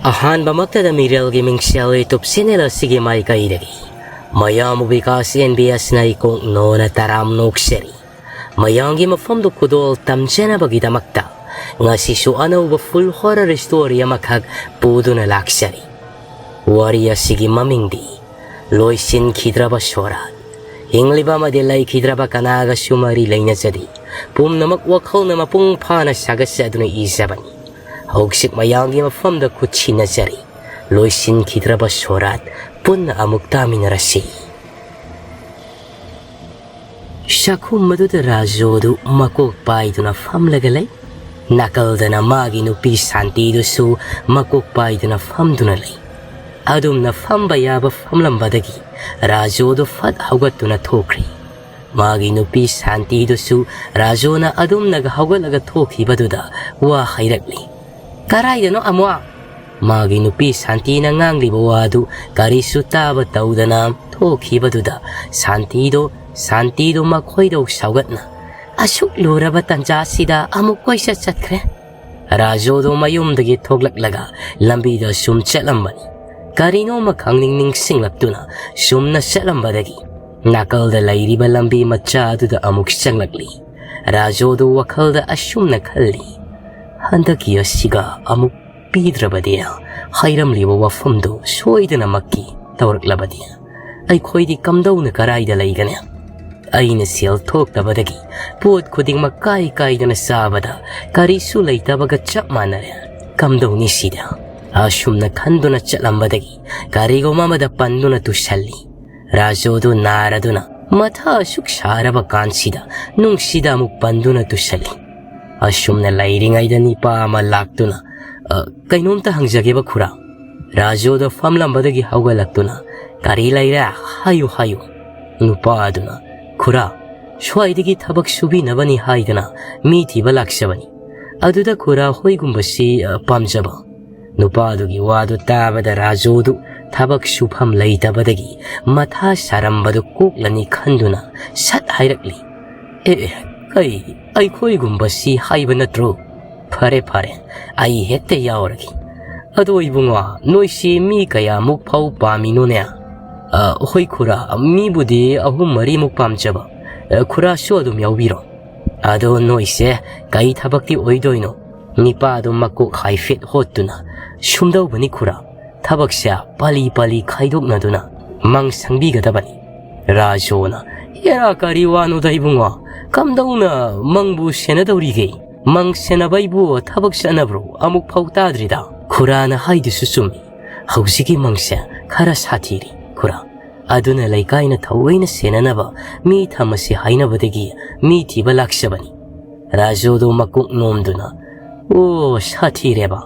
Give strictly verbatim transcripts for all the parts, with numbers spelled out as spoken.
ꯑꯍꯥꯟꯕꯃꯛꯇꯗ ꯃꯤꯔꯦꯜꯒꯤ ꯃꯤꯡꯁꯦꯜ YouTube channel ꯑꯁꯤꯒꯤ ꯃꯥꯏꯀꯩꯗꯒꯤ ꯃꯌꯥꯝꯕꯨ ꯕꯤꯀꯥꯁ ꯑꯦꯟ ꯕꯤ ꯑꯦꯁꯅ ꯏꯀꯣꯛ ꯅꯣꯅ ꯇꯔꯥꯝ ꯅꯣꯛꯆꯔꯤ꯫ ꯃꯌꯥꯝꯒꯤ ꯃꯐꯝꯗ ꯈꯨꯗꯣꯜ ꯇꯝꯖꯅꯕꯒꯤꯗꯃꯛꯇ ꯉꯁꯤꯁꯨ ꯑꯅꯧꯕ full horror story ꯑꯃꯈꯛ ꯄꯨꯗꯨꯅ ꯂꯥꯛꯆꯔꯤ꯫ ꯋꯥꯔꯤ ꯑꯁꯤꯒꯤ ꯃꯃꯤꯡꯗꯤ ꯂꯣꯏꯁꯤꯟꯈꯤꯗ꯭ꯔꯕ ꯁꯣꯔꯥꯠ꯫ ꯍꯤꯡꯂꯤꯕ ꯑꯃꯗꯤ ꯂꯩꯈꯤꯗ꯭ꯔꯕ ꯀꯅꯥꯒꯁꯨ ꯃꯔꯤ ꯂꯩꯅꯖꯗꯦ꯫ ꯄꯨꯝꯅꯃꯛ ꯋꯥꯈꯜꯅ ꯃꯄꯨꯡ ꯐꯥꯅ ꯁꯥꯒꯠꯆꯗꯨꯅ ꯏꯖꯕꯅꯤ꯫ ꯍꯧꯖꯤꯛ ꯃꯌꯥꯝꯒꯤ ꯃꯐꯝꯗ ꯈꯨꯠꯁꯤꯟꯅꯖꯔꯤ꯫ ꯂꯣꯏꯁꯤꯟꯈꯤꯗ꯭ꯔꯕ ꯁꯣꯔꯥꯠ꯫ ꯄꯨꯟꯅ ꯑꯃꯨꯛ ꯇꯥꯃꯤꯟꯅꯔꯁꯤ꯫ ꯆꯥꯛꯈꯨꯝ ꯑꯗꯨꯗ ꯔꯥꯖꯨꯗꯨ ꯃꯀꯣꯛ ꯄꯥꯏꯗꯨꯅ ꯐꯝꯂꯒ ꯂꯩ꯫ ꯅꯥꯀꯜꯗꯅ ꯃꯥꯒꯤ ꯅꯨꯄꯤ ꯁꯥꯟꯇꯤꯗꯨꯁꯨ ꯃꯀꯣꯛ ꯄꯥꯏꯗꯨꯅ ꯐꯝꯗꯨꯅ ꯂꯩ꯫ ꯑꯗꯨꯝꯅ ꯐꯝꯕ ꯌꯥꯕ ꯐꯝꯂꯝꯕꯗꯒꯤ ꯔꯥꯖꯨꯗꯨ ꯐꯠ ꯍꯧꯒꯠꯇꯨꯅ ꯊꯣꯛꯈ꯭ꯔꯦ꯫ ꯃꯥꯒꯤ ꯅꯨꯄꯤ ꯁꯥꯟꯇꯤꯗꯨꯁꯨ ꯔꯥꯖꯨꯅ ꯑꯗꯨꯝꯅꯒ ꯍꯧꯒꯠꯂꯒ ꯊꯣꯛꯈꯤꯕꯗꯨꯗ ꯋꯥ ꯍꯥꯏꯔꯛꯂꯤ꯫ "ꯀꯔꯥꯏꯗꯅꯣ ꯑꯃꯨꯛ?" ꯃꯥꯒꯤ ꯅꯨꯄꯤ ꯁꯥꯟꯇꯤꯅ ꯉꯥꯡꯂꯤꯕ ꯋꯥꯗꯨ ꯀꯔꯤꯁꯨ ꯇꯥꯕ ꯇꯧꯗꯅ ꯊꯣꯛꯈꯤꯕꯗꯨꯗ ꯁꯥꯟꯇꯤꯗꯣ, ꯁꯥꯟꯇꯤꯗꯣ ꯃꯈꯣꯏꯗꯧ ꯁꯥꯎꯒꯠꯅ, "ꯑꯁꯨꯛ ꯂꯨꯔꯕ ꯇꯟꯖꯥꯁꯤꯗ ꯑꯃꯨꯛ ꯀꯣꯏꯆꯠ ꯆꯠꯈ꯭ꯔꯦ"꯫ ꯔꯥꯖꯨꯗꯣ ꯃꯌꯨꯝꯗꯒꯤ ꯊꯣꯛꯂꯛꯂꯒ ꯂꯝꯕꯤꯗ ꯁꯨꯝ ꯆꯠꯂꯝꯕꯅꯤ꯫ ꯀꯔꯤꯅꯣꯃ ꯈꯪꯅꯤꯡ ꯅꯤꯡꯁꯤꯡꯂꯛꯇꯨꯅ ꯁꯨꯝꯅ ꯆꯠꯂꯝꯕꯗꯒꯤ ꯅꯥꯀꯜꯗ ꯂꯩꯔꯤꯕ ꯂꯝꯕꯤ ꯃꯆꯥ ꯑꯗꯨꯗ ꯑꯃꯨꯛ ꯆꯪꯂꯛꯂꯤ꯫ ꯔꯥꯖꯨꯗꯣ ꯋꯥꯈꯜꯗ ꯑꯁꯨꯝꯅ ꯈꯜꯂꯤ, "ꯍꯟꯗꯛꯀꯤ ꯑꯁꯤꯒ ꯑꯃꯨꯛ ꯄꯤꯗ꯭ꯔꯕꯗꯤ, ꯍꯥꯏꯔꯝꯂꯤꯕ ꯋꯥꯐꯝꯗꯨ ꯁꯣꯏꯗꯅꯃꯛꯀꯤ ꯇꯧꯔꯛꯂꯕꯗꯤ, ꯑꯩꯈꯣꯏꯗꯤ ꯀꯝꯗꯧꯅ ꯀꯔꯥꯏꯗ ꯂꯩꯒꯅꯤ? ꯑꯩꯅ ꯁꯦꯜ ꯊꯣꯛꯇꯕꯗꯒꯤ ꯄꯣꯠ ꯈꯨꯗꯤꯡꯃꯛ ꯀꯥꯏ ꯀꯥꯏꯗꯅ ꯆꯥꯕꯗ ꯀꯔꯤꯁꯨ ꯂꯩꯇꯕꯒ ꯆꯞ ꯃꯥꯟꯅꯔꯦ꯫ ꯀꯝꯗꯧꯅꯤ ꯁꯤꯗ?" ꯑꯁꯨꯝꯅ ꯈꯟꯗꯨꯅ ꯆꯠꯂꯝꯕꯗꯒꯤ ꯀꯔꯤꯒꯨꯝꯕ ꯑꯃꯗ ꯄꯟꯗꯨꯅ ꯇꯨꯁꯜꯂꯤ꯫ ꯔꯥꯖꯨꯗꯨ ꯅꯥꯔꯗꯨꯅ ꯃꯊꯥ ꯑꯁꯨꯛ ꯁꯥꯔꯕ ꯀꯥꯟꯁꯤꯗ ꯅꯨꯡꯁꯤꯗ ꯑꯃꯨꯛ ꯄꯟꯗꯨꯅ ꯇꯨꯁꯜꯂꯤ꯫ ꯑꯁꯨꯝꯅ ꯂꯩꯔꯤꯉꯩꯗ ꯅꯤꯄꯥ ꯑꯃ ꯂꯥꯛꯇꯨꯅ, "ꯑ, ꯀꯩꯅꯣꯝꯇ ꯍꯪꯖꯒꯦꯕ ꯈꯨꯔꯥ"꯫ ꯔꯥꯖꯨꯗꯣ ꯐꯝꯂꯝꯕꯗꯒꯤ ꯍꯧꯒꯠꯂꯛꯇꯨꯅ, "ꯀꯔꯤ ꯂꯩꯔꯦ? ꯍꯥꯏꯌꯨ, ꯍꯥꯏꯌꯨ"꯫ ꯅꯨꯄꯥ ꯑꯗꯨꯅ, "ꯈꯨꯔꯥ, ꯁ꯭ꯋꯥꯏꯗꯒꯤ ꯊꯕꯛ ꯁꯨꯕꯤꯅꯕꯅꯤ ꯍꯥꯏꯗꯅ ꯃꯤ ꯊꯤꯕ ꯂꯥꯛꯆꯕꯅꯤ꯫ ꯑꯗꯨꯗ ꯈꯨꯔꯥ ꯍꯣꯏꯒꯨꯝꯕꯁꯤ, ꯑ, ꯄꯥꯝꯖꯕ"꯫ ꯅꯨꯄꯥꯗꯨꯒꯤ ꯋꯥꯗꯨ ꯇꯥꯕꯗ ꯔꯥꯖꯨꯗꯨ ꯊꯕꯛ ꯁꯨꯐꯝ ꯂꯩꯇꯕꯗꯒꯤ ꯃꯊꯥ ꯁꯥꯔꯝꯕꯗꯨ ꯀꯣꯛꯂꯅꯤ ꯈꯟꯗꯨꯅ ꯁꯠ ꯍꯥꯏꯔꯛꯂꯤ, "ꯑꯦ, ꯑꯦ, ꯀꯩ, ꯑꯩꯈꯣꯏꯒꯨꯝꯕꯁꯤ ꯍꯥꯏꯕ ꯅꯠꯇ꯭ꯔꯣ? ꯐꯔꯦ, ꯐꯔꯦ, ꯑꯩ ꯍꯦꯛꯇ ꯌꯥꯎꯔꯒꯦ"꯫ "ꯑꯗꯣ ꯏꯕꯨꯡꯉꯣ, ꯅꯣꯏꯁꯤ ꯃꯤ ꯀꯌꯥꯃꯨꯛ ꯐꯥꯎ ꯄꯥꯝꯃꯤꯅꯣꯅꯦ?" "ꯑ, ꯍꯣꯏ ꯈꯨꯔꯥ, ꯃꯤꯕꯨꯗꯤ ꯑꯍꯨꯝ ꯃꯔꯤꯃꯨꯛ ꯄꯥꯝꯖꯕ꯫ ꯑ, ꯈꯨꯔꯥꯁꯨ ꯑꯗꯨꯝ ꯌꯥꯎꯕꯤꯔꯣ꯫ ꯑꯗꯣ ꯅꯣꯏꯁꯦ ꯀꯩ ꯊꯕꯛꯇꯤ ꯑꯣꯏꯗꯣꯏꯅꯣ?" ꯅꯤꯄꯥꯗꯨ ꯃꯀꯣꯛ ꯍꯥꯏꯐꯦꯠ ꯍꯣꯠꯇꯨꯅ, "ꯁꯨꯝꯗꯧꯕꯅꯤ ꯈꯨꯔꯥ, ꯊꯕꯛꯁꯦ ꯄꯥꯂꯤ ꯄꯥꯂꯤ ꯈꯥꯏꯗꯣꯛꯅꯗꯨꯅ ꯃꯪ ꯁꯪꯕꯤꯒꯗꯕꯅꯤ꯫" ꯔꯥꯖꯣꯅ, "ꯍꯦꯔꯥ, ꯀꯔꯤ ꯋꯥꯅꯣꯗ ꯏꯕꯨꯡꯉꯣ? ꯀꯝꯗꯧꯅ ꯃꯪꯕꯨ ꯁꯦꯟꯅꯗꯧꯔꯤꯒꯦ? ꯃꯪ ꯁꯦꯟꯅꯕꯩꯕꯨ ꯊꯕꯛ ꯆꯠꯅꯕ꯭ꯔꯣ? ꯑꯃꯨꯛ ꯐꯥꯎ ꯇꯥꯗ꯭ꯔꯤꯗ꯫" ꯈꯨꯔꯥꯅ ꯍꯥꯏꯗꯨꯁꯨ ꯆꯨꯝꯃꯤ꯫ ꯍꯧꯖꯤꯛꯀꯤ ꯃꯪꯁꯦ ꯈꯔ ꯁꯥꯊꯤꯔꯤ, ꯈꯨꯔꯥ꯫ ꯑꯗꯨꯅ ꯂꯩꯀꯥꯏꯅ ꯊꯑꯣꯏꯅ ꯁꯦꯟꯅꯅꯕ ꯃꯤ ꯊꯝꯃꯁꯤ ꯍꯥꯏꯅꯕꯗꯒꯤ ꯃꯤ ꯊꯤꯕ ꯂꯥꯛꯆꯕꯅꯤ꯫ ꯔꯥꯖꯨꯗꯨ ꯃꯀꯣꯛ ꯅꯣꯝꯗꯨꯅ, "ꯑꯣ, ꯁꯥꯊꯤꯔꯦꯕ꯫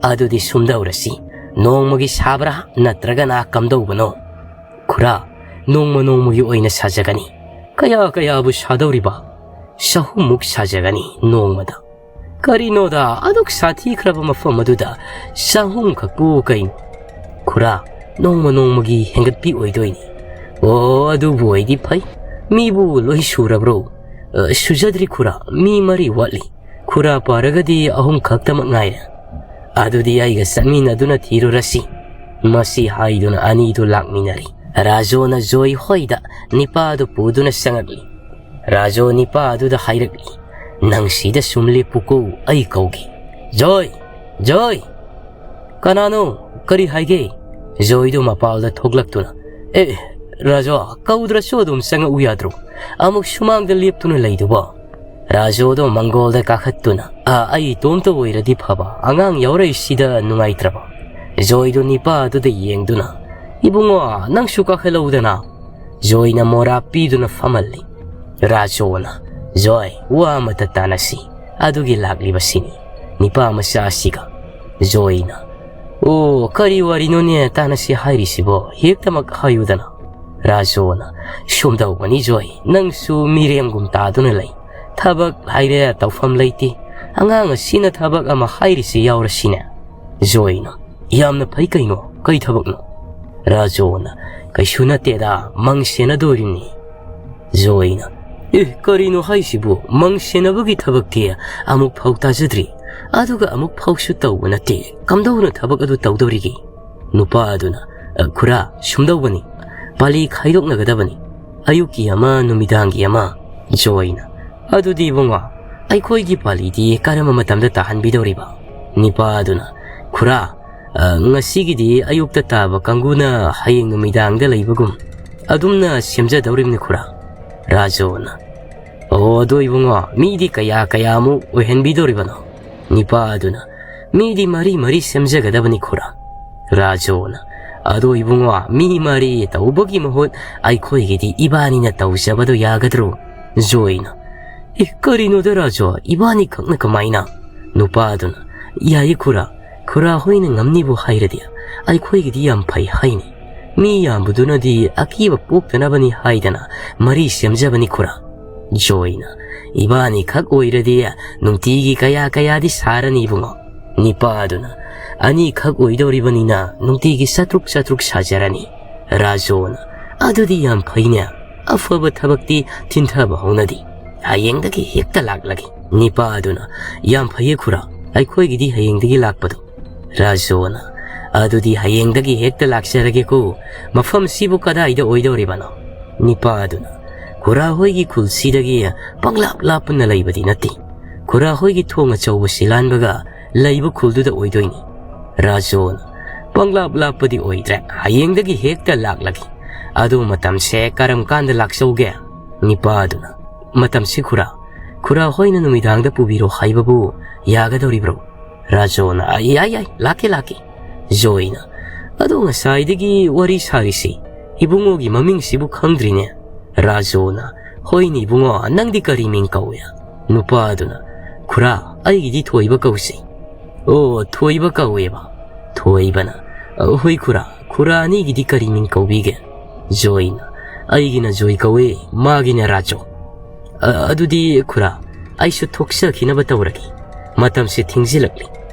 ꯑꯗꯨꯗꯤ ꯁꯨꯝꯗꯧꯔꯁꯤ, ꯅꯣꯡꯃꯒꯤ ꯁꯥꯕ꯭ꯔꯥ, ꯅꯠꯇ꯭ꯔꯒꯅ ꯀꯝꯗꯧꯕꯅꯣ?" "ꯈꯨꯔꯥ, ꯅꯣꯡꯃ ꯅꯣꯡꯃꯒꯤ ꯑꯣꯏꯅ ꯁꯥꯖꯒꯅꯤ꯫" "ꯀꯌꯥ ꯀꯌꯥꯕꯨ ꯁꯥꯗꯧꯔꯤꯕ?" "ꯆꯍꯨꯝꯃꯨꯛ ꯁꯥꯖꯒꯅꯤ ꯅꯣꯡꯃꯗ꯫" "ꯀꯔꯤꯅꯣꯗ, ꯑꯗꯨꯛ ꯁꯥꯊꯤꯈ꯭ꯔꯕ ꯃꯐꯝ ꯑꯗꯨꯗ ꯆꯍꯨꯝ ꯈꯛꯄꯨ ꯀꯩꯅꯣ?" "ꯈꯨꯔꯥ, ꯅꯣꯡꯃ ꯅꯣꯡꯃꯒꯤ ꯍꯦꯟꯒꯠꯄꯤ ꯑꯣꯏꯗꯣꯏꯅꯤ꯫" "ꯑꯣ, ꯑꯗꯨꯕꯨ ꯑꯣꯏꯗꯤ ꯐꯩ꯫ ꯃꯤꯕꯨ ꯂꯣꯏ ꯁꯨꯔꯕ꯭ꯔꯣ?" "ꯑ, ꯁꯨꯖꯗ꯭ꯔꯤ ꯈꯨꯔꯥ, ꯃꯤ ꯃꯔꯤ ꯋꯥꯠꯂꯤ꯫ ꯈꯨꯔꯥ ꯄꯥꯔꯒꯗꯤ ꯑꯍꯨꯝ ꯈꯛꯇꯃꯛ ꯉꯥꯏꯔꯦ꯫" "ꯑꯗꯨꯗꯤ ꯑꯩꯒ ꯆꯠꯃꯤꯟꯅꯗꯨꯅ ꯊꯤꯔꯨꯔꯁꯤ꯫" ꯃꯁꯤ ꯍꯥꯏꯗꯨꯅ ꯑꯅꯤꯗꯨ ꯂꯥꯛꯃꯤꯟꯅꯔꯤ꯫ ꯔꯥꯖꯣꯅ ꯖꯣꯏ ꯍꯣꯏꯗ ꯅꯤꯄꯥꯗꯨ ꯄꯨꯗꯨꯅ ꯆꯪꯉꯛꯂꯤ꯫ ꯔꯥꯖꯣ ꯅꯤꯄꯥ ꯑꯗꯨꯗ ꯍꯥꯏꯔꯛꯂꯤ, "ꯅꯪ ꯁꯤꯗ ꯁꯨꯝ ꯂꯦꯞꯄꯨꯀꯣ, ꯑꯩ ꯀꯧꯒꯦ꯫ ꯖꯣꯏ! ꯖꯣꯏ!" "ꯀꯅꯥꯅꯣ? ꯀꯔꯤ ꯍꯥꯏꯒꯦ?" ꯖꯣꯏꯗꯨ ꯃꯄꯥꯜꯗ ꯊꯣꯛꯂꯛꯇꯨꯅ, "ꯑꯦ, ꯔꯥꯖꯣ, ꯀꯧꯗ꯭ꯔꯁꯨ ꯑꯗꯨꯝ ꯆꯪꯉꯛꯎ ꯌꯥꯗ꯭ꯔꯣ? ꯑꯃꯨꯛ ꯁꯨꯃꯥꯡꯗ ꯂꯦꯞꯇꯨꯅ ꯂꯩꯗꯨꯕꯣ?" ꯔꯥꯖꯣꯗꯣ ꯃꯪꯒꯣꯜꯗ ꯀꯥꯈꯠꯇꯨꯅ, "ꯑ, ꯑꯩ ꯏꯇꯣꯝꯇ ꯑꯣꯏꯔꯗꯤ ꯐꯕ, ꯑꯉꯥꯡ ꯌꯥꯎꯔꯛꯏꯁꯤꯗ ꯅꯨꯡꯉꯥꯏꯇ꯭ꯔꯕ?" ꯖꯣꯏꯗꯣ ꯅꯤꯄꯥ ꯑꯗꯨꯗ ꯌꯦꯡꯗꯨꯅ, "ꯏꯕꯨꯡꯉꯣ, ꯅꯪꯁꯨ ꯀꯥꯈꯠꯂꯧꯗꯅ꯫" ꯖꯣꯏꯅ ꯃꯣꯔꯥ ꯄꯤꯗꯨꯅ ꯐꯝꯍꯜꯂꯤ꯫ ꯔꯥꯖꯣꯅ, "ꯖꯣꯏ, ꯋꯥ ꯑꯃꯇ ꯇꯥꯟꯅꯁꯤ꯫ ꯑꯗꯨꯒꯤ ꯂꯥꯛꯂꯤꯕꯁꯤꯅꯤ ꯅꯤꯄꯥ ꯃꯆꯥ ꯑꯁꯤꯒ꯫" ꯖꯣꯏꯅ, "ꯑꯣ, ꯀꯔꯤ ꯋꯥꯔꯤꯅꯣꯅꯦ ꯇꯥꯟꯅꯁꯤ ꯍꯥꯏꯔꯤꯁꯤꯕꯣ? ꯍꯦꯛꯇꯃꯛ ꯍꯥꯏꯌꯨꯗꯅ꯫" ꯔꯥꯖꯣꯅ, "ꯁꯨꯝꯗꯧꯕꯅꯤ ꯖꯣꯏ, ꯅꯪꯁꯨ ꯃꯤꯔꯦꯝꯒꯨꯝ ꯇꯥꯗꯨꯅ ꯂꯩ꯫ ꯊꯕꯛ ꯍꯥꯏꯔꯦ ꯇꯧꯐꯝ ꯂꯩꯇꯦ꯫ ꯑꯉꯥꯡ ꯑꯁꯤꯅ ꯊꯕꯛ ꯑꯃ ꯍꯥꯏꯔꯤꯁꯤ ꯌꯥꯎꯔꯁꯤꯅꯦ꯫" ꯖꯣꯏꯅ, "ꯌꯥꯝꯅ ꯐꯩ ꯀꯩꯅꯣ, ꯀꯩ ꯊꯕꯛꯅꯣ?" ꯔꯥꯖꯣꯅ, "ꯀꯩꯁꯨ ꯅꯠꯇꯦꯗ, ꯃꯪ ꯁꯦꯟꯅꯗꯣꯔꯤꯅꯤ꯫" ꯖꯣꯏꯅ, "ꯑꯦ, ꯀꯔꯤꯅꯣ ꯍꯥꯏꯁꯤꯕꯨ? ꯃꯪ ꯁꯦꯟꯅꯕꯒꯤ ꯊꯕꯛꯇꯤ ꯑꯃꯨꯛ ꯐꯥꯎ ꯇꯥꯖꯗ꯭ꯔꯤ꯫ ꯑꯗꯨꯒ ꯑꯃꯨꯛ ꯐꯥꯎꯁꯨ ꯇꯧꯕ ꯅꯠꯇꯦ꯫ ꯀꯝꯗꯧꯅ ꯊꯕꯛ ꯑꯗꯨ ꯇꯧꯗꯧꯔꯤꯒꯦ?" ꯅꯨꯄꯥ ꯑꯗꯨꯅ, "ꯑ, ꯈꯨꯔꯥ, ꯁꯨꯝꯗꯧꯕꯅꯤ꯫ ꯄꯥꯂꯤ ꯈꯥꯏꯗꯣꯛꯅꯒꯗꯕꯅꯤ꯫ ꯑꯌꯨꯛꯀꯤ ꯑꯃ, ꯅꯨꯃꯤꯗꯥꯡꯒꯤ ꯑꯃ꯫" ꯖꯣꯏꯅ, "ꯑꯗꯨꯗꯤ ꯏꯕꯨꯡꯉꯣ, ꯑꯩꯈꯣꯏꯒꯤ ꯄꯥꯂꯤꯗꯤ ꯀꯔꯝꯕ ꯃꯇꯝꯗ ꯇꯥꯍꯟꯕꯤꯗꯧꯔꯤꯕ?" ꯅꯤꯄꯥ ꯑꯗꯨꯅ, "ꯈꯨꯔꯥ, ꯑ, ꯉꯁꯤꯒꯤꯗꯤ ꯑꯌꯨꯛꯇ ꯇꯥꯕ ꯀꯥꯡꯕꯨꯅ ꯍꯌꯦꯡ ꯅꯨꯃꯤꯗꯥꯡꯗ ꯂꯩꯕꯒꯨꯝ ꯑꯗꯨꯝꯅ ꯁꯦꯝꯖꯗꯧꯔꯤꯕꯅꯤ ꯈꯨꯔꯥ꯫" ꯔꯥꯖꯣꯅ, "ꯑꯣ, ꯑꯗꯣ ꯏꯕꯨꯡꯉꯣ, ꯃꯤꯗꯤ ꯀꯌꯥ ꯀꯌꯥꯃꯨꯛ ꯑꯣꯏꯍꯟꯕꯤꯗꯧꯔꯤꯕꯅꯣ?" ꯅꯤꯄꯥ ꯑꯗꯨꯅ, "ꯃꯤꯗꯤ ꯃꯔꯤ ꯃꯔꯤ ꯁꯦꯝꯖꯒꯗꯕꯅꯤ ꯈꯨꯔꯥ꯫" ꯔꯥꯖꯣꯅ, "ꯑꯗꯣ ꯏꯕꯨꯡꯉꯣ, ꯃꯤ ꯃꯔꯤ ꯇꯧꯕꯒꯤ ꯃꯍꯨꯠ ꯑꯩꯈꯣꯏꯒꯤꯗꯤ ꯏꯕꯥꯅꯤꯅ ꯇꯧꯖꯕꯗꯣ ꯌꯥꯒꯗ꯭ꯔꯣ?" ꯖꯣꯏꯅ, "ꯑꯦ, ꯀꯔꯤꯅꯣꯗ ꯔꯥꯖꯣ, ꯏꯕꯥꯅꯤ ꯈꯛꯅ ꯀꯃꯥꯏꯅ?" ꯅꯨꯄꯥ ꯑꯗꯨꯅ, "ꯌꯥꯏꯌꯦ ꯈꯨꯔꯥ, ꯈꯨꯔꯥ ꯍꯣꯏꯅ ꯉꯝꯅꯤꯕꯨ ꯍꯥꯏꯔꯗꯤ ꯑꯩꯈꯣꯏꯒꯤꯗꯤ ꯌꯥꯝ ꯐꯩ ꯍꯥꯏꯅꯤ꯫ ꯃꯤ ꯌꯥꯝꯕꯗꯨꯅꯗꯤ ꯑꯀꯤꯕ ꯄꯣꯛꯇꯅꯕꯅꯤ ꯍꯥꯏꯗꯅ ꯃꯔꯤ ꯁꯦꯝꯖꯕꯅꯤ ꯈꯨꯔꯥ꯫" ꯖꯣꯏꯅ, "ꯏꯕꯥꯅꯤ ꯈꯛ ꯑꯣꯏꯔꯗꯤ ꯅꯨꯡꯇꯤꯒꯤ ꯀꯌꯥ ꯀꯌꯥꯗꯤ ꯁꯥꯔꯅꯤ ꯏꯕꯨꯡꯉꯣ?" ꯅꯤꯄꯥ ꯑꯗꯨꯅ, "ꯑꯅꯤꯈꯛ ꯑꯣꯏꯗꯧꯔꯤꯕꯅꯤꯅ ꯅꯨꯡꯇꯤꯒꯤ ꯆꯥꯇ꯭ꯔꯨꯛ ꯆꯥꯇ꯭ꯔꯨꯛ ꯁꯥꯖꯔꯅꯤ꯫" ꯔꯥꯖꯣꯅ, "ꯑꯗꯨꯗꯤ ꯌꯥꯝ ꯐꯩꯅꯦ꯫ ꯑꯐꯕ ꯊꯕꯛꯇꯤ ꯊꯤꯟꯊꯕ ꯍꯧꯅꯗꯦ꯫ ꯍꯌꯦꯡꯗꯒꯤ ꯍꯦꯛꯇ ꯂꯥꯛꯂꯒꯦ꯫" ꯅꯤꯄꯥ ꯑꯗꯨꯅ, "ꯌꯥꯝ ꯐꯩꯌꯦ ꯈꯨꯔꯥ, ꯑꯩꯈꯣꯏꯒꯤꯗꯤ ꯍꯌꯦꯡꯗꯒꯤ ꯂꯥꯛꯄꯗꯣ꯫" ꯔꯥꯖꯣꯅ, "ꯑꯗꯨꯗꯤ ꯍꯌꯦꯡꯗꯒꯤ ꯍꯦꯛꯇ ꯂꯥꯛꯆꯔꯒꯦꯀꯣ꯫ ꯃꯐꯝꯁꯤꯕꯨ ꯀꯗꯥꯏꯗ ꯑꯣꯏꯗꯧꯔꯤꯕꯅꯣ?" ꯅꯤꯄꯥ ꯑꯗꯨꯅ, "ꯈꯨꯔꯥ ꯍꯣꯏꯒꯤ ꯈꯨꯜꯁꯤꯗꯒꯤ ꯄꯪꯂꯥꯞ ꯂꯥꯞꯄꯅ ꯂꯩꯕꯗꯤ ꯅꯠꯇꯦ꯫ ꯈꯨꯔꯥ ꯍꯣꯏꯒꯤ ꯊꯣꯡ ꯑꯆꯧꯕꯁꯤ ꯂꯥꯟꯕꯒ ꯂꯩꯕ ꯈꯨꯜꯗꯨꯗ ꯑꯣꯏꯗꯣꯏꯅꯤ꯫" ꯔꯥꯖꯣꯅ, "ꯄꯪꯂꯥꯞ ꯂꯥꯞꯄꯗꯤ ꯑꯣꯏꯗ꯭ꯔꯦ, ꯍꯌꯦꯡꯗꯒꯤ ꯍꯦꯛꯇ ꯂꯥꯛꯂꯒꯦ꯫ ꯑꯗꯨ ꯃꯇꯝꯁꯦ ꯀꯔꯝ ꯀꯥꯟꯗ ꯂꯥꯛꯆꯧꯒꯦ?" ꯅꯤꯄꯥ ꯑꯗꯨꯅ, "ꯃꯇꯝꯁꯤ ꯈꯨꯔꯥ, ꯈꯨꯔꯥ ꯍꯣꯏꯅ ꯅꯨꯃꯤꯗꯥꯡꯗ ꯄꯨꯕꯤꯔꯣ ꯍꯥꯏꯕꯕꯨ ꯌꯥꯒꯗꯧꯔꯤꯕ꯭ꯔꯣ?" ꯔꯥꯖꯣꯅ, "ꯑ, ꯌꯥꯏ, ꯌꯥꯏ, ꯂꯥꯛꯀꯦ, ꯂꯥꯛꯀꯦ꯫" ꯖꯣꯏꯅ, "ꯑꯗꯣ ꯉꯁꯥꯏꯗꯒꯤ ꯋꯥꯔꯤ ꯁꯥꯔꯤꯁꯤ ꯏꯕꯨꯡꯉꯣꯒꯤ ꯃꯃꯤꯡꯁꯤꯕꯨ ꯈꯪꯗ꯭ꯔꯤꯅꯦ꯫" ꯔꯥꯖꯣꯅ, "ꯍꯣꯏꯅꯦ ꯏꯕꯨꯡꯉꯣ, ꯅꯪꯗꯤ ꯀꯔꯤ ꯃꯤꯡ ꯀꯧꯏ?" ꯅꯨꯄꯥ ꯑꯗꯨꯅ, "ꯈꯨꯔꯥ, ꯑꯩꯒꯤꯗꯤ ꯊꯣꯏꯕ ꯀꯧꯁꯤ꯫" "ꯑꯣ, ꯊꯣꯏꯕ ꯀꯧꯋꯦꯕ?" ꯊꯣꯏꯕꯅ, "ꯑ, ꯍꯣꯏ ꯈꯨꯔꯥ, ꯈꯨꯔꯥ ꯑꯅꯤꯒꯤꯗꯤ ꯀꯔꯤ ꯃꯤꯡ ꯀꯧꯕꯤꯒꯦ?" ꯖꯣꯏꯅ, "ꯑꯩꯒꯤꯅ ꯖꯣꯏ ꯀꯧꯋꯦ, ꯃꯥꯒꯤꯅ ꯔꯥꯖꯣ꯫ ꯑ, ꯑꯗꯨꯗꯤ ꯈꯨꯔꯥ, ꯑꯩꯁꯨ ꯊꯣꯛꯆꯈꯤꯅꯕ ꯇꯧꯔꯒꯦ꯫ ꯃꯇꯝꯁꯦ ꯊꯦꯡꯖꯤꯜꯂꯛꯂꯤ꯫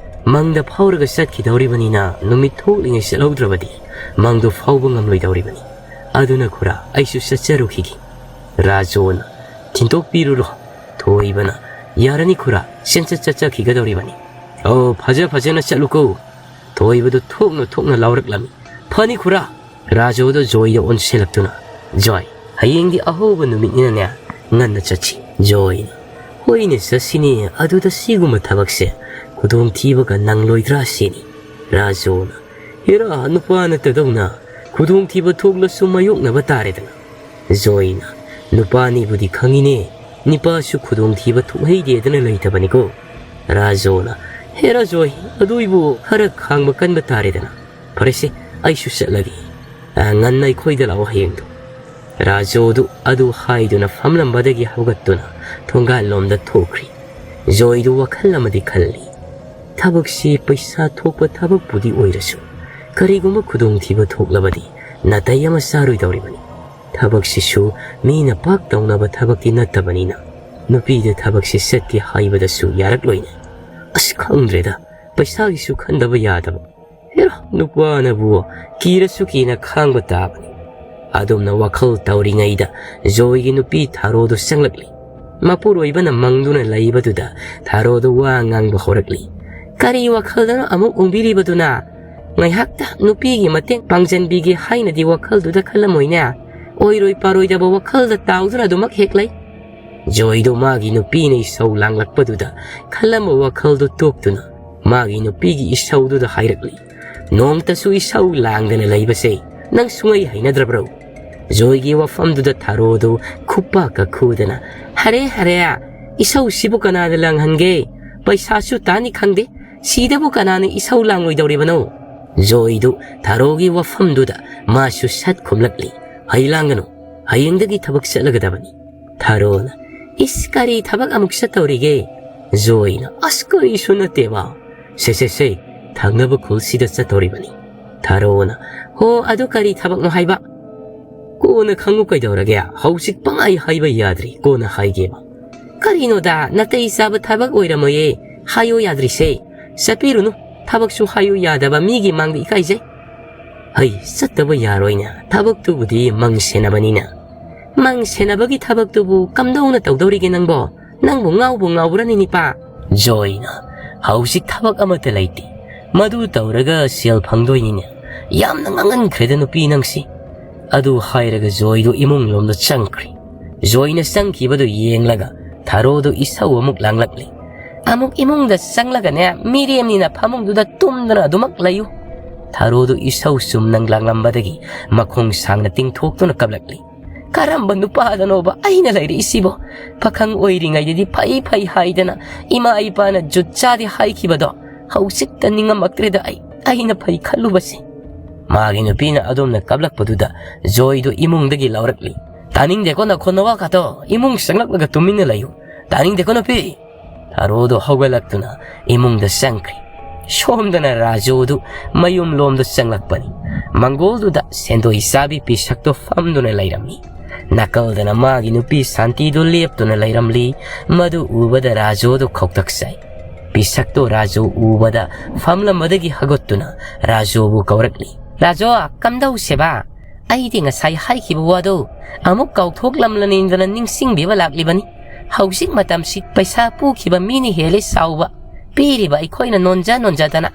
ꯃꯪꯗ ꯐꯥꯎꯔꯒ ꯆꯠꯈꯤꯗꯧꯔꯤꯕꯅꯤꯅ ꯅꯨꯃꯤꯠ ꯊꯣꯛꯂꯤꯉꯩ ꯆꯠꯍꯧꯗ꯭ꯔꯕꯗꯤ ꯃꯪꯗꯣ ꯐꯥꯎꯕ ꯉꯝꯂꯣꯏꯗꯧꯔꯤꯕꯅꯤ꯫ ꯑꯗꯨꯅ ꯈꯨꯔꯥ, ꯑꯩꯁꯨ ꯆꯠꯆꯔꯨꯈꯤꯒꯦ꯫" ꯔꯥꯖꯣꯅ, "ꯊꯤꯟꯗꯣꯛꯄꯤꯔꯨꯔꯣ꯫" ꯊꯣꯏꯕꯅ, "ꯌꯥꯔꯅꯤ ꯈꯨꯔꯥ, ꯁꯦꯟꯆꯠ ꯆꯠꯆꯈꯤꯒꯗꯧꯔꯤꯕꯅꯤ꯫ ꯑꯣ, ꯐꯖ ꯐꯖꯅ ꯆꯠꯂꯨꯀꯣ꯫" ꯊꯣꯏꯕꯗꯨ ꯊꯣꯛꯅ ꯊꯣꯛꯅ ꯂꯥꯎꯔꯛꯂꯝꯃꯤ꯫ "ꯐꯅꯤ ꯈꯨꯔꯥ꯫" ꯔꯥꯖꯨꯗꯨ ꯖꯣꯏꯗ ꯑꯣꯟꯁꯤꯜꯂꯛꯇꯨꯅ, "ꯖꯣꯏ, ꯍꯌꯦꯡꯗꯤ ꯑꯍꯧꯕ ꯅꯨꯃꯤꯠꯅꯤꯅꯅꯦ, ꯉꯟꯅ ꯆꯠꯁꯤ꯫" ꯖꯣꯏꯅ, "ꯍꯣꯏꯅꯦ, ꯆꯠꯁꯤꯅꯦ, ꯑꯗꯨꯗ ꯁꯤꯒꯨꯝꯕ ꯊꯕꯛꯁꯦ ꯈꯨꯗꯣꯡꯊꯤꯕꯒ ꯅꯪꯂꯣꯏꯗ꯭ꯔꯥ ꯁꯤꯅꯤ꯫" ꯔꯥꯖꯨꯅ, "ꯍꯦꯔꯥ, ꯅꯨꯄꯥ ꯅꯠꯇꯗꯧꯅ ꯈꯨꯗꯣꯡꯊꯤꯕ ꯊꯣꯛꯂꯁꯨ ꯃꯥꯌꯣꯛꯅꯕ ꯇꯥꯔꯦꯗꯅ꯫" ꯖꯣꯏꯅ, "ꯅꯨꯄꯥꯅꯤꯕꯨꯗꯤ ꯈꯪꯉꯤꯅꯦ, ꯅꯨꯄꯥꯁꯨ ꯈꯨꯗꯣꯡꯊꯤꯕ ꯊꯣꯛꯍꯩꯗꯦꯗꯅ ꯂꯩꯇꯕꯅꯤꯀꯣ꯫" ꯔꯥꯖꯨꯅ, "ꯍꯦꯔꯥ ꯖꯣꯏ, ꯑꯗꯨꯏꯕꯨ ꯈꯔ ꯈꯥꯡꯕ ꯀꯟꯕ ꯇꯥꯔꯦꯗꯅ꯫ ꯐꯔꯦꯁꯦ, ꯑꯩꯁꯨ ꯆꯠꯂꯒꯦ꯫ ꯑ, ꯉꯟꯅ ꯑꯩꯈꯣꯏꯗ ꯂꯥꯛꯑꯣ ꯍꯌꯦꯡꯗꯣ꯫" ꯔꯥꯖꯨꯗꯨ ꯑꯗꯨ ꯍꯥꯏꯗꯨꯅ ꯐꯝꯂꯝꯕꯗꯒꯤ ꯍꯧꯒꯠꯇꯨꯅ ꯊꯣꯡꯒꯥꯜꯂꯣꯝꯗ ꯊꯣꯛꯈ꯭ꯔꯤ꯫ ꯖꯣꯏꯗꯨ ꯋꯥꯈꯜ ꯑꯃꯗꯤ ꯈꯜꯂꯤ꯫ ꯊꯕꯛꯁꯤ ꯄꯩꯁꯥ ꯊꯣꯛꯄ ꯊꯕꯛꯄꯨꯗꯤ ꯑꯣꯏꯔꯁꯨ, ꯀꯔꯤꯒꯨꯝꯕ ꯈꯨꯗꯣꯡꯊꯤꯕ ꯊꯣꯛꯂꯕꯗꯤ ꯅꯥꯇꯩ ꯑꯃ ꯆꯥꯔꯣꯏꯗꯧꯔꯤꯕꯅꯤ꯫ ꯊꯕꯛꯁꯤꯁꯨ ꯃꯤꯅ ꯄꯥꯛ ꯇꯧꯅꯕ ꯊꯕꯛꯇꯤ ꯅꯠꯇꯕꯅꯤꯅ, ꯅꯨꯄꯤꯗ ꯊꯕꯛꯁꯤ ꯆꯠꯀꯦ ꯍꯥꯏꯕꯗꯁꯨ ꯌꯥꯔꯛꯂꯣꯏꯅꯦ꯫ ꯑꯁ, ꯈꯪꯗ꯭ꯔꯦꯗ, ꯄꯩꯁꯥꯒꯤꯁꯨ ꯈꯟꯗꯕ ꯌꯥꯗꯕ꯫ ꯍꯦꯔꯥ, ꯅꯨꯄꯥꯅꯕꯨ ꯀꯤꯔꯁꯨ ꯀꯤꯅ ꯈꯥꯡꯕ ꯇꯥꯕꯅꯤ꯫ ꯑꯗꯨꯝꯅ ꯋꯥꯈꯜ ꯇꯧꯔꯤꯉꯩꯗ ꯖꯣꯏꯒꯤ ꯅꯨꯄꯤ ꯊꯥꯔꯣꯗꯨ ꯆꯪꯂꯛꯂꯤ꯫ ꯃꯄꯨꯔꯣꯏꯕꯅ ꯃꯪꯗꯨꯅ ꯂꯩꯕꯗꯨꯗ ꯊꯥꯔꯣꯗꯨ ꯋꯥ ꯉꯥꯡꯕ ꯍꯧꯔꯛꯂꯤ꯫ "ꯀꯔꯤ ꯋꯥꯈꯜꯗꯅꯣ ꯑꯃꯨꯛ ꯎꯪꯕꯤꯔꯤꯕꯗꯨꯅ? ꯉꯥꯏꯍꯥꯛꯇ ꯅꯨꯄꯤꯒꯤ ꯃꯇꯦꯡ ꯄꯥꯡꯖꯟꯕꯤꯒꯦ ꯍꯥꯏꯅꯗꯤ ꯋꯥꯈꯜꯗꯨꯗ ꯈꯜꯂꯝꯃꯣꯏꯅꯦ꯫ ꯑꯣꯏꯔꯣꯏ ꯄꯥꯔꯣꯏꯗꯕ ꯋꯥꯈꯜꯗ ꯇꯥꯎꯗꯨꯅ ꯑꯗꯨꯃꯛ ꯍꯦꯛ ꯂꯩ꯫" ꯖꯣꯏꯗꯣ ꯃꯥꯒꯤ ꯅꯨꯄꯤꯅ ꯏꯁꯧ ꯂꯥꯡꯂꯛꯄꯗꯨꯗ ꯈꯜꯂꯝꯕ ꯋꯥꯈꯜꯗꯨ ꯇꯣꯛꯇꯨꯅ ꯃꯥꯒꯤ ꯅꯨꯄꯤꯒꯤ ꯏꯁꯧꯗꯨꯗ ꯍꯥꯏꯔꯛꯂꯤ, "ꯅꯣꯡꯇꯁꯨ ꯏꯁꯧ ꯂꯥꯡꯗꯅ ꯂꯩꯕꯁꯦ ꯅꯪ ꯁꯨꯡꯍꯩ ꯍꯩꯅꯗ꯭ꯔꯕ꯭ꯔꯣ?" ꯖꯣꯏꯒꯤ ꯋꯥꯐꯝꯗꯨꯗ ꯊꯥꯔꯣꯗꯨ ꯈꯨꯄꯥꯛꯀ ꯈꯨꯗꯅ, "ꯍꯔꯦ, ꯍꯔꯦ, ꯏꯁꯧꯁꯤꯕꯨ ꯀꯅꯥꯅ ꯂꯥꯡꯍꯟꯒꯦ? ꯄꯩꯁꯥꯁꯨ ꯇꯥꯅꯤ ꯈꯪꯗꯦ, ꯁꯤꯗꯕꯨ ꯀꯅꯥꯅ ꯏꯁꯧ ꯂꯥꯡꯂꯣꯏꯗꯧꯔꯤꯕꯅꯣ?" ꯖꯣꯏꯗꯨ ꯊꯥꯔꯣꯒꯤ ꯋꯥꯐꯝꯗꯨꯗ ꯃꯥꯁꯨ ꯁꯠ ꯈꯨꯝꯂꯛꯂꯤ, "ꯍꯩ ꯂꯥꯡꯒꯅꯨ, ꯍꯌꯦꯡꯗꯒꯤ ꯊꯕꯛ ꯆꯠꯂꯒꯗꯕꯅꯤ꯫" ꯊꯥꯔꯣꯅ, "ꯏꯁ, ꯀꯔꯤ ꯊꯕꯛ ꯑꯃꯨꯛ ꯆꯠꯇꯧꯔꯤꯒꯦ?" ꯖꯣꯏꯅ, "ꯑꯁ, ꯀꯔꯤꯁꯨ ꯅꯠꯇꯦꯕ꯫ ꯁꯦ, ꯁꯦ, ꯁꯦ, ꯊꯪꯅꯕ ꯈꯨꯜꯁꯤꯗ ꯆꯠꯇꯧꯔꯤꯕꯅꯤ꯫" ꯊꯥꯔꯣꯅ, "ꯍꯣ, ꯑꯗꯨ ꯀꯔꯤ ꯊꯕꯛꯅꯣ ꯍꯥꯏꯕ?" "ꯀꯣꯟꯅ ꯈꯪꯉꯨ ꯀꯩꯗꯧꯔꯒꯦ? ꯍꯧꯖꯤꯛ ꯄꯪꯍꯥꯏ ꯍꯥꯏꯕ ꯌꯥꯗ꯭ꯔꯤ, ꯀꯣꯟꯅ ꯍꯥꯏꯒꯦꯕ꯫" "ꯀꯔꯤꯅꯣꯗ, ꯅꯥꯇꯩ ꯆꯥꯕ ꯊꯕꯛ ꯑꯣꯏꯔꯝꯃꯣꯏꯌꯦ, ꯍꯥꯏꯌꯣ ꯌꯥꯗ꯭ꯔꯤꯁꯦ꯫ ꯆꯠꯄꯤꯔꯨꯅꯨ, ꯊꯕꯛꯁꯨ ꯍꯥꯏꯌꯨ ꯌꯥꯗꯕ ꯃꯤꯒꯤ ꯃꯥꯡꯗ ꯏꯀꯥꯏꯖꯩ꯫" "ꯍꯩ, ꯆꯠꯇꯕ ꯌꯥꯔꯣꯏꯅꯦ, ꯊꯕꯛꯇꯨꯕꯨꯗꯤ ꯃꯪ ꯁꯦꯟꯅꯕꯅꯤꯅ꯫" "ꯃꯪ ꯁꯦꯟꯅꯕꯒꯤ ꯊꯕꯛꯇꯨꯕꯨ ꯀꯝꯗꯧꯅ ꯇꯧꯗꯧꯔꯤꯒꯦ ꯅꯪꯕꯣ? ꯅꯪꯕꯨ ꯉꯥꯎꯕꯨ ꯉꯥꯎꯕ꯭ꯔꯅꯤ, ꯅꯤꯄꯥ?" ꯖꯣꯏꯅ, "ꯍꯧꯖꯤꯛ ꯊꯕꯛ ꯑꯃꯠꯇ ꯂꯩꯇꯦ, ꯃꯗꯨ ꯇꯧꯔꯒ ꯁꯦꯜ ꯐꯪꯗꯣꯏꯅꯤꯅꯦ꯫ ꯌꯥꯝꯅ ꯉꯥꯡꯍꯟꯈ꯭ꯔꯦꯗ, ꯅꯨꯄꯤ ꯅꯪꯁꯤ꯫" ꯑꯗꯨ ꯍꯥꯏꯔꯒ ꯖꯣꯏꯗꯨ ꯏꯃꯨꯡ ꯂꯣꯝꯗ ꯆꯪꯈ꯭ꯔꯦ꯫ ꯖꯣꯏꯅ ꯆꯪꯈꯤꯕꯗꯨ ꯌꯦꯡꯂꯒ ꯊꯥꯔꯣꯗꯨ ꯏꯁꯧ ꯑꯃꯨꯛ ꯂꯥꯡꯂꯛꯂꯤ꯫ "ꯑꯃꯨꯛ ꯏꯃꯨꯡꯗ ꯆꯪꯂꯒꯅꯦ, ꯃꯤꯔꯦꯝꯅꯤꯅ ꯐꯃꯨꯡꯗꯨꯗ ꯇꯨꯝꯗꯨꯅ ꯑꯗꯨꯃꯛ ꯂꯩꯌꯨ꯫" ꯊꯥꯔꯣꯗꯨ ꯏꯁꯧ ꯆꯨꯝꯅ ꯂꯥꯡꯂꯝꯕꯗꯒꯤ ꯃꯈꯣꯡ ꯁꯥꯡꯅ ꯇꯤꯡꯊꯣꯛꯇꯨꯅ ꯀꯞꯂꯛꯂꯤ꯫ "ꯀꯔꯝꯕ ꯅꯨꯄꯥꯗꯅꯣꯕ ꯑꯩꯅ ꯂꯩꯔꯛꯏꯁꯤꯕꯣ? ꯄꯥꯈꯪ ꯑꯣꯏꯔꯤꯉꯩꯗꯗꯤ ꯐꯩ ꯐꯩ ꯍꯥꯏꯗꯅ ꯏꯃꯥ ꯏꯄꯥꯅ ꯖꯨꯠ ꯆꯥꯗꯦ ꯍꯥꯏꯈꯤꯕꯗꯣ ꯍꯧꯖꯤꯛꯇ ꯅꯤꯡꯉꯝꯃꯛꯇ꯭ꯔꯦꯗ ꯑꯩ, ꯑꯩꯅ ꯐꯩ ꯈꯜꯂꯨꯕꯁꯦ꯫" ꯃꯥꯒꯤ ꯅꯨꯄꯤꯅ ꯑꯗꯨꯝꯅ ꯀꯞꯂꯛꯄꯗꯨꯗ ꯖꯣꯏꯗꯨ ꯏꯃꯨꯡꯗꯒꯤ ꯂꯥꯎꯔꯛꯂꯤ꯫ "ꯇꯥꯅꯤꯡꯗꯦꯀꯣ ꯅꯈꯣꯟ ꯅꯋꯥ ꯀꯥꯗꯣ, ꯏꯃꯨꯡ ꯆꯪꯂꯛꯂꯒ ꯇꯨꯃꯤꯟꯅ ꯂꯩꯌꯨ꯫ ꯇꯥꯅꯤꯡꯗꯦꯀꯣ ꯅꯨꯄꯤ꯫" ꯊꯥꯔꯣꯗꯣ ꯍꯧꯒꯠꯂꯛꯇꯨꯅ ꯏꯃꯨꯡꯗ ꯆꯪꯈ꯭ꯔꯦ꯫ ꯁꯣꯝꯗꯅ ꯔꯥꯖꯨꯗꯨ ꯃꯌꯨꯝ ꯂꯣꯝꯗ ꯆꯪꯂꯛꯄꯅꯤ꯫ ꯃꯪꯒꯣꯜꯗꯨꯗ ꯁꯦꯟꯗꯣꯏ ꯆꯥꯕꯤ ꯄꯤꯁꯛꯇꯣ ꯐꯝꯗꯨꯅ ꯂꯩꯔꯝꯃꯤ꯫ ꯅꯥꯀꯜꯗꯅ ꯃꯥꯒꯤ ꯅꯨꯄꯤ ꯁꯥꯟꯇꯤꯗꯨ ꯂꯦꯞꯇꯨꯅ ꯂꯩꯔꯝꯂꯤ꯫ ꯃꯗꯨ ꯎꯕꯗ ꯔꯥꯖꯨꯗꯨ ꯈꯧꯇꯛ ꯆꯥꯏ꯫ ꯄꯤꯁꯛꯇꯣ ꯔꯥꯖꯨ ꯎꯕꯗ ꯐꯝꯂꯝꯕꯗꯒꯤ ꯍꯧꯒꯠꯇꯨꯅ ꯔꯥꯖꯨꯕꯨ ꯀꯧꯔꯛꯂꯤ꯫ "ꯔꯥꯖꯨ, ꯀꯝꯗꯧꯁꯦꯕ? ꯑꯩꯗꯤ ꯉꯁꯥꯏ ꯍꯥꯏꯈꯤꯕ ꯋꯥꯗꯣ ꯑꯃꯨꯛ ꯀꯥꯎꯊꯣꯛꯂꯝꯂꯅꯤꯗꯅ ꯅꯤꯡꯁꯤꯡꯕꯤꯕ ꯂꯥꯛꯂꯤꯕꯅꯤ꯫ ꯍꯧꯖꯤꯛ ꯃꯇꯝꯁꯤ ꯄꯩꯁꯥ ꯄꯨꯈꯤꯕ ꯃꯤꯅ ꯍꯦꯜꯂꯤ ꯆꯥꯎꯕ꯫ ꯄꯤꯔꯤꯕ ꯑꯩꯈꯣꯏꯅ ꯅꯣꯟꯖ ꯅꯣꯟꯖꯗꯅ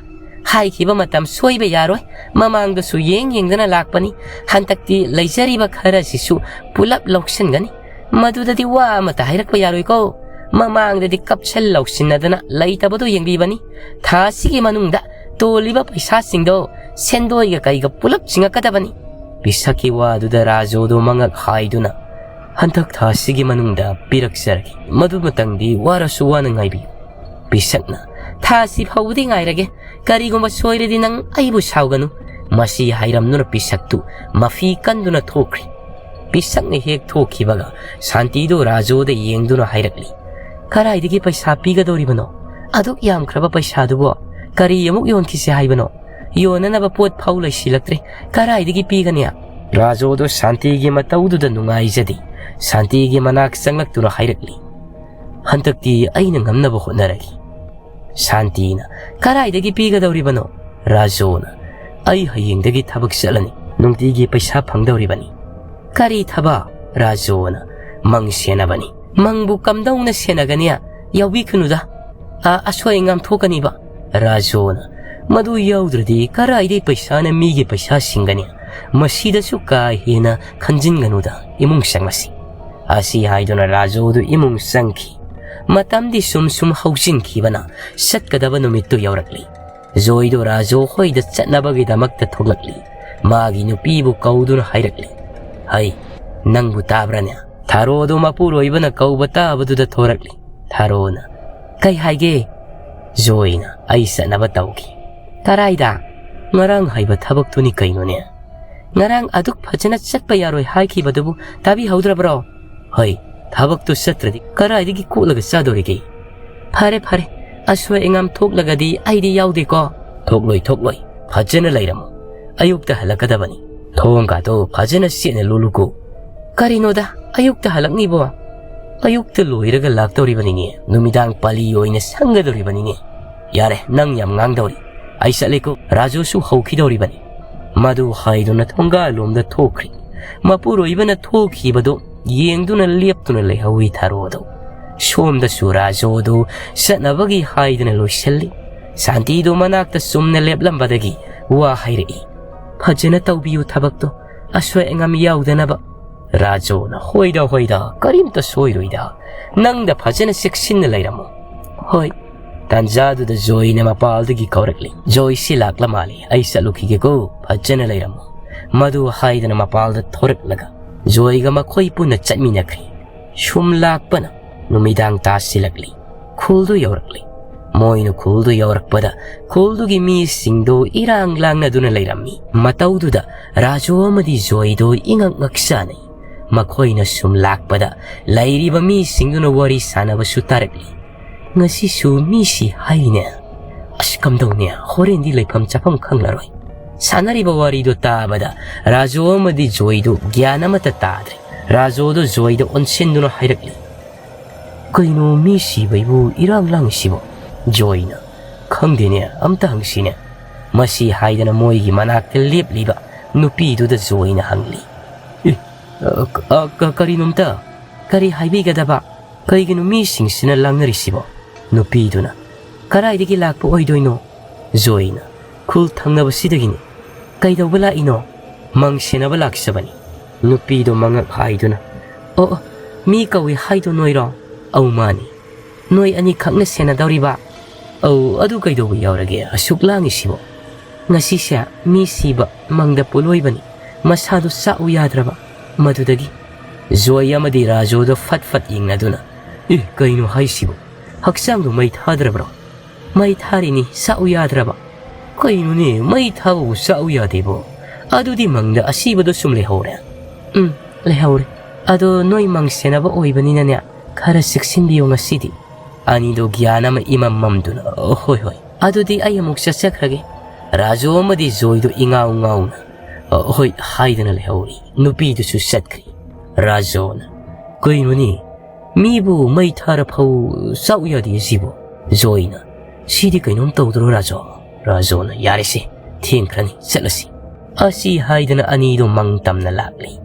ꯍꯥꯏꯈꯤꯕ ꯃꯇꯝ ꯁꯣꯏꯕ ꯌꯥꯔꯣꯏ꯫ ꯃꯃꯥꯡꯗꯁꯨ ꯌꯦꯡ ꯌꯦꯡꯗꯅ ꯂꯥꯛꯄꯅꯤ꯫ ꯍꯟꯗꯛꯇꯤ ꯂꯩꯖꯔꯤꯕ ꯈꯔꯁꯤꯁꯨ ꯄꯨꯂꯞ ꯂꯧꯁꯤꯟꯒꯅꯤ꯫ ꯃꯗꯨꯗꯗꯤ ꯋꯥ ꯑꯃꯠꯇ ꯍꯥꯏꯔꯛꯄ ꯌꯥꯔꯣꯏꯀꯣ꯫ ꯃꯃꯥꯡꯗꯗꯤ ꯀꯞꯁꯟ ꯂꯧꯁꯤꯟꯅꯗꯅ ꯂꯩꯇꯕꯗꯣ ꯌꯦꯡꯕꯤꯕꯅꯤ꯫ ꯊꯥ ꯑꯁꯤꯒꯤ ꯃꯅꯨꯡꯗ ꯇꯣꯜꯂꯤꯕ ꯄꯩꯁꯥꯁꯤꯡꯗꯣ ꯁꯦꯟꯗꯣꯏꯒ ꯀꯩꯒ ꯄꯨꯂꯞ ꯆꯤꯡꯉꯛꯀꯗꯕꯅꯤ꯫" ꯄꯤꯁꯛꯀꯤ ꯋꯥꯗꯨꯗ ꯔꯥꯖꯨꯗꯨ ꯃꯉꯛ ꯍꯥꯏꯗꯨꯅ, "ꯍꯟꯗꯛ ꯊꯥ ꯑꯁꯤꯒꯤ ꯃꯅꯨꯡꯗ ꯄꯤꯔꯛꯆꯔꯒꯦ꯫ ꯃꯗꯨꯃꯇꯪꯗꯤ ꯋꯥꯔꯁꯨ ꯋꯥꯅ ꯉꯥꯏꯕꯤꯌꯨ꯫" ꯄꯤꯁꯛꯅ, "ꯊꯥ ꯑꯁꯤ ꯐꯥꯎꯕꯗꯤ ꯉꯥꯏꯔꯒꯦ꯫ ꯀꯔꯤꯒꯨꯝꯕ ꯁꯣꯏꯔꯗꯤ ꯅꯪ ꯑꯩꯕꯨ ꯁꯥꯎꯒꯅꯨ꯫" ꯃꯁꯤ ꯍꯥꯏꯔꯝꯗꯨꯅ ꯄꯤꯁꯛꯇꯨ ꯃꯐꯤ ꯀꯟꯗꯨꯅ ꯊꯣꯛꯈ꯭ꯔꯦ꯫ ꯄꯤꯁꯛꯅ ꯍꯦꯛ ꯊꯣꯛꯈꯤꯕꯒ ꯁꯥꯟꯇꯤꯗꯨ ꯔꯥꯖꯨꯗ ꯌꯦꯡꯗꯨꯅ ꯍꯥꯏꯔꯛꯂꯤ, "ꯀꯗꯥꯏꯗꯒꯤ ꯄꯩꯁꯥ ꯄꯤꯒꯗꯧꯔꯤꯕꯅꯣ? ꯑꯗꯨꯛ ꯌꯥꯝꯈ꯭ꯔꯕ ꯄꯩꯁꯥꯗꯨꯕꯨ ꯀꯔꯤ ꯑꯃꯨꯛ ꯌꯣꯟꯈꯤꯁꯦ ꯍꯥꯏꯕꯅꯣ? ꯌꯣꯟꯅꯅꯕ ꯄꯣꯠ ꯐꯥꯎ ꯂꯩꯁꯤꯜꯂꯛꯇ꯭ꯔꯦ꯫ ꯀꯗꯥꯏꯗꯒꯤ ꯄꯤꯒꯅꯤ?" ꯔꯥꯖꯨꯗꯨ ꯁꯥꯟꯇꯤꯒꯤ ꯃꯇꯧꯗꯨꯗ ꯅꯨꯡꯉꯥꯏꯖꯗꯦ꯫ ꯁꯥꯟꯇꯤꯒꯤ ꯃꯅꯥꯛ ꯆꯪꯂꯛꯇꯨꯅ ꯍꯥꯏꯔꯛꯂꯤ, "ꯍꯟꯗꯛꯇꯤ ꯑꯩꯅ ꯉꯝꯅꯕ ꯍꯣꯠꯅꯔꯒꯦ꯫" ꯁꯥꯟꯇꯤꯅ, "ꯀꯗꯥꯏꯗꯒꯤ ꯄꯤꯒꯗꯧꯔꯤꯕꯅꯣ?" ꯔꯥꯖꯨꯅ, "ꯑꯩ ꯍꯌꯦꯡꯗꯒꯤ ꯊꯕꯛ ꯆꯠꯂꯅꯤ꯫ ꯅꯨꯡꯇꯤꯒꯤ ꯄꯩꯁꯥ ꯐꯪꯗꯧꯔꯤꯕꯅꯤ꯫" "ꯀꯔꯤ ꯊꯕꯛ?" ꯔꯥꯖꯨꯅ, "ꯃꯪ ꯁꯦꯟꯅꯕꯅꯤ꯫ "ꯃꯪꯕꯨ ꯀꯝꯗꯧꯅ ꯁꯦꯟꯅꯒꯅꯤ? ꯌꯥꯎꯕꯤꯈꯅꯨꯗ꯫ ꯑ-, ꯑꯁꯣꯏ ꯑꯉꯥꯝ ꯊꯣꯛꯀꯅꯤꯕ꯫" ꯔꯥꯖꯨꯅ, "ꯃꯗꯨ ꯌꯥꯎꯗ꯭ꯔꯗꯤ ꯀꯔꯥꯏꯗꯩ ꯄꯩꯁꯥꯅ ꯃꯤꯒꯤ ꯄꯩꯁꯥ ꯁꯤꯡꯒꯅꯤ? ꯃꯁꯤꯗꯁꯨ ꯀꯥ ꯍꯦꯟꯅ ꯈꯟꯖꯤꯟꯒꯅꯨꯗ, ꯏꯃꯨꯡ ꯆꯪꯂꯁꯤ꯫" ꯑꯁꯤ ꯍꯥꯏꯗꯨꯅ ꯔꯥꯖꯨꯗꯨ ꯏꯃꯨꯡ ꯆꯪꯈꯤ꯫ ꯃꯇꯝꯗꯤ ꯁꯨꯝ ꯁꯨꯝ ꯍꯧꯖꯤꯟꯈꯤꯕꯅ ꯆꯠꯀꯗꯕ ꯅꯨꯃꯤꯠꯇꯨ ꯌꯧꯔꯛꯂꯤ꯫ ꯖꯣꯏꯗꯣ ꯔꯥꯖꯨ ꯍꯣꯏꯗ ꯆꯠꯅꯕꯒꯤꯗꯃꯛꯇ ꯊꯣꯛꯂꯛꯂꯤ꯫ ꯃꯥꯒꯤ ꯅꯨꯄꯤꯕꯨ ꯀꯧꯗꯨꯅ ꯍꯥꯏꯔꯛꯂꯤ, "ꯍꯩ, ꯅꯪꯕꯨ ꯇꯥꯕ꯭ꯔꯥꯅꯦ? ꯊꯥꯔꯣꯗꯣ ꯃꯄꯨꯔꯣꯏꯕꯅ ꯀꯧꯕ ꯇꯥꯕꯗꯨꯗ ꯊꯣꯔꯛꯂꯤ꯫" ꯊꯥꯔꯣꯅ, "ꯀꯩ ꯍꯥꯏꯒꯦ?" ꯖꯣꯏꯅ, "ꯑꯩ ꯆꯠꯅꯕ ꯇꯧꯈꯤ꯫" "ꯀꯔꯥꯏꯗ?" "ꯉꯔꯥꯡ ꯍꯥꯏꯕ ꯊꯕꯛꯇꯨꯅꯤ ꯀꯩꯅꯣꯅꯦ꯫" "ꯉꯔꯥꯡ ꯑꯗꯨꯛ ꯐꯖꯅ ꯆꯠꯄ ꯌꯥꯔꯣꯏ ꯍꯥꯏꯈꯤꯕꯗꯨꯕꯨ ꯇꯥꯕꯤꯍꯧꯗ꯭ꯔꯕ꯭ꯔꯣ?" "ꯍꯣꯏ, ꯊꯕꯛꯇꯨ ꯆꯠꯇ꯭ꯔꯗꯤ ꯀꯗꯥꯏꯗꯒꯤ ꯀꯣꯠꯂꯒ ꯆꯥꯗꯧꯔꯤꯒꯦ?" "ꯐꯔꯦ, ꯐꯔꯦ, ꯑꯁꯣꯏ ꯑꯉꯥꯝ ꯊꯣꯛꯂꯒꯗꯤ ꯑꯩꯗꯤ ꯌꯥꯎꯗꯦꯀꯣ꯫" "ꯊꯣꯛꯂꯣꯏ, ꯊꯣꯛꯂꯣꯏ, ꯐꯖꯅ ꯂꯩꯔꯝꯃꯨ꯫ ꯑꯌꯨꯛꯇ ꯍꯜꯂꯛꯀꯗꯕꯅꯤ꯫ ꯊꯣꯡꯒꯥꯗꯣ ꯐꯖꯅ ꯆꯦꯠꯅ ꯂꯣꯜꯂꯨꯀꯣ꯫" "ꯀꯔꯤꯅꯣꯗ, ꯑꯌꯨꯛꯇ ꯍꯜꯂꯛꯅꯤꯕꯣ? ꯑꯌꯨꯛꯇ ꯂꯣꯏꯔꯒ ꯂꯥꯛꯇꯧꯔꯤꯕꯅꯤꯅꯦ, ꯅꯨꯃꯤꯗꯥꯡ ꯄꯥꯂꯤ ꯑꯣꯏꯅ ꯁꯪꯒꯗꯧꯔꯤꯕꯅꯤꯅꯦ꯫" "ꯌꯥꯔꯦ, ꯅꯪ ꯌꯥꯝ ꯉꯥꯡꯗꯧꯔꯤ꯫ ꯑꯩ ꯆꯠꯂꯦꯀꯣ, ꯔꯥꯖꯨꯁꯨ ꯍꯧꯈꯤꯗꯧꯔꯤꯕꯅꯤ꯫" ꯃꯗꯨ ꯍꯥꯏꯗꯨꯅ ꯊꯣꯡꯒꯥꯜꯂꯣꯝꯗ ꯊꯣꯛꯈ꯭ꯔꯤ꯫ ꯃꯄꯨꯔꯣꯏꯕꯅ ꯊꯣꯛꯈꯤꯕꯗꯨ ꯌꯦꯡꯗꯨꯅ ꯂꯦꯞꯇꯨꯅ ꯂꯩꯍꯧꯏ ꯊꯥꯔꯣꯗꯣ꯫ ꯁꯣꯝꯗꯁꯨ ꯔꯥꯖꯨꯗꯨ ꯆꯠꯅꯕꯒꯤ ꯍꯥꯏꯗꯅ ꯂꯣꯏꯁꯤꯜꯂꯤ꯫ ꯁꯥꯟꯇꯤꯗꯨ ꯃꯅꯥꯛꯇ ꯆꯨꯝꯅ ꯂꯦꯞꯂꯝꯕꯗꯒꯤ ꯋꯥ ꯍꯥꯏꯔꯛꯏ, "ꯐꯖꯅ ꯇꯧꯕꯤꯌꯨ ꯊꯕꯛꯇꯣ, ꯑꯁꯣꯏ ꯑꯉꯥꯝ ꯌꯥꯎꯗꯅꯕ꯫" ꯔꯥꯖꯨꯅ, "ꯍꯣꯏꯗ, ꯍꯣꯏꯗ, ꯀꯔꯤꯝꯇ ꯁꯣꯏꯔꯣꯏꯗ꯫ ꯅꯪꯗ ꯐꯖꯅ ꯆꯦꯛꯁꯤꯟꯅ ꯂꯩꯔꯝꯃꯨ꯫" "ꯍꯣꯏ꯫" ꯇꯥꯟꯖꯥꯗꯨꯗ ꯖꯣꯏꯅ ꯃꯄꯥꯜꯗꯒꯤ ꯀꯧꯔꯛꯂꯤ, "ꯖꯣꯏ, ꯁꯤ ꯂꯥꯛꯂ ꯃꯥꯜꯂꯤ, ꯑꯩ ꯆꯠꯂꯨꯈꯤꯒꯦꯀꯣ, ꯐꯖꯅ ꯂꯩꯔꯝꯃꯨ꯫" ꯃꯗꯨ ꯍꯥꯏꯗꯅ ꯃꯄꯥꯜꯗ ꯊꯣꯔꯛꯂꯒ ꯖꯣꯏꯒ ꯃꯈꯣꯏ ꯄꯨꯟꯅ ꯆꯠꯃꯤꯟꯅꯈ꯭ꯔꯤ꯫ ꯁꯨꯝ ꯂꯥꯛꯄꯅ ꯅꯨꯃꯤꯗꯥꯡ ꯇꯥꯁꯤꯜꯂꯛꯂꯤ꯫ ꯈꯨꯜꯗꯨ ꯌꯧꯔꯛꯂꯤ꯫ ꯃꯣꯏꯅ ꯈꯨꯜꯗꯨ ꯌꯧꯔꯛꯄꯗ ꯈꯨꯜꯗꯨꯒꯤ ꯃꯤꯁꯤꯡꯗꯨ ꯏꯔꯥꯡ ꯂꯥꯡꯅꯗꯨꯅ ꯂꯩꯔꯝꯃꯤ꯫ ꯃꯇꯧꯗꯨꯗ ꯔꯥꯖꯨ ꯑꯃꯗꯤ ꯖꯣꯏꯗꯨ ꯏꯉꯛ ꯉꯛ ꯆꯥꯅꯩ꯫ ꯃꯈꯣꯏꯅ ꯁꯨꯝ ꯂꯥꯛꯄꯗ ꯂꯩꯔꯤꯕ ꯃꯤꯁꯤꯡꯗꯨꯅ ꯋꯥꯔꯤ ꯁꯥꯟꯅꯕꯁꯨ ꯇꯥꯔꯛꯂꯤ꯫ "ꯉꯁꯤꯁꯨ ꯃꯤꯁꯤ ꯍꯥꯏꯔꯤꯅꯦ꯫ ꯑꯁ, ꯀꯝꯗꯧꯅꯤ? ꯍꯣꯔꯦꯟꯗꯤ ꯂꯩꯐꯝ ꯆꯥꯐꯝ ꯈꯪꯂꯔꯣꯏ꯫" ꯁꯥꯟꯅꯔꯤꯕ ꯋꯥꯔꯤꯗꯨ ꯇꯥꯕꯗ ꯔꯥꯖꯨ ꯑꯃꯗꯤ ꯖꯣꯏꯗꯨ ꯒ꯭ꯌꯥꯟ ꯑꯃꯠꯇ ꯇꯥꯗ꯭ꯔꯦ꯫ ꯔꯥꯖꯨꯗꯨ ꯖꯣꯏꯗ ꯑꯣꯟꯁꯤꯟꯗꯨꯅ ꯍꯥꯏꯔꯛꯂꯤ, "ꯀꯩꯅꯣ ꯃꯤ ꯁꯤꯕꯩꯕꯨ ꯏꯔꯥꯡ ꯂꯥꯡꯉꯤꯁꯤꯕꯣ?" ꯖꯣꯏꯅ, "ꯈꯪꯗꯦꯅꯦ, ꯑꯝꯇ ꯍꯪꯁꯤꯅꯦ꯫" ꯃꯁꯤ ꯍꯥꯏꯗꯅ ꯃꯣꯏꯒꯤ ꯃꯅꯥꯛꯇ ꯂꯦꯞꯂꯤꯕ ꯅꯨꯄꯤꯗꯨꯗ ꯖꯣꯏꯅ ꯍꯪꯂꯤ, "ꯑꯦ, ꯑ, ꯀ-, ꯑ, ꯀ-, ꯀꯔꯤꯅꯣꯝꯇ?" ꯀꯔꯤ ꯍꯥꯏꯕꯤꯒꯗꯕ? ꯀꯩꯒꯤꯅꯣ ꯃꯤꯁꯤꯡꯁꯤꯅ ꯂꯥꯡꯅꯔꯤꯁꯤꯕꯣ? ꯅꯨꯄꯤꯗꯨꯅ, "ꯀꯗꯥꯏꯗꯒꯤ ꯂꯥꯛꯄ ꯑꯣꯏꯗꯣꯏꯅꯣ?" ꯖꯣꯏꯅ, "ꯈꯨꯜ ꯊꯪꯅꯕꯁꯤꯗꯒꯤꯅꯤ꯫ ꯀꯩꯗꯧꯕ ꯂꯥꯛꯏꯅꯣ?" "ꯃꯪ ꯁꯦꯟꯅꯕ ꯂꯥꯛꯆꯕꯅꯤ꯫" ꯅꯨꯄꯤꯗꯣ ꯃꯉꯛ ꯍꯥꯏꯗꯨꯅ, "ꯑꯣ, ꯑꯣ, ꯃꯤ ꯀꯧꯏ ꯍꯥꯏꯗꯣ ꯅꯣꯏꯔꯣ?" "ꯑꯧ, ꯃꯥꯅꯤ꯫" "ꯅꯣꯏ ꯑꯅꯤꯈꯛꯅ ꯁꯦꯟꯅꯗꯧꯔꯤꯕ?" "ꯑꯧ, ꯑꯗꯨ ꯀꯩꯗꯧꯕ ꯌꯥꯎꯔꯒꯦ ꯑꯁꯨꯛ ꯂꯥꯡꯉꯤꯁꯤꯕꯣ?" "ꯉꯁꯤꯁꯦ ꯃꯤ ꯁꯤꯕ ꯃꯪꯗ ꯄꯣꯠꯂꯣꯏꯕꯅꯤ, ꯃꯁꯥꯗꯣ ꯆꯥꯛꯎ ꯌꯥꯗ꯭ꯔꯕ, ꯃꯗꯨꯗꯒꯤ꯫" ꯖꯣꯏ ꯑꯃꯗꯤ ꯔꯥꯖꯨꯗꯣ ꯐꯠ ꯐꯠ ꯌꯦꯡꯅꯗꯨꯅ, "ꯑꯦ, ꯀꯩꯅꯣ ꯍꯥꯏꯁꯤꯕꯣ? ꯍꯛꯆꯥꯡꯗꯣ ꯃꯩ ꯊꯥꯗ꯭ꯔꯕ꯭ꯔꯣ?" "ꯃꯩ ꯊꯥꯔꯤꯅꯤ, ꯆꯥꯛꯎ ꯌꯥꯗ꯭ꯔꯕ꯫" "ꯀꯩꯅꯣꯅꯦ, ꯃꯩ ꯊꯥꯕꯕꯨ ꯆꯥꯛꯎ ꯌꯥꯗꯦꯕꯣ? ꯑꯗꯨꯗꯤ ꯃꯪꯗ ꯑꯁꯤꯕꯗꯣ ꯁꯨꯝ ꯂꯩꯍꯧꯔꯦ꯫" "ꯎꯝ, ꯂꯩꯍꯧꯔꯦ꯫ ꯑꯗꯣ ꯅꯣꯏ ꯃꯪ ꯁꯦꯟꯅꯕ ꯑꯣꯏꯕꯅꯤꯅꯅꯦ, ꯈꯔ ꯆꯦꯛꯁꯤꯟꯕꯤꯌꯣ ꯉꯁꯤꯗꯤ꯫" ꯑꯅꯤꯗꯣ ꯒ꯭ꯌꯥꯟ ꯑꯃ ꯏꯃꯝ ꯃꯝꯗꯨꯅ, "ꯍꯣꯏ, ꯍꯣꯏ, ꯑꯗꯨꯗꯤ ꯑꯩ ꯑꯃꯨꯛ ꯆꯠꯆꯈ꯭ꯔꯒꯦ꯫" ꯔꯥꯖꯨ ꯑꯃꯗꯤ ꯖꯣꯏꯗꯣ ꯏꯉꯥꯎ ꯉꯥꯎꯅ, "ꯍꯣꯏ" ꯍꯥꯏꯗꯅ ꯂꯩꯍꯧꯔꯤ꯫ ꯅꯨꯄꯤꯗꯨꯁꯨ ꯆꯠꯈ꯭ꯔꯤ꯫ ꯔꯥꯖꯨꯅ, "ꯀꯩꯅꯣꯅꯦ, ꯃꯤꯕꯨ ꯃꯩ ꯊꯥꯔ ꯐꯧ ꯆꯥꯛꯎ ꯌꯥꯗꯦ ꯁꯤꯕꯨ?" ꯖꯣꯏꯅ, "ꯁꯤꯗꯤ ꯀꯩꯅꯣꯝ ꯇꯧꯗ꯭ꯔꯣ ꯔꯥꯖꯨ?" ꯔꯥꯖꯨꯅ, "ꯌꯥꯔꯦꯁꯦ, ꯊꯦꯡꯈ꯭ꯔꯅꯤ, ꯆꯠꯂꯁꯤ꯫" ꯑꯁꯤ ꯍꯥꯏꯗꯅ ꯑꯅꯤꯗꯣ ꯃꯪ ꯇꯝꯅ ꯂꯥꯛꯂꯤ꯫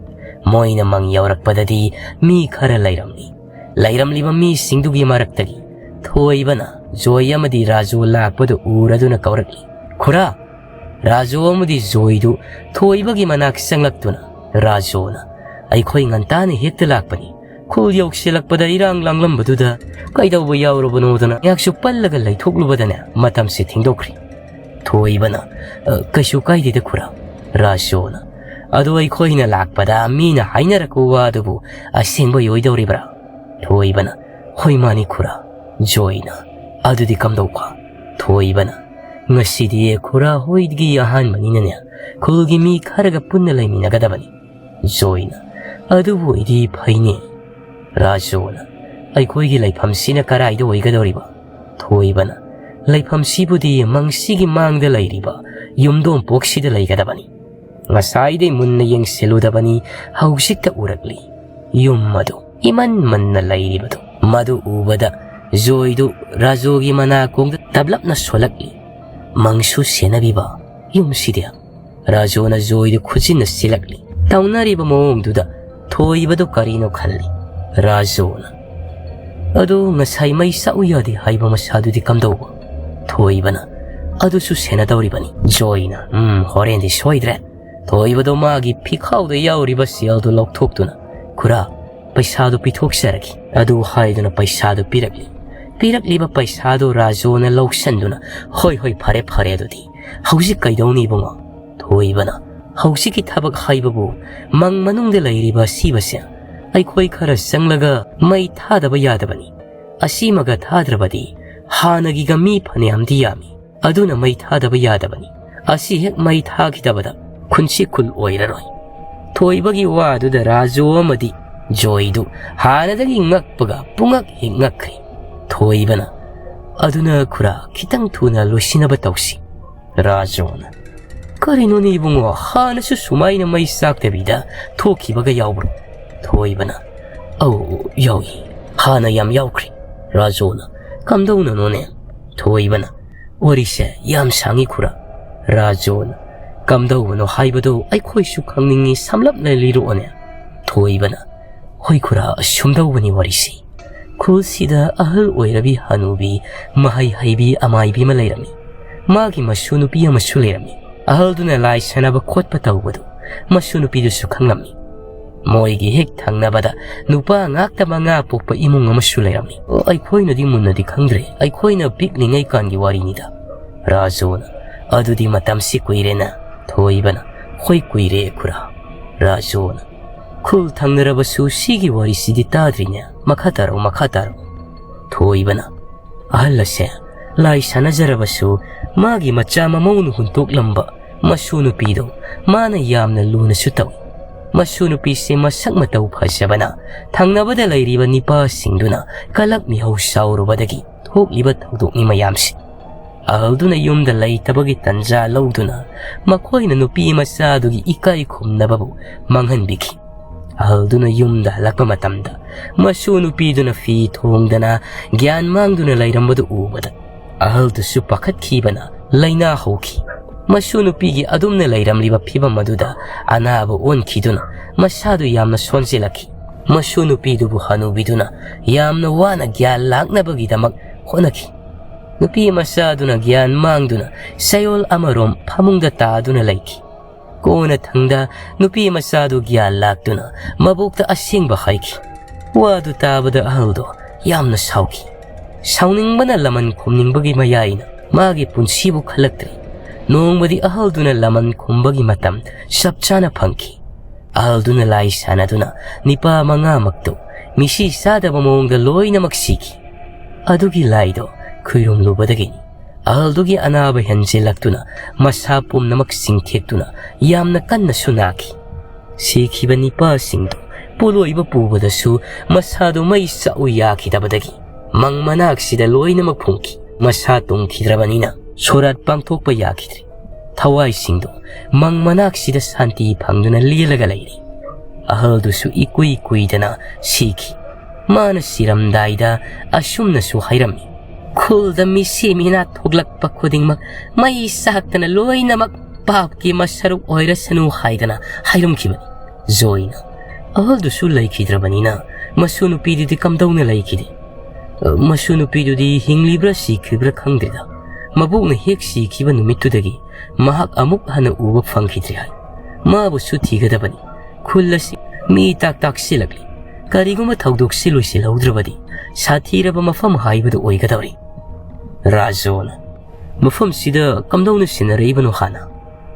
ꯃꯣꯏꯅ ꯃꯪ ꯌꯧꯔꯛꯄꯗꯗꯤ ꯃꯤ ꯈꯔ ꯂꯩꯔꯝꯂꯤ꯫ ꯂꯩꯔꯝꯂꯤꯕ ꯃꯤꯁꯤꯡꯗꯨꯒꯤ ꯃꯔꯛꯇꯒꯤ ꯊꯣꯏꯕꯅ ꯖꯣꯏ ꯑꯃꯗꯤ ꯔꯥꯖꯨ ꯂꯥꯛꯄꯗꯨ ꯎꯔꯗꯨꯅ ꯀꯧꯔꯛꯂꯤ, "ꯈꯨꯔꯥ!" ꯔꯥꯖꯨ ꯑꯃꯗꯤ ꯖꯣꯏꯗꯨ ꯊꯣꯏꯕꯒꯤ ꯃꯅꯥꯛ ꯆꯪꯂꯛꯇꯨꯅ, ꯔꯥꯖꯨꯅ, "ꯑꯩꯈꯣꯏ ꯉꯟꯇꯥꯅ ꯍꯦꯛꯇ ꯂꯥꯛꯄꯅꯤ, ꯈꯨꯜ ꯌꯧꯁꯤꯜꯂꯛꯄꯗ ꯏꯔꯥꯡ ꯂꯥꯡꯂꯝꯕꯗꯨꯗ ꯀꯩꯗꯧꯕ ꯌꯥꯎꯔꯕꯅꯣꯗꯅ ꯉꯥꯏꯍꯥꯛꯁꯨ ꯄꯜꯂꯒ ꯂꯩꯊꯣꯛꯂꯨꯕꯗꯅꯦ ꯃꯇꯝꯁꯦ ꯊꯦꯡꯗꯣꯛꯈ꯭ꯔꯤ꯫" ꯊꯣꯏꯕꯅ, "ꯑ, ꯀꯩꯁꯨ ꯀꯥꯏꯗꯦꯗ ꯈꯨꯔꯥ꯫" ꯔꯥꯖꯨꯅ, "ꯑꯗꯣ ꯑꯩꯈꯣꯏꯅ ꯂꯥꯛꯄꯗ ꯃꯤꯅ ꯍꯥꯏꯅꯔꯛꯄ ꯋꯥꯗꯨꯕꯨ ꯑꯁꯦꯡꯕ ꯑꯣꯏꯗꯧꯔꯤꯕ꯭ꯔꯥ?" ꯊꯣꯏꯕꯅ, "ꯍꯣꯏ ꯃꯥꯅꯤ ꯈꯨꯔꯥ꯫" ꯖꯣꯏꯅ, "ꯑꯗꯨꯗꯤ ꯀꯝꯗꯧꯕ?" ꯊꯣꯏꯕꯅ, "ꯉꯁꯤꯗꯤ ꯈꯨꯔꯥ ꯍꯣꯏꯒꯤ ꯑꯍꯥꯟꯕꯅꯤꯅꯅꯦ, ꯈꯨꯜꯒꯤ ꯃꯤ ꯈꯔꯒ ꯄꯨꯟꯅ ꯂꯩꯃꯤꯟꯅꯒꯗꯕꯅꯤ꯫" ꯖꯣꯏꯅ, "ꯑꯗꯨꯕꯨ ꯑꯣꯏꯗꯤ ꯐꯩꯅꯦ꯫" ꯔꯥꯖꯨꯅ, "ꯑꯩꯈꯣꯏꯒꯤ ꯂꯩꯐꯝꯁꯤꯅ ꯀꯔꯥꯏꯗ ꯑꯣꯏꯒꯗꯧꯔꯤꯕ?" ꯊꯣꯏꯕꯅ, "ꯂꯩꯐꯝꯁꯤꯕꯨꯗꯤ ꯃꯪꯁꯤꯒꯤ ꯃꯥꯡꯗ ꯂꯩꯔꯤꯕ ꯌꯨꯝꯗꯣꯡꯄꯣꯛꯁꯤꯗ ꯂꯩꯒꯗꯕꯅꯤ꯫ ꯉꯁꯥꯏꯗꯩ ꯃꯨꯟꯅ ꯌꯦꯡꯁꯤꯜꯂꯨꯗꯕꯅꯤ, ꯍꯧꯖꯤꯛꯇ ꯎꯔꯛꯂꯤ꯫ ꯌꯨꯝ ꯑꯗꯨ ꯏꯃꯟ ꯃꯟꯅ ꯂꯩꯔꯤꯕꯗꯨ, ꯃꯗꯨ ꯎꯕꯗ ꯖꯣꯏꯗꯨ ꯔꯥꯖꯨꯒꯤ ꯃꯅꯥꯀꯣꯡꯗ ꯇꯞꯂꯞꯅ ꯁꯣꯜꯂꯛꯂꯤ꯫ ꯃꯪꯁꯨ ꯁꯦꯟꯅꯕꯤꯕ ꯌꯨꯝꯁꯤꯗꯤ?" ꯔꯥꯖꯨꯅ ꯖꯣꯏꯗꯨ ꯈꯨꯠꯆꯤꯟꯅ ꯁꯤꯜꯂꯛꯂꯤ꯫ ꯇꯧꯅꯔꯤꯕ ꯃꯑꯣꯡꯗꯨꯗ ꯊꯣꯏꯕꯗꯨ ꯀꯔꯤꯅꯣ ꯈꯜꯂꯤ꯫ ꯔꯥꯖꯨꯅ, "ꯑꯗꯨ ꯉꯁꯥꯏ ꯃꯩ ꯆꯥꯛꯎ ꯌꯥꯗꯦ ꯍꯥꯏꯕ ꯃꯁꯥꯗꯨꯗꯤ ꯀꯝꯗꯧꯕ?" ꯊꯣꯏꯕꯅ, "ꯑꯗꯨꯁꯨ ꯁꯦꯟꯅꯗꯧꯔꯤꯕꯅꯤ꯫" ꯖꯣꯏꯅ, "ꯎꯝ, ꯍꯣꯔꯦꯟꯗꯤ ꯁꯣꯏꯗ꯭ꯔꯦ꯫" ꯊꯣꯏꯕꯗꯣ ꯃꯥꯒꯤ ꯐꯤꯈꯥꯎꯗ ꯌꯥꯎꯔꯤꯕ ꯁꯦꯜꯗꯨ ꯂꯧꯊꯣꯛꯇꯨꯅ, "ꯈꯨꯔꯥ, ꯄꯩꯁꯥꯗꯨ ꯄꯤꯊꯣꯛꯆꯔꯒꯦ꯫" ꯑꯗꯨ ꯍꯥꯏꯗꯨꯅ ꯄꯩꯁꯥꯗꯨ ꯄꯤꯔꯛꯂꯤ꯫ ꯄꯤꯔꯛꯂꯤꯕ ꯄꯩꯁꯥꯗꯨ ꯔꯥꯖꯨꯅ ꯂꯧꯁꯟꯗꯨꯅ, "ꯍꯣꯏ, ꯍꯣꯏ, ꯐꯔꯦ, ꯐꯔꯦ, ꯑꯗꯨꯗꯤ ꯍꯧꯖꯤꯛ ꯀꯩꯗꯧꯅꯤ ꯏꯕꯨꯡꯉꯣ?" ꯊꯣꯏꯕꯅ, "ꯍꯧꯖꯤꯛꯀꯤ ꯊꯕꯛ ꯍꯥꯏꯕꯕꯨ ꯃꯪ ꯃꯅꯨꯡꯗ ꯂꯩꯔꯤꯕ ꯑꯁꯤꯕꯁꯦ ꯑꯩꯈꯣꯏ ꯈꯔ ꯆꯪꯂꯒ ꯃꯩ ꯊꯥꯗꯕ ꯌꯥꯗꯕꯅꯤ꯫ ꯑꯁꯤꯃꯒ ꯊꯥꯗ꯭ꯔꯕꯗꯤ ꯍꯥꯟꯅꯒꯤꯒ ꯃꯤ ꯐꯅꯌꯥꯝꯗꯤ ꯌꯥꯝꯃꯤ꯫ ꯑꯗꯨꯅ ꯃꯩ ꯊꯥꯗꯕ ꯌꯥꯗꯕꯅꯤ꯫ ꯑꯁꯤ ꯍꯦꯛ ꯃꯩ ꯊꯥꯈꯤꯗꯕꯗ ꯈꯨꯟꯁꯤ ꯈꯨꯜ ꯑꯣꯏꯔꯔꯣꯏ꯫" ꯊꯣꯏꯕꯒꯤ ꯋꯥꯗꯨꯗ ꯔꯥꯖꯨ ꯑꯃꯗꯤ ꯖꯣꯏꯗꯨ ꯍꯥꯟꯅꯗꯒꯤ ꯉꯛꯄꯒ ꯄꯨꯉꯛ ꯍꯦꯛ ꯉꯛꯈ꯭ꯔꯦ꯫ ꯊꯣꯏꯕꯅ, "ꯑꯗꯨꯅ ꯈꯨꯔꯥ, ꯈꯤꯇꯪ ꯊꯨꯅ ꯂꯣꯏꯁꯤꯟꯅꯕ ꯇꯧꯁꯤ꯫" ꯔꯥꯖꯨꯅ, "ꯀꯔꯤꯅꯣꯅꯦ ꯏꯕꯨꯡꯉꯣ, ꯍꯥꯟꯅꯁꯨ ꯁꯨꯃꯥꯏꯅ ꯃꯩ ꯆꯥꯛꯇꯕꯤꯗ ꯊꯣꯛꯈꯤꯕꯒ ꯌꯥꯎꯕ꯭ꯔꯣ?" ꯊꯣꯏꯕꯅ, "ꯑꯧ, ꯌꯥꯎꯏ꯫ ꯍꯥꯟꯅ ꯌꯥꯝ ꯌꯥꯎꯈ꯭ꯔꯦ꯫" ꯔꯥꯖꯨꯅ, "ꯀꯝꯗꯧꯅꯅꯣꯅꯦ?" ꯊꯣꯏꯕꯅ, "ꯋꯥꯔꯤꯁꯦ ꯌꯥꯝ ꯁꯥꯡꯉꯤ ꯈꯨꯔꯥ꯫" ꯔꯥꯖꯨꯅ, "ꯀꯝꯗꯧꯕꯅꯣ ꯍꯥꯏꯕꯗꯨ ꯑꯩꯈꯣꯏꯁꯨ ꯈꯪꯅꯤꯡꯉꯤ, ꯁꯝꯂꯞꯅ ꯂꯤꯔꯛꯑꯣꯅꯦ꯫" ꯊꯣꯏꯕꯅ, "ꯍꯣꯏ ꯈꯨꯔꯥ, ꯁꯨꯝꯗꯧꯕꯅꯤ ꯋꯥꯔꯤꯁꯤ꯫ ꯈꯨꯜꯁꯤꯗ ꯑꯍꯜ ꯑꯣꯏꯔꯕꯤ ꯍꯅꯨꯕꯤ, ꯃꯍꯩ ꯍꯩꯕꯤ ꯑꯃꯥꯏꯕꯤ ꯑꯃ ꯂꯩꯔꯝꯃꯤ꯫ ꯃꯥꯒꯤ ꯃꯁꯨ ꯅꯨꯄꯤ ꯑꯃꯁꯨ ꯂꯩꯔꯝꯃꯤ꯫ ꯑꯍꯜꯗꯨꯅ ꯂꯥꯏ ꯁꯥꯟꯅꯕ ꯈꯣꯠꯄ ꯇꯧꯕꯗꯨ ꯃꯁꯨ ꯅꯨꯄꯤꯗꯨꯁꯨ ꯈꯪꯂꯝꯃꯤ꯫ ꯃꯣꯏꯒꯤ ꯍꯦꯛ ꯊꯪꯅꯕꯗ ꯅꯨꯄꯥ ꯉꯥꯛꯇ ꯃꯉꯥ ꯄꯣꯛꯄ ꯏꯃꯨꯡ ꯑꯃꯁꯨ ꯂꯩꯔꯝꯃꯤ꯫ ꯑꯩꯈꯣꯏꯅꯗꯤ ꯃꯨꯟꯅꯗꯤ ꯈꯪꯗ꯭ꯔꯦ, ꯑꯩꯈꯣꯏꯅ ꯄꯤꯛꯂꯤꯉꯩ ꯀꯥꯟꯒꯤ ꯋꯥꯔꯤꯅꯤꯗ꯫" ꯔꯥꯖꯨꯅ, "ꯑꯗꯨꯗꯤ ꯃꯇꯝꯁꯤ ꯀꯨꯏꯔꯦꯅ꯫" ꯊꯣꯏꯕꯅ, "ꯍꯣꯏ, ꯀꯨꯏꯔꯦ ꯈꯨꯔꯥ꯫" ꯔꯥꯖꯨꯅ, "ꯈꯨꯜ ꯊꯪꯅꯔꯕꯁꯨ ꯁꯤꯒꯤ ꯋꯥꯔꯤꯁꯤꯗꯤ ꯇꯥꯗ꯭ꯔꯤꯅꯦ꯫ ꯃꯈꯥ ꯇꯥꯔꯣ, ꯃꯈꯥ ꯇꯥꯔꯣ꯫" ꯊꯣꯏꯕꯅ, "ꯑꯍꯜ ꯑꯁꯦ ꯂꯥꯏ ꯁꯥꯟꯅꯖꯔꯕꯁꯨ ꯃꯥꯒꯤ ꯃꯆꯥ ꯃꯃꯧꯅ ꯍꯨꯟꯇꯣꯛꯂꯝꯕ ꯃꯁꯨ ꯅꯨꯄꯤꯗꯣ ꯃꯥꯅ ꯌꯥꯝꯅ ꯂꯨꯅꯁꯨ ꯇꯧꯏ꯫ ꯃꯁꯨ ꯅꯨꯄꯤꯁꯦ ꯃꯁꯛ ꯃꯇꯧ ꯐꯖꯕꯅ ꯊꯪꯅꯕꯗ ꯂꯩꯔꯤꯕ ꯅꯤꯄꯥꯁꯤꯡꯗꯨꯅ ꯀꯂꯛ ꯃꯤꯍꯧ ꯁꯥꯎꯔꯨꯕꯗꯒꯤ ꯊꯣꯛꯂꯤꯕ ꯊꯧꯗꯣꯛꯅꯤ ꯃꯌꯥꯝꯁꯦ꯫ ꯑꯍꯜꯗꯨꯅ ꯌꯨꯝꯗ ꯂꯩꯇꯕꯒꯤ ꯇꯟꯖꯥ ꯂꯧꯗꯨꯅ ꯃꯈꯣꯏꯅ ꯅꯨꯄꯤ ꯃꯆꯥꯗꯨꯒꯤ ꯏꯀꯥꯏ ꯈꯨꯝꯅꯕꯕꯨ ꯃꯥꯡꯍꯟꯕꯤꯈꯤ꯫ ꯑꯍꯜꯗꯨꯅ ꯌꯨꯝꯗ ꯍꯜꯂꯛꯄ ꯃꯇꯝꯗ ꯃꯁꯨ ꯅꯨꯄꯤꯗꯨꯅ ꯐꯤ ꯊꯣꯡꯗꯅ ꯒ꯭ꯌꯥꯟ ꯃꯥꯡꯗꯨꯅ ꯂꯩꯔꯝꯕꯗꯨ ꯎꯕꯗ ꯑꯍꯜꯗꯨꯁꯨ ꯄꯥꯈꯠꯈꯤꯕꯅ ꯂꯥꯏꯅꯥ ꯍꯧꯈꯤ꯫ ꯃꯁꯨ ꯅꯨꯄꯤꯒꯤ ꯑꯗꯨꯝꯅ ꯂꯩꯔꯝꯂꯤꯕ ꯐꯤꯕꯝ ꯑꯗꯨꯗ ꯑꯅꯥꯕ ꯑꯣꯟꯈꯤꯗꯨꯅ ꯃꯁꯥꯗꯨ ꯌꯥꯝꯅ ꯁꯣꯟꯖꯤꯜꯂꯛꯈꯤ꯫ ꯃꯁꯨ ꯅꯨꯄꯤꯗꯨꯕꯨ ꯍꯅꯨꯕꯤꯗꯨꯅ ꯌꯥꯝꯅ ꯋꯥꯅ ꯒ꯭ꯌꯥꯟ ꯂꯥꯛꯅꯕꯒꯤꯗꯃꯛ ꯍꯣꯠꯅꯈꯤ꯫ ꯅꯨꯄꯤ ꯃꯆꯥꯗꯨꯅ ꯒ꯭ꯌꯥꯟ ꯃꯥꯡꯗꯨꯅ ꯆꯌꯣꯜ ꯑꯃꯔꯣꯝ ꯐꯃꯨꯡꯗ ꯇꯥꯗꯨꯅ ꯂꯩꯈꯤ꯫ ꯀꯣꯟꯅꯊꯪꯗ ꯅꯨꯄꯤ ꯃꯆꯥꯗꯨ ꯒ꯭ꯌꯥꯟ ꯂꯥꯛꯇꯨꯅ ꯃꯕꯣꯛꯇ ꯑꯁꯦꯡꯕ ꯍꯥꯏꯈꯤ꯫ ꯋꯥꯗꯨ ꯇꯥꯕꯗ ꯑꯍꯜꯗꯣ ꯌꯥꯝꯅ ꯁꯥꯎꯈꯤ꯫ ꯁꯥꯎꯅꯤꯡꯕꯅ ꯂꯃꯟ ꯈꯨꯝꯅꯤꯡꯕꯒꯤ ꯃꯌꯥꯏꯅ ꯃꯥꯒꯤ ꯄꯨꯟꯁꯤꯕꯨ ꯈꯜꯂꯛꯇ꯭ꯔꯦ꯫ ꯅꯣꯡꯃꯗꯤ ꯑꯍꯜꯗꯨꯅ ꯂꯃꯟ ꯈꯨꯝꯕꯒꯤ ꯃꯇꯝ ꯆꯞ ꯆꯥꯅ ꯐꯪꯈꯤ꯫ ꯑꯍꯜꯗꯨꯅ ꯂꯥꯏ ꯁꯥꯟꯅꯗꯨꯅ ꯅꯤꯄꯥ ꯃꯉꯥꯃꯛꯇꯨ ꯃꯤꯁꯤ ꯆꯥꯗꯕ ꯃꯑꯣꯡꯗ ꯂꯣꯏꯅꯃꯛ ꯁꯤꯈꯤ꯫ ꯑꯗꯨꯒꯤ ꯂꯥꯏꯗꯣ ꯈꯨꯏꯔꯨꯝꯂꯨꯕꯗꯒꯤꯅꯤ꯫ ꯑꯍꯜꯗꯨꯒꯤ ꯑꯅꯥꯕ ꯍꯦꯟꯖꯤꯜꯂꯛꯇꯨꯅ ꯃꯁꯥ ꯄꯨꯝꯅꯃꯛ ꯆꯤꯡꯊꯦꯛꯇꯨꯅ ꯌꯥꯝꯅ ꯀꯟꯅꯁꯨ ꯅꯥꯈꯤ꯫ ꯁꯤꯈꯤꯕ ꯅꯤꯄꯥꯁꯤꯡꯗꯨ ꯄꯣꯠꯂꯣꯏꯕ ꯄꯨꯕꯗꯁꯨ ꯃꯁꯥꯗꯨ ꯃꯩ ꯆꯥꯛꯎ ꯌꯥꯈꯤꯗꯕꯗꯒꯤ ꯃꯪ ꯃꯅꯥꯛꯁꯤꯗ ꯂꯣꯏꯅꯃꯛ ꯐꯨꯝꯈꯤ꯫ ꯃꯁꯥ ꯇꯨꯝꯈꯤꯗ꯭ꯔꯕꯅꯤꯅ ꯁꯣꯔꯥꯠ ꯄꯥꯡꯊꯣꯛꯄ ꯌꯥꯈꯤꯗ꯭ꯔꯦ꯫ ꯊꯋꯥꯏꯁꯤꯡꯗꯨ ꯃꯪ ꯃꯅꯥꯛꯁꯤꯗ ꯁꯥꯟꯇꯤ ꯐꯪꯗꯨꯅ ꯂꯦꯜꯂꯒ ꯂꯩꯔꯤ꯫ ꯑꯍꯜꯗꯨꯁꯨ ꯏꯀꯨꯏ ꯀꯨꯏꯗꯅ ꯁꯤꯈꯤ꯫ ꯃꯥꯅ ꯁꯤꯔꯝꯗꯥꯏꯗ ꯑꯁꯨꯝꯅꯁꯨ ꯍꯥꯏꯔꯝꯃꯤ, "ꯈꯨꯜꯗ ꯃꯤꯁꯤ ꯃꯤꯅꯥ ꯊꯣꯛꯂꯛꯄ ꯈꯨꯗꯤꯡꯃꯛ ꯃꯩ ꯆꯥꯛꯇꯅ ꯂꯣꯏꯅꯃꯛ ꯄꯥꯞꯀꯤ ꯃꯁꯔꯨꯛ ꯑꯣꯏꯔꯁꯅꯨ" ꯍꯥꯏꯗꯅ ꯍꯥꯏꯔꯝꯈꯤꯕꯅꯤ꯫ ꯖꯣꯏꯅ, "ꯑꯍꯜꯗꯨꯁꯨ ꯂꯩꯈꯤꯗ꯭ꯔꯕꯅꯤꯅ ꯃꯁꯨ ꯅꯨꯄꯤꯗꯨꯗꯤ ꯀꯝꯗꯧꯅ ꯂꯩꯈꯤꯗꯦ? ꯃꯁꯨ ꯅꯨꯄꯤꯗꯨꯗꯤ ꯍꯤꯡꯂꯤꯕ꯭ꯔꯥ ꯁꯤꯈꯤꯕ꯭ꯔꯥ ꯈꯪꯗꯦꯗ꯫ ꯃꯕꯣꯛꯅ ꯍꯦꯛ ꯁꯤꯈꯤꯕ ꯅꯨꯃꯤꯠꯇꯨꯗꯒꯤ ꯃꯍꯥꯛ ꯑꯃꯨꯛ ꯍꯟꯅ ꯎꯕ ꯐꯪꯈꯤꯗ꯭ꯔꯦ ꯍꯥꯏ꯫ ꯃꯥꯕꯨꯁꯨ ꯊꯤꯒꯗꯕꯅꯤ꯫ ꯈꯨꯜ ꯑꯁꯤ ꯃꯤ ꯇꯥꯛ ꯇꯥꯛꯁꯤꯜꯂꯛꯂꯤ꯫ ꯀꯔꯤꯒꯨꯝꯕ ꯊꯧꯗꯣꯛꯁꯤ ꯂꯣꯏꯁꯤꯜꯍꯧꯗ꯭ꯔꯕꯗꯤ ꯁꯥꯊꯤꯔꯕ ꯃꯐꯝ ꯍꯥꯏꯕꯗꯨ ꯑꯣꯏꯒꯗꯧꯔꯤ꯫" ꯔꯥꯖꯣꯅ, "ꯃꯐꯝꯁꯤꯗ ꯀꯝꯗꯧꯅ ꯁꯦꯟꯅꯔꯛꯏꯕꯅꯣ ꯍꯥꯟꯅ?"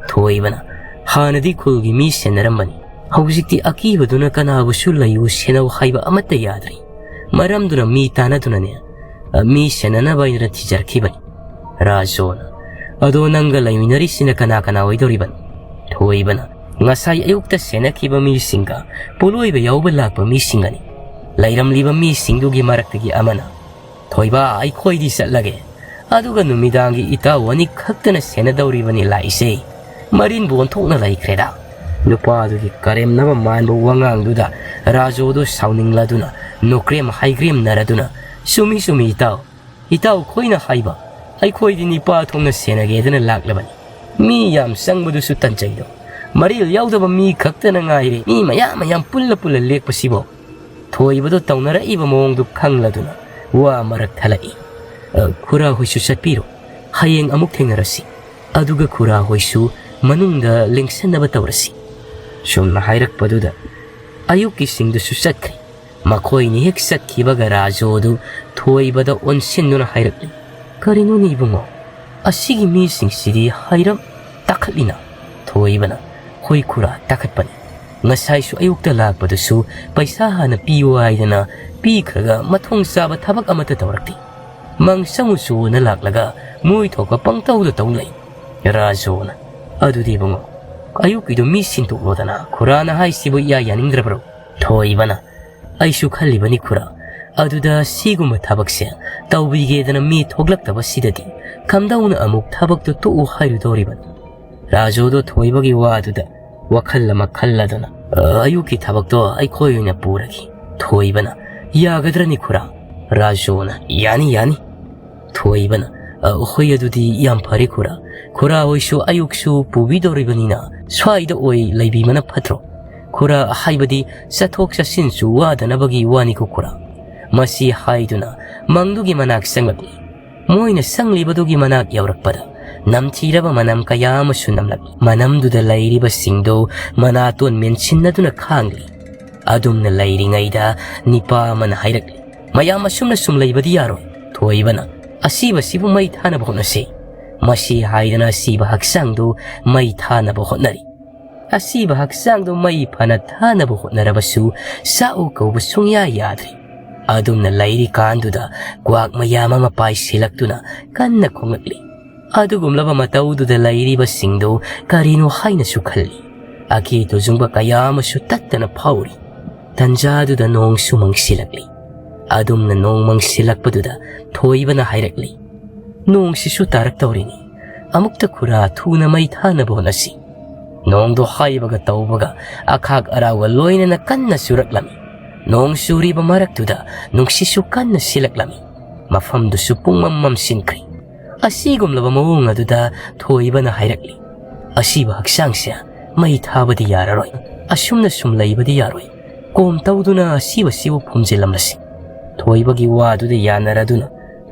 ꯊꯣꯏꯕꯅ, "ꯍꯥꯟꯅꯗꯤ ꯈꯨꯜꯒꯤ ꯃꯤ ꯁꯦꯟꯅꯔꯝꯕꯅꯤ꯫ ꯍꯧꯖꯤꯛꯇꯤ ꯑꯀꯤꯕꯗꯨꯅ ꯀꯅꯥꯕꯨꯁꯨ ꯂꯩꯌꯨ ꯁꯦꯟꯅꯧ ꯍꯥꯏꯕ ꯑꯃꯠꯇ ꯌꯥꯗ꯭ꯔꯦ꯫ ꯃꯔꯝꯗꯨꯅ ꯃꯤ ꯇꯥꯟꯅꯗꯨꯅꯅꯦ, ꯃꯤ ꯁꯦꯟꯅꯅꯕ ꯍꯥꯏꯗꯨꯅ ꯊꯤꯖꯔꯛꯈꯤꯕꯅꯤ꯫" ꯔꯥꯖꯣꯅ, "ꯑꯗꯣ ꯅꯪꯒ ꯂꯩꯃꯤꯟꯅꯔꯤꯁꯤꯅ ꯀꯅꯥ ꯀꯅꯥ ꯑꯣꯏꯗꯧꯔꯤꯕꯅꯣ?" ꯊꯣꯏꯕꯅ, "ꯉꯁꯥꯏ ꯑꯌꯨꯛꯇ ꯁꯦꯟꯅꯈꯤꯕ ꯃꯤꯁꯤꯡꯒ ꯄꯣꯠꯂꯣꯏꯕ ꯌꯥꯎꯕ ꯂꯥꯛꯄ ꯃꯤꯁꯤꯡꯒꯅꯤ꯫ ꯂꯩꯔꯝꯂꯤꯕ ꯃꯤꯁꯤꯡꯗꯨꯒꯤ ꯃꯔꯛꯇꯒꯤ ꯑꯃꯅ, 'ꯊꯣꯏꯕ, ꯑꯩꯈꯣꯏꯗꯤ ꯆꯠꯂꯒꯦ꯫ ꯑꯗꯨꯒ ꯅꯨꯃꯤꯗꯥꯡꯒꯤ ꯏꯇꯥꯎ ꯑꯅꯤ ꯈꯛꯇꯅ ꯁꯦꯟꯅꯗꯧꯔꯤꯕꯅꯤ ꯂꯥꯛꯏꯁꯦ꯫ ꯃꯔꯤꯟꯕꯨ ꯑꯣꯟꯊꯣꯛꯅ ꯂꯩꯈ꯭ꯔꯦꯗ!' ꯅꯨꯄꯥꯗꯨꯒꯤ ꯀꯔꯦꯝꯅꯕ ꯃꯥꯟꯕ ꯋꯥꯉꯥꯡꯗꯨꯗ ꯔꯥꯖꯣꯗꯨ ꯁꯥꯎꯅꯤꯡꯂꯗꯨꯅ ꯅꯣꯀ꯭ꯔꯦꯝ ꯍꯥꯏꯒ꯭ꯔꯦꯝꯅꯔꯗꯨꯅ, 'ꯆꯨꯝꯃꯤ, ꯆꯨꯝꯃꯤ ꯏꯇꯥꯎ꯫ ꯏꯇꯥꯎ ꯈꯣꯏꯅ ꯍꯥꯏꯕ, ꯑꯩꯈꯣꯏꯗꯤ ꯅꯤꯄꯥ ꯊꯣꯡꯅ ꯁꯦꯟꯅꯒꯦꯗꯅ ꯂꯥꯛꯂꯕꯅꯤ꯫ ꯃꯤ ꯌꯥꯝ ꯆꯪꯕꯗꯨꯁꯨ ꯇꯟꯖꯩꯗꯣ꯫ ꯃꯔꯤꯜ ꯌꯥꯎꯗꯕ ꯃꯤ ꯈꯛꯇꯅ ꯉꯥꯏꯔꯦ ꯃꯤ ꯃꯌꯥꯝ ꯃꯌꯥꯝ ꯄꯨꯜꯂ ꯄꯨꯜꯂ ꯂꯦꯛꯄꯁꯤꯕꯣ꯫ ꯊꯣꯏꯕꯗꯣ ꯇꯧꯅꯔꯛꯏꯕ ꯃꯑꯣꯡꯗꯨ ꯈꯪꯂꯗꯨꯅ ꯋꯥ ꯃꯔꯛ ꯊꯠꯂꯛꯏ꯫ "ꯑ, ꯈꯨꯔꯥ ꯍꯣꯏꯁꯨ ꯆꯠꯄꯤꯔꯣ, ꯍꯌꯦꯡ ꯑꯃꯨꯛ ꯊꯦꯡꯅꯔꯁꯤ꯫" ꯑꯗꯨꯒ ꯈꯨꯔꯥ ꯍꯣꯏꯁꯨ ꯃꯅꯨꯡꯗ ꯂꯦꯡꯁꯟꯅꯕ ꯇꯧꯔꯁꯤ꯫ ꯁꯨꯝꯅ ꯍꯥꯏꯔꯛꯄꯗꯨꯗ ꯑꯌꯨꯛꯀꯤꯁꯤꯡꯗꯨꯁꯨ ꯆꯠꯈ꯭ꯔꯦ꯫ ꯃꯈꯣꯏꯅ ꯍꯦꯛ ꯆꯠꯈꯤꯕꯒ ꯔꯥꯖꯣꯗꯨ ꯊꯣꯏꯕꯗ ꯑꯣꯟꯁꯤꯟꯗꯨꯅ ꯍꯥꯏꯔꯛꯂꯤ, "ꯀꯔꯤꯅꯣꯅꯦ ꯏꯕꯨꯡꯉꯣ, ꯑꯁꯤꯒꯤ ꯃꯤꯁꯤꯡꯁꯤꯗꯤ ꯍꯥꯏꯔꯞ ꯇꯥꯈꯠꯂꯤꯅ?" ꯊꯣꯏꯕꯅ, "ꯍꯣꯏ ꯈꯨꯔꯥ, ꯇꯥꯈꯠꯄꯅꯤ꯫ ꯉꯁꯥꯏꯁꯨ ꯑꯌꯨꯛꯇ ꯂꯥꯛꯄꯗꯨꯁꯨ ꯄꯩꯁꯥ ꯍꯥꯟꯅ ꯄꯤꯌꯨ ꯍꯥꯏꯗꯅ ꯄꯤꯈ꯭ꯔꯒ ꯃꯊꯣꯡ ꯆꯥꯕ ꯊꯕꯛ ꯑꯃꯠꯇ ꯇꯧꯔꯛꯇꯦ꯫ ꯃꯪ ꯆꯪꯉꯨꯆꯣꯅ ꯂꯥꯛꯂꯒ ꯃꯣꯏ ꯊꯣꯛꯄ ꯄꯪꯇꯧꯗ ꯇꯧ ꯂꯩ꯫" ꯔꯥꯖꯣꯅ, "ꯑꯗꯨꯗꯤ ꯏꯕꯨꯡꯉꯣ, ꯑꯌꯨꯛꯀꯤꯗꯣ ꯃꯤ ꯁꯤꯟꯗꯣꯛꯂꯣꯗꯅ, ꯈꯨꯔꯥꯅ ꯍꯥꯏꯁꯤꯕꯨ ꯏꯌꯥ ꯌꯥꯅꯤꯡꯗ꯭ꯔꯕ꯭ꯔꯣ?" ꯊꯣꯏꯕꯅ, "ꯑꯩꯁꯨ ꯈꯜꯂꯤꯕꯅꯤ ꯈꯨꯔꯥ, ꯑꯗꯨꯗ ꯁꯤꯒꯨꯝꯕ ꯊꯕꯛꯁꯦ ꯇꯧꯕꯤꯒꯦꯗꯅ ꯃꯤ ꯊꯣꯛꯂꯛꯇꯕꯁꯤꯗꯗꯤ ꯀꯝꯗꯧꯅ ꯑꯃꯨꯛ ꯊꯕꯛꯇꯨ ꯇꯣꯛꯎ ꯍꯥꯏꯔꯨꯗꯧꯔꯤꯕꯅꯣ?" ꯔꯥꯖꯣꯗꯣ ꯊꯣꯏꯕꯒꯤ ꯋꯥꯗꯨꯗ ꯋꯥꯈꯜ ꯑꯃ ꯈꯜꯂꯗꯨꯅ, "ꯑ, ꯑꯌꯨꯛꯀꯤ ꯊꯕꯛꯇꯣ ꯑꯩꯈꯣꯏ ꯑꯣꯏꯅ ꯄꯨꯔꯒꯦ꯫" ꯊꯣꯏꯕꯅ, "ꯌꯥꯒꯗ꯭ꯔꯅꯤ ꯈꯨꯔꯥ?" ꯔꯥꯖꯣꯅ, "ꯌꯥꯅꯤ, ꯌꯥꯅꯤ꯫" ꯊꯣꯏꯕꯅ, "ꯑ, ꯍꯣꯏ, ꯑꯗꯨꯗꯤ ꯌꯥꯝ ꯐꯔꯦ ꯈꯨꯔꯥ꯫ ꯈꯨꯔꯥ ꯍꯣꯏꯁꯨ ꯑꯌꯨꯛꯁꯨ ꯄꯨꯕꯤꯗꯧꯔꯤꯕꯅꯤꯅ ꯁ꯭ꯋꯥꯏꯗ ꯑꯣꯏ ꯂꯩꯕꯤꯕꯅ ꯐꯠꯇ꯭ꯔꯣ? ꯈꯨꯔꯥ ꯍꯥꯏꯕꯗꯤ ꯆꯠꯊꯣꯛ ꯆꯠꯁꯤꯟꯁꯨ ꯋꯥꯗꯅꯕꯒꯤ ꯋꯥꯅꯤꯀꯣ ꯈꯨꯔꯥ꯫" ꯃꯁꯤ ꯍꯥꯏꯗꯨꯅ ꯃꯪꯗꯨꯒꯤ ꯃꯅꯥꯛ ꯆꯪꯂꯛꯂꯤ꯫ ꯃꯣꯏꯅ ꯆꯪꯂꯤꯕꯗꯨꯒꯤ ꯃꯅꯥꯛ ꯌꯧꯔꯛꯄꯗ ꯅꯝꯊꯤꯔꯕ ꯃꯅꯝ ꯀꯌꯥ ꯑꯃꯁꯨ ꯅꯝꯂꯛꯂꯤ꯫ ꯃꯅꯝꯗꯨꯗ ꯂꯩꯔꯤꯕꯁꯤꯡꯗꯨ ꯃꯅꯥꯇꯣꯟ ꯃꯦꯟꯁꯤꯟꯅꯗꯨꯅ ꯈꯥꯡꯂꯤ꯫ ꯑꯗꯨꯝꯅ ꯂꯩꯔꯤꯉꯩꯗ ꯅꯤꯄꯥ ꯑꯃꯅ ꯍꯥꯏꯔꯛꯂꯤ, "ꯃꯌꯥꯝ ꯑꯁꯨꯝꯅ ꯁꯨꯝ ꯂꯩꯕꯗꯤ ꯌꯥꯔꯣꯏ꯫" ꯊꯣꯏꯕꯅ, "ꯑꯁꯤꯕꯁꯤꯕꯨ ꯃꯩ ꯊꯥꯅꯕ ꯍꯣꯠꯅꯁꯤ꯫" ꯃꯁꯤ ꯍꯥꯏꯗꯅ ꯑꯁꯤꯕ ꯍꯛꯆꯥꯡꯗꯨ ꯃꯩ ꯊꯥꯅꯕ ꯍꯣꯠꯅꯔꯤ꯫ ꯑꯁꯤꯕ ꯍꯛꯆꯥꯡꯗꯨ ꯃꯩ ꯐꯅ ꯊꯥꯅꯕ ꯍꯣꯠꯅꯔꯕꯁꯨ ꯆꯥꯛꯎ ꯀꯧꯕ ꯁꯨꯡꯌꯥ ꯌꯥꯗ꯭ꯔꯤ꯫ ꯑꯗꯨꯝꯅ ꯂꯩꯔꯤꯀꯥꯟꯗꯨꯗ ꯀ꯭ꯋꯥꯛ ꯃꯌꯥꯝ ꯑꯃ ꯄꯥꯏꯁꯤꯜꯂꯛꯇꯨꯅ ꯀꯟꯅ ꯈꯣꯡꯂꯛꯂꯤ꯫ ꯑꯗꯨꯒꯨꯝꯂꯕ ꯃꯇꯧꯗꯨꯗ ꯂꯩꯔꯤꯕꯁꯤꯡꯗꯨ ꯀꯔꯤꯅꯣ ꯍꯥꯏꯅꯁꯨ ꯈꯜꯂꯤ꯫ ꯑꯀꯤ ꯇꯨꯖꯨꯡꯕ ꯀꯌꯥ ꯑꯃꯁꯨ ꯇꯠꯇꯅ ꯐꯥꯎꯔꯤ꯫ ꯇꯟꯖꯥꯗꯨꯗ ꯅꯣꯡꯁꯨ ꯃꯪꯁꯤꯜꯂꯛꯂꯤ꯫ ꯑꯗꯨꯝꯅ ꯅꯣꯡ ꯃꯪꯁꯤꯜꯂꯛꯄꯗꯨꯗ ꯊꯣꯏꯕꯅ ꯍꯥꯏꯔꯛꯂꯤ, "ꯅꯣꯡꯁꯤꯁꯨ ꯇꯥꯔꯛꯇꯧꯔꯤꯅꯤ꯫ ꯑꯃꯨꯛꯇ ꯈꯨꯔꯥ ꯊꯨꯅ ꯃꯩ ꯊꯥꯅꯕ ꯍꯣꯠꯅꯁꯤ꯫" ꯅꯣꯡꯗꯣ ꯍꯥꯏꯕꯒ ꯇꯧꯕꯒ ꯑꯈꯥꯛ ꯑꯔꯥꯎꯒ ꯂꯣꯏꯅꯅ ꯀꯟꯅ ꯆꯨꯔꯛꯂꯝꯃꯤ꯫ ꯅꯣꯡ ꯆꯨꯔꯤꯕ ꯃꯔꯛꯇꯨꯗ ꯅꯨꯡꯁꯤꯠꯁꯨ ꯀꯟꯅ ꯁꯤꯜꯂꯛꯂꯝꯃꯤ꯫ ꯃꯐꯝꯗꯨꯁꯨ ꯄꯨꯡꯃꯝ ꯃꯝꯁꯤꯟꯈ꯭ꯔꯦ꯫ ꯑꯁꯤꯒꯨꯝꯂꯕ ꯃꯑꯣꯡ ꯑꯗꯨꯗ ꯊꯣꯏꯕꯅ ꯍꯥꯏꯔꯛꯂꯤ, "ꯑꯁꯤꯕ ꯍꯛꯆꯥꯡꯁꯦ ꯃꯩ ꯊꯥꯕꯗꯤ ꯌꯥꯔꯔꯣꯏ꯫ ꯑꯁꯨꯝꯅ ꯁꯨꯝ ꯂꯩꯕꯗꯤ ꯌꯥꯔꯣꯏ꯫ ꯀꯣꯝ ꯇꯧꯗꯨꯅ ꯑꯁꯤꯕꯁꯤꯕꯨ ꯐꯨꯝꯖꯤꯜꯂꯝꯂꯁꯤ꯫ ꯊꯣꯏꯕꯒꯤ ꯋꯥꯗꯨꯗ ꯌꯥꯅꯔꯗꯨꯅ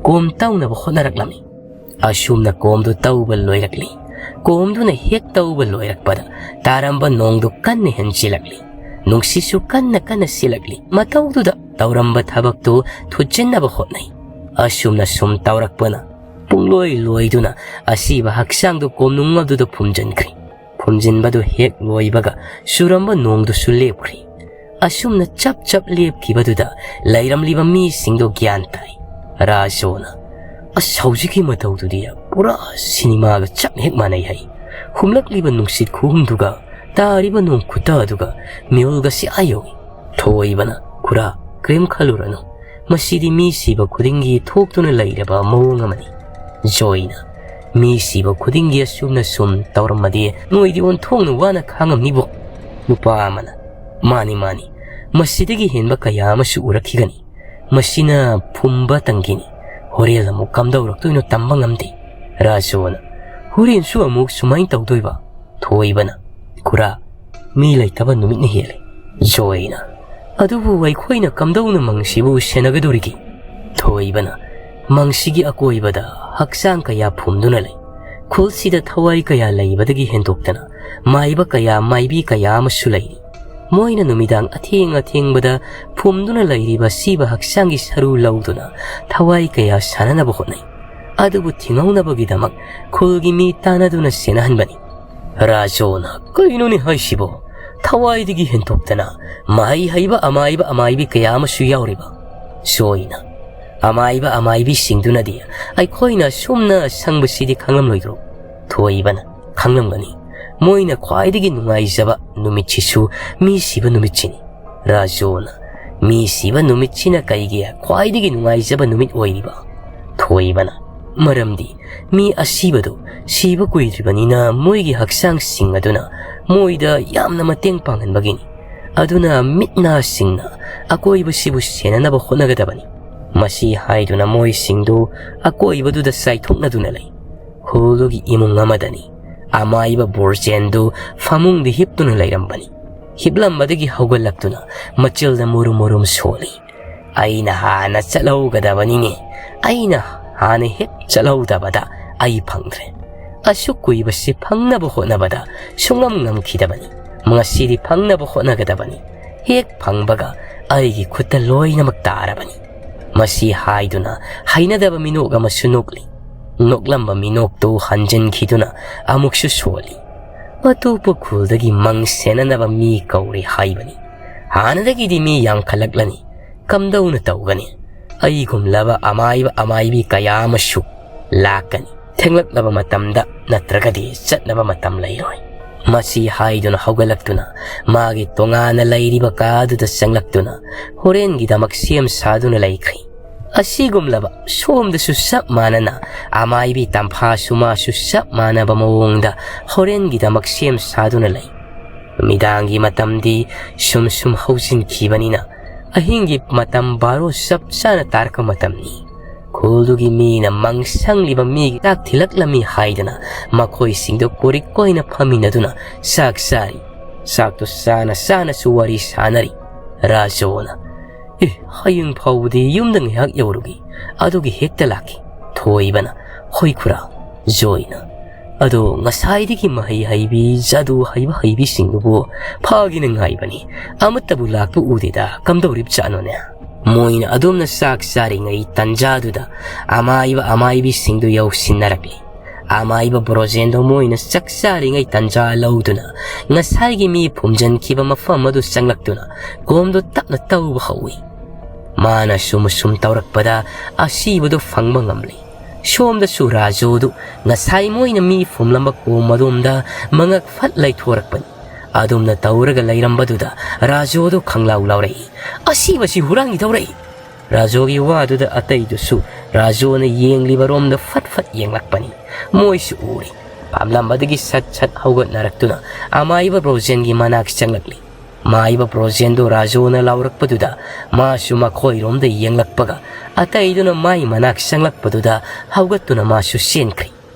ꯀꯣꯝ ꯇꯧꯅꯕ ꯍꯣꯠꯅꯔꯛꯂꯝꯃꯤ꯫ ꯑꯁꯨꯝꯅ ꯀꯣꯝꯗꯨ ꯇꯧꯕ ꯂꯣꯏꯔꯛꯂꯤ꯫ ꯀꯣꯝꯗꯨꯅ ꯍꯦꯛ ꯇꯧꯕ ꯂꯣꯏꯔꯛꯄꯗ ꯇꯥꯔꯝꯕ ꯅꯣꯡꯗꯨ ꯀꯟꯅ ꯍꯦꯟꯖꯤꯜꯂꯛꯂꯤ꯫ ꯅꯨꯡꯁꯤꯠꯁꯨ ꯀꯟꯅ ꯀꯟꯅ ꯁꯤꯜꯂꯛꯂꯤ꯫ ꯃꯇꯧꯗꯨꯗ ꯇꯧꯔꯝꯕ ꯊꯕꯛꯇꯨ ꯊꯨꯠꯆꯤꯟꯅꯕ ꯍꯣꯠꯅꯩ꯫ ꯑꯁꯨꯝꯅ ꯁꯨꯝ ꯇꯧꯔꯛꯄꯅ ꯄꯨꯡꯂꯣꯏ ꯂꯣꯏꯗꯨꯅ ꯑꯁꯤꯕ ꯍꯛꯆꯥꯡꯗꯨ ꯀꯣꯝꯅꯨꯡ ꯑꯗꯨꯗ ꯐꯨꯝꯖꯤꯟꯈ꯭ꯔꯦ꯫ ꯐꯨꯝꯖꯤꯟꯕꯗꯨ ꯍꯦꯛ ꯂꯣꯏꯕꯒ ꯆꯨꯔꯝꯕ ꯅꯣꯡꯗꯨꯁꯨ ꯂꯦꯞꯈ꯭ꯔꯦ꯫ ꯑꯁꯨꯝꯅ ꯆꯞ ꯆꯞ ꯂꯦꯞꯈꯤꯕꯗꯨꯗ ꯂꯩꯔꯝꯂꯤꯕ ꯃꯤꯁꯤꯡꯗꯨ ꯒ꯭ꯌꯥꯟ ꯇꯥꯏ꯫ ꯔꯥꯖꯣꯅ, "ꯑꯁ, ꯍꯧꯖꯤꯛꯀꯤ ꯃꯇꯧꯗꯨꯗꯤ ꯄꯨꯔꯥ ꯁꯤꯅꯦꯃꯥꯒ ꯆꯞ ꯍꯦꯛ ꯃꯥꯟꯅꯩ" ꯍꯥꯏ꯫ ꯍꯨꯝꯂꯛꯂꯤꯕ ꯅꯨꯡꯁꯤꯠ ꯈꯨꯍꯨꯝꯗꯨꯒ ꯇꯥꯔꯤꯕ ꯅꯣꯡ ꯈꯨꯠꯇ ꯑꯗꯨꯒ ꯃꯤꯍꯨꯜꯒꯁꯤ ꯑꯥ ꯌꯧꯏ꯫ ꯊꯣꯏꯕꯅ, "ꯈꯨꯔꯥ, ꯀꯔꯤꯝ ꯈꯜꯂꯨꯔꯅꯨ꯫ ꯃꯁꯤꯗꯤ ꯃꯤ ꯁꯤꯕ ꯈꯨꯗꯤꯡꯒꯤ ꯊꯣꯛꯇꯨꯅ ꯂꯩꯔꯕ ꯃꯑꯣꯡ ꯑꯃꯅꯤ꯫" ꯖꯣꯏꯅ, "ꯃꯤ ꯁꯤꯕ ꯈꯨꯗꯤꯡꯒꯤ ꯑꯁꯨꯝꯅ ꯁꯨꯝ ꯇꯧꯔꯝꯃꯗꯤ ꯃꯣꯏꯗꯤ ꯑꯣꯟꯊꯣꯛꯅ ꯋꯥꯅ ꯈꯥꯡꯉꯝꯅꯤꯕꯣ꯫" ꯅꯨꯄꯥ ꯑꯃꯅ, "ꯃꯥꯅꯤ, ꯃꯥꯅꯤ, ꯃꯁꯤꯗꯒꯤ ꯍꯦꯟꯕ ꯀꯌꯥ ꯑꯃꯁꯨ ꯎꯔꯛꯈꯤꯒꯅꯤ꯫ ꯃꯁꯤꯅ ꯐꯨꯝꯕ ꯇꯪꯒꯤꯅꯤ꯫ ꯍꯣꯔꯦꯟ ꯑꯃꯨꯛ ꯀꯝꯗꯧꯔꯛꯇꯣꯏꯅꯣ ꯇꯝꯕ ꯉꯝꯗꯦ꯫" ꯔꯥꯖꯣꯅ, "ꯍꯣꯔꯦꯟꯁꯨ ꯑꯃꯨꯛ ꯁꯨꯃꯥꯏꯅ ꯇꯧꯗꯣꯏꯕ?" ꯊꯣꯏꯕꯅ, "ꯈꯨꯔꯥ, ꯃꯤ ꯂꯩꯇꯕ ꯅꯨꯃꯤꯠꯅ ꯍꯦꯜꯂꯦ꯫" ꯖꯣꯏꯅ, "ꯑꯗꯨꯕꯨ ꯑꯩꯈꯣꯏꯅ ꯀꯝꯗꯧꯅ ꯃꯪꯁꯤꯕꯨ ꯁꯦꯟꯅꯒꯗꯧꯔꯤꯒꯦ?" ꯊꯣꯏꯕꯅ, "ꯃꯪꯁꯤꯒꯤ ꯑꯀꯣꯏꯕꯗ ꯍꯛꯆꯥꯡ ꯀꯌꯥ ꯐꯨꯝꯗꯨꯅ ꯂꯩ꯫ ꯈꯨꯜꯁꯤꯗ ꯊꯋꯥꯏ ꯀꯌꯥ ꯂꯩꯕꯗꯒꯤ ꯍꯦꯟꯗꯣꯛꯇꯅ ꯃꯥꯏꯕ ꯀꯌꯥ, ꯃꯥꯏꯕꯤ ꯀꯌꯥ ꯑꯃꯁꯨ ꯂꯩꯔꯤ꯫ ꯃꯣꯏꯅ ꯅꯨꯃꯤꯗꯥꯡ ꯑꯊꯦꯡ ꯑꯊꯦꯡꯕꯗ ꯐꯨꯝꯗꯨꯅ ꯂꯩꯔꯤꯕ ꯁꯤꯕ ꯍꯛꯆꯥꯡꯒꯤ ꯁꯔꯨ ꯂꯧꯗꯨꯅ ꯊꯋꯥꯏ ꯀꯌꯥ ꯁꯥꯟꯅꯅꯕ ꯍꯣꯠꯅꯩ꯫ ꯑꯗꯨꯕꯨ ꯊꯤꯡꯍꯧꯅꯕꯒꯤꯗꯃꯛ ꯈꯨꯜꯒꯤ ꯃꯤ ꯇꯥꯟꯅꯗꯨꯅ ꯁꯦꯟꯅꯍꯟꯕꯅꯤ꯫" ꯔꯥꯖꯣꯅ, "ꯀꯩꯅꯣꯅꯦ ꯍꯥꯏꯁꯤꯕꯣ? ꯊꯋꯥꯏꯗꯒꯤ ꯍꯦꯟꯗꯣꯛꯇꯅ ꯃꯍꯩ ꯍꯩꯕ ꯑꯃꯥꯏꯕ ꯑꯃꯥꯏꯕꯤ ꯀꯌꯥ ꯑꯃꯁꯨ ꯌꯥꯎꯔꯤꯕ?" ꯖꯣꯏꯅ, "ꯑꯃꯥꯏꯕ ꯑꯃꯥꯏꯕꯤꯁꯤꯡꯗꯨꯅꯗꯤ ꯑꯩꯈꯣꯏꯅ ꯁꯨꯝꯅ ꯁꯪꯕꯁꯤꯗꯤ ꯈꯪꯂꯝꯂꯣꯏꯗ꯭ꯔꯣ?" ꯊꯣꯏꯕꯅ, "ꯈꯪꯂꯝꯒꯅꯤ꯫ ꯃꯣꯏꯅ ꯈ꯭ꯋꯥꯏꯗꯒꯤ ꯅꯨꯡꯉꯥꯏꯖꯕ ꯅꯨꯃꯤꯠꯁꯤꯁꯨ ꯃꯤ ꯁꯤꯕ ꯅꯨꯃꯤꯠꯁꯤꯅꯤ꯫" ꯔꯥꯖꯣꯅ, "ꯃꯤ ꯁꯤꯕ ꯅꯨꯃꯤꯠꯁꯤꯅ ꯀꯩꯒꯤ ꯈ꯭ꯋꯥꯏꯗꯒꯤ ꯅꯨꯡꯉꯥꯏꯖꯕ ꯅꯨꯃꯤꯠ ꯑꯣꯏꯔꯤꯕ?" ꯊꯣꯏꯕꯅ, "ꯃꯔꯝꯗꯤ ꯃꯤ ꯑꯁꯤꯕꯗꯨ ꯁꯤꯕ ꯀꯨꯏꯗ꯭ꯔꯤꯕꯅꯤꯅ ꯃꯣꯏꯒꯤ ꯍꯛꯆꯥꯡꯁꯤꯡ ꯑꯗꯨꯅ ꯃꯣꯏꯗ ꯌꯥꯝꯅ ꯃꯇꯦꯡ ꯄꯥꯡꯍꯟꯕꯒꯤꯅꯤ꯫ ꯑꯗꯨꯅ ꯃꯤꯠ ꯅꯥ ꯁꯤꯡꯅ ꯑꯀꯣꯏꯕꯁꯤꯕꯨ ꯁꯦꯟꯅꯅꯕ ꯍꯣꯠꯅꯒꯗꯕꯅꯤ꯫" ꯃꯁꯤ ꯍꯥꯏꯗꯨꯅ ꯃꯣꯏꯁꯤꯡꯗꯨ ꯑꯀꯣꯏꯕꯗꯨꯗ ꯆꯥꯏꯊꯣꯛꯅꯗꯨꯅ ꯂꯩ꯫ ꯈꯨꯜꯗꯨꯒꯤ ꯏꯃꯨꯡ ꯑꯃꯗꯅꯤ꯫ ꯑꯃꯥꯏꯕ ꯕꯣꯔꯆꯦꯟꯗꯨ ꯐꯃꯨꯡꯗ ꯍꯤꯞꯇꯨꯅ ꯂꯩꯔꯝꯕꯅꯤ꯫ ꯍꯤꯞꯂꯝꯕꯗꯒꯤ ꯍꯧꯒꯠꯂꯛꯇꯨꯅ ꯃꯆꯤꯜꯗ ꯃꯨꯔꯨꯝ ꯃꯨꯔꯨꯝ ꯁꯣꯜꯂꯤ꯫ "ꯑꯩꯅ ꯍꯥꯟꯅ ꯆꯠꯍꯧꯒꯗꯕꯅꯤꯅꯦ꯫ ꯑꯩꯅ ꯍꯥꯟꯅ ꯍꯦꯛ ꯆꯠꯍꯧꯗꯕꯗ ꯑꯩ ꯐꯪꯗ꯭ꯔꯦ꯫ ꯑꯁꯨꯛ ꯀꯨꯏꯕꯁꯤ ꯐꯪꯅꯕ ꯍꯣꯠꯅꯕꯗ ꯁꯨꯡꯉꯝ ꯉꯝꯈꯤꯗꯕꯅꯤ꯫ ꯉꯁꯤꯗꯤ ꯐꯪꯅꯕ ꯍꯣꯠꯅꯒꯗꯕꯅꯤ꯫ ꯍꯦꯛ ꯐꯪꯕꯒ ꯑꯩꯒꯤ ꯈꯨꯠꯇ ꯂꯣꯏꯅꯃꯛ ꯇꯥꯔꯕꯅꯤ꯫" ꯃꯁꯤ ꯍꯥꯏꯗꯨꯅ ꯍꯩꯅꯗꯕ ꯃꯤꯅꯣꯛ ꯑꯃꯁꯨ ꯅꯣꯛꯂꯤ꯫ ꯅꯣꯛꯂꯝꯕ ꯃꯤꯅꯣꯛꯇꯨ ꯍꯟꯖꯤꯟꯈꯤꯗꯨꯅ ꯑꯃꯨꯛꯁꯨ ꯁꯣꯜꯂꯤ꯫ "ꯑꯇꯣꯞꯄ ꯈꯨꯜꯗꯒꯤ ꯃꯪ ꯁꯦꯟꯅꯅꯕ ꯃꯤ ꯀꯧꯔꯦ ꯍꯥꯏꯕꯅꯤ꯫ ꯍꯥꯟꯅꯗꯒꯤꯗꯤ ꯃꯤ ꯌꯥꯝꯈꯠꯂꯛꯂꯅꯤ꯫ ꯀꯝꯗꯧꯅ ꯇꯧꯒꯅꯤ? ꯑꯩꯒꯨꯝꯂꯕ ꯑꯃꯥꯏꯕ ꯑꯃꯥꯏꯕꯤ ꯀꯌꯥ ꯑꯃꯁꯨ ꯂꯥꯛꯀꯅꯤ꯫ ꯊꯦꯡꯂꯛꯂꯕ ꯃꯇꯝꯗ ꯅꯠꯇ꯭ꯔꯒꯗꯤ ꯆꯠꯅꯕ ꯃꯇꯝ ꯂꯩꯔꯣꯏ꯫" ꯃꯁꯤ ꯍꯥꯏꯗꯨꯅ ꯍꯧꯒꯠꯂꯛꯇꯨꯅ ꯃꯥꯒꯤ ꯇꯣꯉꯥꯟꯅ ꯂꯩꯔꯤꯕ ꯀꯥꯗꯨꯗ ꯆꯪꯂꯛꯇꯨꯅ ꯍꯣꯔꯦꯟꯒꯤꯗꯃꯛ ꯁꯦꯝ ꯁꯥꯗꯨꯅ ꯂꯩꯈ꯭ꯔꯤ꯫ ꯑꯁꯤꯒꯨꯝꯂꯕ ꯁꯣꯝꯗꯁꯨ ꯆꯞ ꯃꯥꯟꯅꯅ ꯑꯃꯥꯏꯕꯤ ꯇꯝꯐꯥꯁꯨ ꯃꯥꯁꯨ ꯆꯞ ꯃꯥꯟꯅꯕ ꯃꯑꯣꯡꯗ ꯍꯣꯔꯦꯟꯒꯤꯗꯃꯛ ꯁꯦꯝ ꯁꯥꯗꯨꯅ ꯂꯩ꯫ ꯅꯨꯃꯤꯗꯥꯡꯒꯤ ꯃꯇꯝꯗꯤ ꯁꯨꯝ ꯁꯨꯝ ꯍꯧꯖꯤꯟꯈꯤꯕꯅꯤꯅ ꯑꯍꯤꯡꯒꯤ ꯃꯇꯝ ꯕꯥꯔꯣ ꯆꯞ ꯆꯥꯅ ꯇꯥꯔꯛꯄ ꯃꯇꯝꯅꯤ꯫ ꯈꯨꯜꯗꯨꯒꯤ ꯃꯤꯅ ꯃꯪ ꯁꯪꯂꯤꯕ ꯃꯤꯒꯤ ꯆꯥꯛ ꯊꯤꯜꯂꯛꯂꯝꯃꯤ ꯍꯥꯏꯗꯅ ꯃꯈꯣꯏꯁꯤꯡꯗꯨ ꯀꯣꯔꯤꯛ ꯀꯣꯏꯅ ꯐꯝꯃꯤꯟꯅꯗꯨꯅ ꯆꯥꯛ ꯆꯥꯔꯤ꯫ ꯆꯥꯛꯇꯨ ꯆꯥꯅ ꯆꯥꯅꯁꯨ ꯋꯥꯔꯤ ꯁꯥꯅꯔꯤ꯫ ꯔꯥꯖꯣꯅ, "ꯑꯦ, ꯍꯌꯦꯡ ꯐꯥꯎꯕꯗꯤ ꯌꯨꯝꯗ ꯉꯥꯏꯍꯥꯛ ꯌꯧꯔꯨꯒꯦ, ꯑꯗꯨꯒꯤ ꯍꯦꯛꯇ ꯂꯥꯛꯀꯦ꯫" ꯊꯣꯏꯕꯅ, "ꯍꯣꯏ ꯈꯨꯔꯥ꯫" ꯖꯣꯏꯅ, "ꯑꯗꯣ ꯉꯁꯥꯏꯗꯒꯤ ꯃꯍꯩ ꯍꯩꯕꯤ, ꯖꯥꯗꯨ ꯍꯩꯕ ꯍꯩꯕꯤꯁꯤꯡꯗꯨꯕꯨ ꯐꯥꯒꯦꯅ ꯉꯥꯏꯕꯅꯤ, ꯑꯃꯠꯇꯕꯨ ꯂꯥꯛꯄ ꯎꯗꯦꯗ, ꯀꯝꯗꯧꯔꯤꯕꯖꯥꯠꯅꯣꯅꯦ?" ꯃꯣꯏꯅ ꯑꯗꯨꯝꯅ ꯆꯥꯛ ꯆꯥꯔꯤꯉꯩ ꯇꯟꯖꯥꯗꯨꯗ ꯑꯃꯥꯏꯕ ꯑꯃꯥꯏꯕꯤꯁꯤꯡꯗꯨ ꯌꯧꯁꯤꯟꯅꯔꯛꯂꯤ꯫ ꯑꯃꯥꯏꯕ ꯕ꯭ꯔꯣꯖꯦꯟꯗꯣ ꯃꯣꯏꯅ ꯆꯥꯛ ꯆꯥꯔꯤꯉꯩ ꯇꯟꯖꯥ ꯂꯧꯗꯨꯅ ꯉꯁꯥꯏꯒꯤ ꯃꯤ ꯐꯨꯝꯖꯤꯟꯈꯤꯕ ꯃꯐꯝ ꯑꯗꯨ ꯆꯪꯂꯛꯇꯨꯅ ꯀꯣꯝꯗꯣ ꯇꯞꯅ ꯇꯧꯕ ꯍꯧꯏ꯫ ꯃꯥꯅ ꯁꯨꯝ ꯁꯨꯝ ꯇꯧꯔꯛꯄꯗ ꯑꯁꯤꯕꯗꯨ ꯐꯪꯕ ꯉꯝꯂꯤ꯫ ꯁꯣꯝꯗꯁꯨ ꯔꯥꯖꯨꯗꯨ ꯉꯁꯥꯏ ꯃꯣꯏꯅ ꯃꯤ ꯐꯨꯝꯂꯝꯕ ꯀꯣꯝ ꯑꯗꯣꯝꯗ ꯃꯉꯛ ꯐꯠ ꯂꯩꯊꯣꯔꯛꯄꯅꯤ꯫ ꯑꯗꯨꯝꯅ ꯇꯧꯔꯒ ꯂꯩꯔꯝꯕꯗꯨꯗ ꯔꯥꯖꯨꯗꯨ ꯈꯪꯂꯥꯎ ꯂꯥꯎꯔꯛꯏ, "ꯑꯁꯤꯕꯁꯤ ꯍꯨꯔꯥꯟꯈꯤꯗꯧꯔꯛꯏ!" ꯔꯥꯖꯨꯒꯤ ꯋꯥꯗꯨꯗ ꯑꯇꯩꯗꯨꯁꯨ ꯔꯥꯖꯨꯅ ꯌꯦꯡꯂꯤꯕꯔꯣꯝꯗ ꯐꯠ ꯐꯠ ꯌꯦꯡꯂꯛꯄꯅꯤ꯫ ꯃꯣꯏꯁꯨ ꯎꯔꯤ꯫ ꯐꯝꯂꯝꯕꯗꯒꯤ ꯁꯠ ꯁꯠ ꯍꯧꯒꯠꯅꯔꯛꯇꯨꯅ ꯑꯃꯥꯏꯕ ꯕ꯭ꯔꯣꯖꯦꯟꯒꯤ ꯃꯅꯥꯛ ꯆꯪꯂꯛꯂꯤ꯫ ꯃꯥꯏꯕ ꯕ꯭ꯔꯣꯖꯦꯟꯗꯣ ꯔꯥꯖꯨꯅ ꯂꯥꯎꯔꯛꯄꯗꯨꯗ ꯃꯥꯁꯨ ꯃꯈꯣꯏꯔꯣꯝꯗ ꯌꯦꯡꯂꯛꯄꯒ ꯑꯇꯩꯗꯨꯅ ꯃꯥꯏ ꯃꯅꯥꯛ ꯆꯪꯂꯛꯄꯗꯨꯗ ꯍꯧꯒꯠꯇꯨꯅ ꯃꯥꯁꯨ ꯆꯦꯟꯈ꯭ꯔꯦ꯫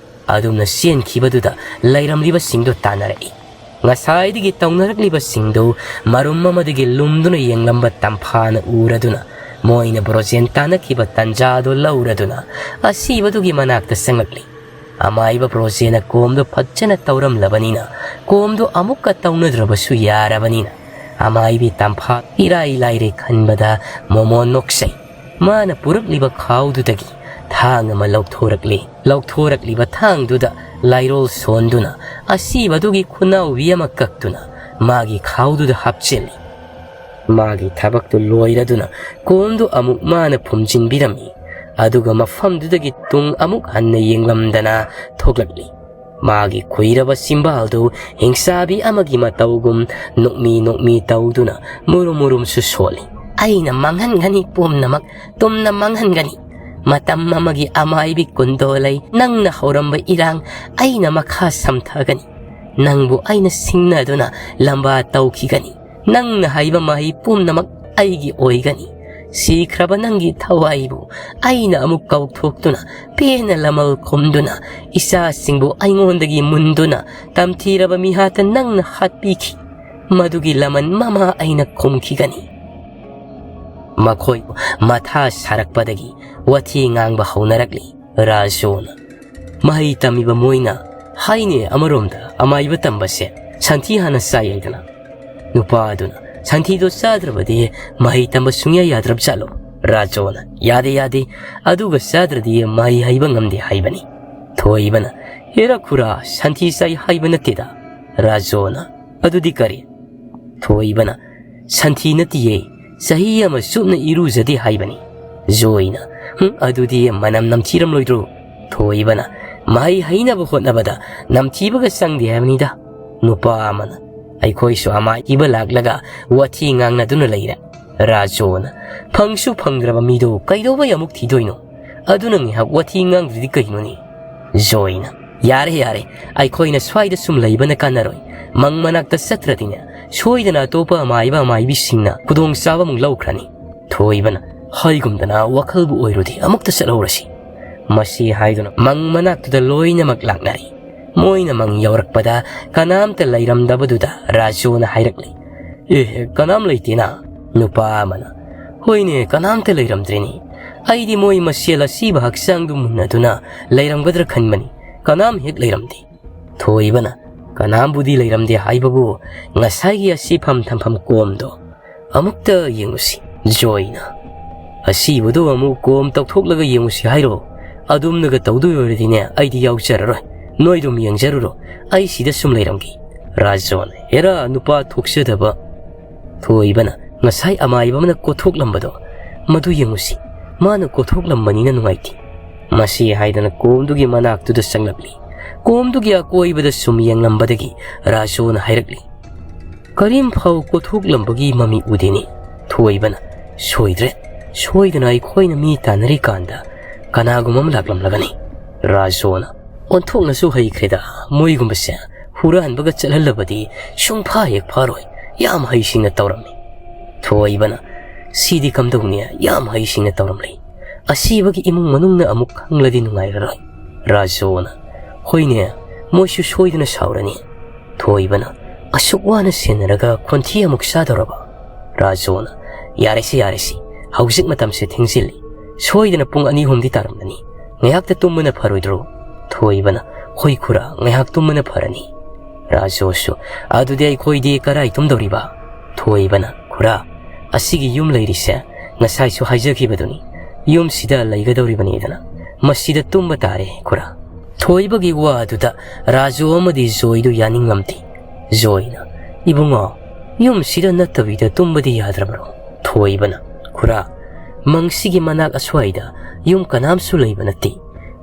ꯑꯗꯨꯝꯅ ꯆꯦꯟꯈꯤꯕꯗꯨꯗ ꯂꯩꯔꯝꯂꯤꯕꯁꯤꯡꯗꯣ ꯇꯥꯟꯅꯔꯛꯏ꯫ ꯉꯁꯥꯏꯗꯒꯤ ꯇꯧꯅꯔꯛꯂꯤꯕꯁꯤꯡꯗꯨ ꯃꯔꯨꯝ ꯑꯃꯗꯒꯤ ꯂꯨꯝꯗꯨꯅ ꯌꯦꯡꯂꯝꯕ ꯇꯝꯐꯥꯅ ꯎꯔꯗꯨꯅ, ꯃꯣꯏꯅ ꯕ꯭ꯔꯣꯖꯦꯟ ꯇꯥꯟꯅꯈꯤꯕ ꯇꯟꯖꯥꯗꯨ ꯂꯧꯔꯗꯨꯅ ꯑꯁꯤꯕꯗꯨꯒꯤ ꯃꯅꯥꯛꯇ ꯆꯪꯂꯛꯂꯤ꯫ ꯑꯃꯥꯏꯕ ꯕ꯭ꯔꯣꯖꯦꯟꯅ ꯀꯣꯝꯗꯨ ꯐꯖꯅ ꯇꯧꯔꯝꯂꯕꯅꯤꯅ, ꯀꯣꯝꯗꯨ ꯑꯃꯨꯛꯀ ꯇꯧꯅꯗ꯭ꯔꯕꯁꯨ ꯌꯥꯔꯕꯅꯤꯅ, ꯑꯃꯥꯏꯕꯤ ꯇꯝꯐꯥ ꯏꯔꯥꯏ ꯂꯥꯏꯔꯦ ꯈꯟꯕꯗ ꯃꯣꯃꯣꯟ ꯅꯣꯛꯆꯩ꯫ ꯃꯥꯅ ꯄꯨꯔꯛꯂꯤꯕ ꯈꯥꯎꯗꯨꯗꯒꯤ ꯊꯥꯡ ꯑꯃ ꯂꯧꯊꯣꯔꯛꯂꯤ꯫ ꯂꯧꯊꯣꯔꯛꯂꯤꯕ ꯊꯥꯡꯗꯨꯗ ꯂꯥꯏꯔꯣꯜ ꯁꯣꯟꯗꯨꯅ ꯑꯁꯤꯕꯗꯨꯒꯤ ꯈꯨꯅꯥꯎꯕꯤ ꯑꯃ ꯀꯛꯇꯨꯅ ꯃꯥꯒꯤ ꯈꯥꯎꯗꯨꯗ ꯍꯥꯞꯆꯤꯜꯂꯤ꯫ ꯃꯥꯒꯤ ꯊꯕꯛꯇꯨ ꯂꯣꯏꯔꯗꯨꯅ ꯀꯣꯝꯗꯨ ꯑꯃꯨꯛ ꯃꯥꯅ ꯐꯨꯝꯖꯤꯟꯕꯤꯔꯝꯃꯤ꯫ ꯑꯗꯨꯒ ꯃꯐꯝꯗꯨꯗꯒꯤ ꯇꯨꯡ ꯑꯃꯨꯛ ꯍꯟꯅ ꯌꯦꯡꯂꯝꯗꯅ ꯊꯣꯛꯂꯛꯂꯤ꯫ ꯃꯥꯒꯤ ꯈꯨꯏꯔꯕ ꯆꯤꯝꯕꯥꯜꯗꯨ ꯍꯤꯡꯆꯥꯕꯤ ꯑꯃꯒꯤ ꯃꯇꯧꯒꯨꯝ ꯅꯣꯛꯃꯤ ꯅꯣꯛꯃꯤ ꯇꯧꯗꯨꯅ ꯃꯨꯔꯨꯝ ꯃꯨꯔꯨꯝꯁꯨ ꯁꯣꯜꯂꯤ꯫ "ꯑꯩꯅ ꯃꯥꯡꯍꯟꯒꯅꯤ ꯄꯨꯝꯅꯃꯛ, ꯇꯨꯝꯅ ꯃꯥꯡꯍꯟꯒꯅꯤ꯫ ꯃꯇꯝ ꯑꯃꯒꯤ ꯑꯃꯥꯏꯕꯤ ꯀꯨꯟꯗꯣ ꯂꯩ, ꯅꯪꯅ ꯍꯧꯔꯝꯕ ꯏꯔꯥꯡ ꯑꯩꯅ ꯃꯈꯥ ꯁꯝꯊꯒꯅꯤ꯫ ꯅꯪꯕꯨ ꯑꯩꯅ ꯁꯤꯡꯅꯗꯨꯅ ꯂꯝꯕꯥ ꯇꯧꯈꯤꯒꯅꯤ꯫ ꯅꯪꯅ ꯍꯥꯏꯕ ꯃꯍꯩ ꯄꯨꯝꯅꯃꯛ ꯑꯩꯒꯤ ꯑꯣꯏꯒꯅꯤ꯫ ꯁꯤꯈ꯭ꯔꯕ ꯅꯪꯒꯤ ꯊꯋꯥꯏꯕꯨ ꯑꯩꯅ ꯑꯃꯨꯛ ꯀꯧꯊꯣꯛꯇꯨꯅ ꯄꯦꯟꯅ ꯂꯃꯜ ꯈꯨꯝꯗꯨꯅ ꯏꯆꯥꯁꯤꯡꯕꯨ ꯑꯩꯉꯣꯟꯗꯒꯤ ꯃꯨꯟꯗꯨꯅ ꯇꯝꯊꯤꯔꯕ ꯃꯤꯍꯥꯠꯇ ꯅꯪꯅ ꯍꯥꯠꯄꯤꯈꯤ꯫ ꯃꯗꯨꯒꯤ ꯂꯃꯟ ꯃꯃꯥ ꯑꯩꯅ ꯈꯨꯝꯈꯤꯒꯅꯤ꯫" ꯃꯈꯣꯏ ꯃꯊꯥ ꯁꯥꯔꯛꯄꯗꯒꯤ ꯋꯥꯊꯤ ꯉꯥꯡꯕ ꯍꯧꯅꯔꯛꯂꯤ꯫ ꯔꯥꯖꯣꯅ, "ꯃꯍꯩ ꯇꯝꯃꯤꯕ ꯃꯣꯏꯅ ꯍꯥꯏꯅꯦ, ꯑꯃꯔꯣꯝꯗ ꯑꯃꯥꯏꯕ ꯇꯝꯕꯁꯦ ꯁꯟꯊꯤ ꯍꯥꯟꯅ ꯆꯥꯏ ꯍꯥꯏꯗꯅ꯫" ꯅꯨꯄꯥ ꯑꯗꯨꯅ, "ꯁꯟꯊꯤꯗꯣ ꯆꯥꯗ꯭ꯔꯕꯗꯤ ꯃꯍꯩ ꯇꯝꯕ ꯁꯨꯡꯌꯥ ꯌꯥꯗ꯭ꯔꯕ ꯖꯥꯠꯂꯣ?" ꯔꯥꯖꯣꯅ, "ꯌꯥꯗꯦ, ꯌꯥꯗꯦ, ꯑꯗꯨꯒ ꯆꯥꯗ꯭ꯔꯗꯤ ꯃꯍꯩ ꯍꯩꯕ ꯉꯝꯗꯦ ꯍꯥꯏꯕꯅꯤ꯫" ꯊꯣꯏꯕꯅ, "ꯍꯦꯔꯥ ꯈꯨꯔꯥ, ꯁꯟꯊꯤ ꯆꯥꯏ ꯍꯥꯏꯕ ꯅꯠꯇꯦꯗ꯫" ꯔꯥꯖꯣꯅ, "ꯑꯗꯨꯗꯤ ꯀꯔꯤ?" ꯊꯣꯏꯕꯅ, "ꯁꯟꯊꯤ ꯅꯠꯇꯤꯌꯦ, ꯆꯍꯤ ꯑꯃ ꯆꯨꯞꯅ ꯏꯔꯨꯖꯗꯦ ꯍꯥꯏꯕꯅꯤ꯫" ꯖꯣꯏꯅ, "ꯍꯨꯝ, ꯑꯗꯨꯗꯤ ꯃꯅꯝ ꯅꯝꯊꯤꯔꯝꯂꯣꯏꯗ꯭ꯔꯣ?" ꯊꯣꯏꯕꯅ, "ꯃꯍꯩ ꯍꯩꯅꯕ ꯍꯣꯠꯅꯕꯗ ꯅꯝꯊꯤꯕꯒ ꯆꯪꯗꯦ ꯍꯥꯏꯕꯅꯤꯗ꯫" ꯅꯨꯄꯥ ꯑꯃꯅ, "ꯑꯩꯈꯣꯏꯁꯨ ꯑꯃꯥꯏꯕ ꯂꯥꯛꯂꯒ ꯋꯥꯊꯤ ꯉꯥꯡꯅꯗꯨꯅ ꯂꯩꯔꯦ꯫" ꯔꯥꯖꯣꯅ, "ꯐꯪꯁꯨ ꯐꯪꯗ꯭ꯔꯕ ꯃꯤꯗꯣ ꯀꯩꯗꯧꯕꯩ ꯑꯃꯨꯛ ꯊꯤꯗꯣꯏꯅꯣ? ꯑꯗꯨꯅ ꯉꯥꯏꯍꯥꯛ ꯋꯥꯊꯤ ꯉꯥꯡꯗ꯭ꯔꯗꯤ ꯀꯩꯅꯣꯅꯦ?" ꯖꯣꯏꯅ, "ꯌꯥꯔꯦ, ꯌꯥꯔꯦ, ꯑꯩꯈꯣꯏꯅ ꯁ꯭ꯋꯥꯏꯗ ꯁꯨꯝ ꯂꯩꯕꯅ ꯀꯥꯟꯅꯔꯣꯏ꯫ ꯃꯪ ꯃꯅꯥꯛꯇ ꯆꯠꯇ꯭ꯔꯗꯤꯅꯦ, ꯁꯣꯏꯗꯅ ꯑꯇꯣꯞꯄ ꯑꯃꯥꯏꯕ ꯑꯃꯥꯏꯕꯤꯁꯤꯡꯅ ꯈꯨꯗꯣꯡꯆꯥꯕ ꯑꯃꯨꯛ ꯂꯧꯈ꯭ꯔꯅꯤ꯫" ꯊꯣꯏꯕꯅ, "ꯍꯥꯏꯒꯨꯝꯗꯅ ꯋꯥꯈꯜꯕꯨ ꯑꯣꯏꯔꯨꯗꯤ, ꯑꯃꯨꯛꯇ ꯆꯠꯍꯧꯔꯁꯤ꯫" ꯃꯁꯤ ꯍꯥꯏꯗꯨꯅ ꯃꯪ ꯃꯅꯥꯛꯇꯨꯗ ꯂꯣꯏꯅꯃꯛ ꯂꯥꯛꯅꯔꯤ꯫ ꯃꯣꯏꯅ ꯃꯪ ꯌꯧꯔꯛꯄꯗ ꯀꯅꯥꯝꯇ ꯂꯩꯔꯝꯗꯕꯗꯨꯗ ꯔꯥꯖꯨꯅ ꯍꯥꯏꯔꯛꯂꯤ, "ꯑꯦ, ꯀꯅꯥꯝ ꯂꯩꯇꯦꯅ?" ꯅꯨꯄꯥ ꯑꯃꯅ, "ꯍꯣꯏꯅꯦ, ꯀꯅꯥꯝꯇ ꯂꯩꯔꯝꯗ꯭ꯔꯦꯅꯦ꯫ ꯑꯩꯗꯤ ꯃꯣꯏ ꯃꯁꯦꯜ ꯑꯁꯤꯕ ꯍꯛꯆꯥꯡꯗꯨ ꯃꯨꯟꯅꯗꯨꯅ ꯂꯩꯔꯝꯒꯗ꯭ꯔꯥ ꯈꯟꯕꯅꯤ꯫ ꯀꯅꯥꯝ ꯍꯦꯛ ꯂꯩꯔꯝꯗꯦ꯫" ꯊꯣꯏꯕꯅ, "ꯀꯅꯥꯝꯕꯨꯗꯤ ꯂꯩꯔꯝꯗꯦ ꯍꯥꯏꯕꯕꯨ ꯉꯁꯥꯏꯒꯤ ꯑꯁꯤꯐꯝ ꯊꯝꯐꯝ ꯀꯣꯝꯗꯣ ꯑꯃꯨꯛꯇ ꯌꯦꯡꯉꯨꯁꯤ꯫" ꯖꯣꯏꯅ, "ꯑꯁꯤꯕꯗꯣ ꯑꯃꯨꯛ ꯀꯣꯝ ꯇꯧꯊꯣꯛꯂꯒ ꯌꯦꯡꯉꯨꯁꯤ ꯍꯥꯏꯔꯣ? ꯑꯗꯨꯝꯅꯒ ꯇꯧꯗꯣꯏ ꯑꯣꯏꯔꯗꯤꯅꯦ, ꯑꯩꯗꯤ ꯌꯥꯎꯖꯔꯔꯣꯏ꯫ ꯅꯣꯏꯗꯨꯝ ꯌꯦꯡꯖꯔꯨꯔꯣ꯫ ꯑꯩ ꯁꯤꯗ ꯁꯨꯝ ꯂꯩꯔꯝꯒꯦ꯫" ꯔꯥꯖꯣꯅ, "ꯍꯦꯔꯥ, ꯅꯨꯄꯥ ꯊꯣꯛꯆꯗꯕ꯫" ꯊꯣꯏꯕꯅ, "ꯉꯁꯥꯏ ꯑꯃꯥꯏꯕ ꯑꯃꯅ ꯀꯣꯊꯣꯛꯂꯝꯕꯗꯣ, ꯃꯗꯨ ꯌꯦꯡꯉꯨꯁꯤ꯫ ꯃꯥꯅ ꯀꯣꯊꯣꯛꯂꯝꯕꯅꯤꯅ ꯅꯨꯡꯉꯥꯏꯇꯦ꯫" ꯃꯁꯤ ꯍꯥꯏꯗꯅ ꯀꯣꯝꯗꯨꯒꯤ ꯃꯅꯥꯛꯇꯨꯗ ꯆꯪꯂꯛꯂꯤ꯫ ꯀꯣꯝꯗꯨꯒꯤ ꯑꯀꯣꯏꯕꯗ ꯁꯨꯝ ꯌꯦꯡꯂꯝꯕꯗꯒꯤ ꯔꯥꯖꯣꯅ ꯍꯥꯏꯔꯛꯂꯤ, "ꯀꯔꯤꯝ ꯐꯥꯎ ꯀꯣꯊꯣꯛꯂꯝꯕꯒꯤ ꯃꯃꯤ ꯎꯗꯦꯅꯦ꯫" ꯊꯣꯏꯕꯅ, "ꯁꯣꯏꯗ꯭ꯔꯦ, ꯁꯣꯏꯗꯅ ꯑꯩꯈꯣꯏꯅ ꯃꯤ ꯇꯥꯟꯅꯔꯤꯀꯥꯟꯗ ꯀꯅꯥꯒꯨꯝꯕ ꯑꯃ ꯂꯥꯛꯂꯝꯂꯒꯅꯤ꯫" ꯔꯥꯖꯣꯅ, "ꯑꯣꯟꯊꯣꯛꯅꯁꯨ ꯍꯩꯈ꯭ꯔꯦꯗ, ꯃꯣꯏꯒꯨꯝꯕꯁꯦ ꯍꯨꯔꯥꯟꯕꯒ ꯆꯠꯍꯜꯂꯕꯗꯤ ꯁꯨꯡꯐꯥ ꯍꯦꯛ ꯐꯥꯔꯣꯏ꯫ ꯌꯥꯝ ꯍꯩꯁꯤꯡꯅ ꯇꯧꯔꯝꯃꯤ꯫" ꯊꯣꯏꯕꯅ, "ꯁꯤꯗꯤ ꯀꯝꯗꯧꯅꯤ, ꯌꯥꯝ ꯍꯩꯁꯤꯡꯅ ꯇꯧꯔꯝꯂꯤ꯫ ꯑꯁꯤꯕꯒꯤ ꯏꯃꯨꯡ ꯃꯅꯨꯡꯅ ꯑꯃꯨꯛ ꯈꯪꯂꯗꯤ ꯅꯨꯡꯉꯥꯏꯔꯔꯣꯏ꯫" ꯔꯥꯖꯣꯅ, "ꯍꯣꯏꯅꯦ, ꯃꯣꯏꯁꯨ ꯁꯣꯏꯗꯅ ꯁꯥꯎꯔꯅꯤ꯫" ꯊꯣꯏꯕꯅ, "ꯑꯁꯨꯛ ꯋꯥꯅ ꯁꯦꯟꯅꯔꯒ ꯈꯣꯟꯊꯤ ꯑꯃꯨꯛ ꯆꯥꯗꯧꯔꯕ?" ꯔꯥꯖꯣꯅ, "ꯌꯥꯔꯦꯁꯤ, ꯌꯥꯔꯦꯁꯤ, ꯍꯧꯖꯤꯛ ꯃꯇꯝꯁꯦ ꯊꯦꯡꯖꯤꯜꯂꯤ꯫ ꯁꯣꯏꯗꯅ ꯄꯨꯡ ꯑꯅꯤ ꯑꯍꯨꯝꯗꯤ ꯇꯥꯔꯝꯂꯅꯤ꯫ ꯉꯥꯏꯍꯥꯛꯇ ꯇꯨꯝꯕꯅ ꯐꯔꯣꯏꯗ꯭ꯔꯣ?" ꯊꯣꯏꯕꯅ, "ꯍꯣꯏ ꯈꯨꯔꯥ, ꯉꯥꯏꯍꯥꯛ ꯇꯨꯝꯕꯅ ꯐꯔꯅꯤ꯫" ꯔꯥꯖꯣꯁꯨ, "ꯑꯗꯨꯗꯤ ꯑꯩꯈꯣꯏꯗꯤ ꯀꯔꯥꯏ ꯇꯨꯝꯗꯧꯔꯤꯕ?" ꯊꯣꯏꯕꯅ, "ꯈꯨꯔꯥ, ꯑꯁꯤꯒꯤ ꯌꯨꯝ ꯂꯩꯔꯤꯁꯦ ꯉꯁꯥꯏꯁꯨ ꯍꯥꯏꯖꯈꯤꯕꯗꯨꯅꯤ, ꯌꯨꯝꯁꯤꯗ ꯂꯩꯒꯗꯧꯔꯤꯕꯅꯤꯗꯅ꯫ ꯃꯁꯤꯗ ꯇꯨꯝꯕ ꯇꯥꯔꯦ ꯈꯨꯔꯥ꯫" ꯊꯣꯏꯕꯒꯤ ꯋꯥ ꯑꯗꯨꯗ ꯔꯥꯖꯨ ꯑꯃꯗꯤ ꯖꯣꯏꯗꯨ ꯌꯥꯅꯤꯡꯂꯝꯗꯦ꯫ ꯖꯣꯏꯅ, "ꯏꯕꯨꯡꯉꯣ, ꯌꯨꯝꯁꯤꯗ ꯅꯠꯇꯕꯤꯗ ꯇꯨꯝꯕꯗꯤ ꯌꯥꯗ꯭ꯔꯕ꯭ꯔꯣ?" ꯊꯣꯏꯕꯅ, "ꯈꯨꯔꯥ, ꯃꯪꯁꯤꯒꯤ ꯃꯅꯥꯛ ꯑꯁ꯭ꯋꯥꯏꯗ ꯌꯨꯝ ꯀꯅꯥꯝꯁꯨ ꯂꯩꯕ ꯅꯠꯇꯦ꯫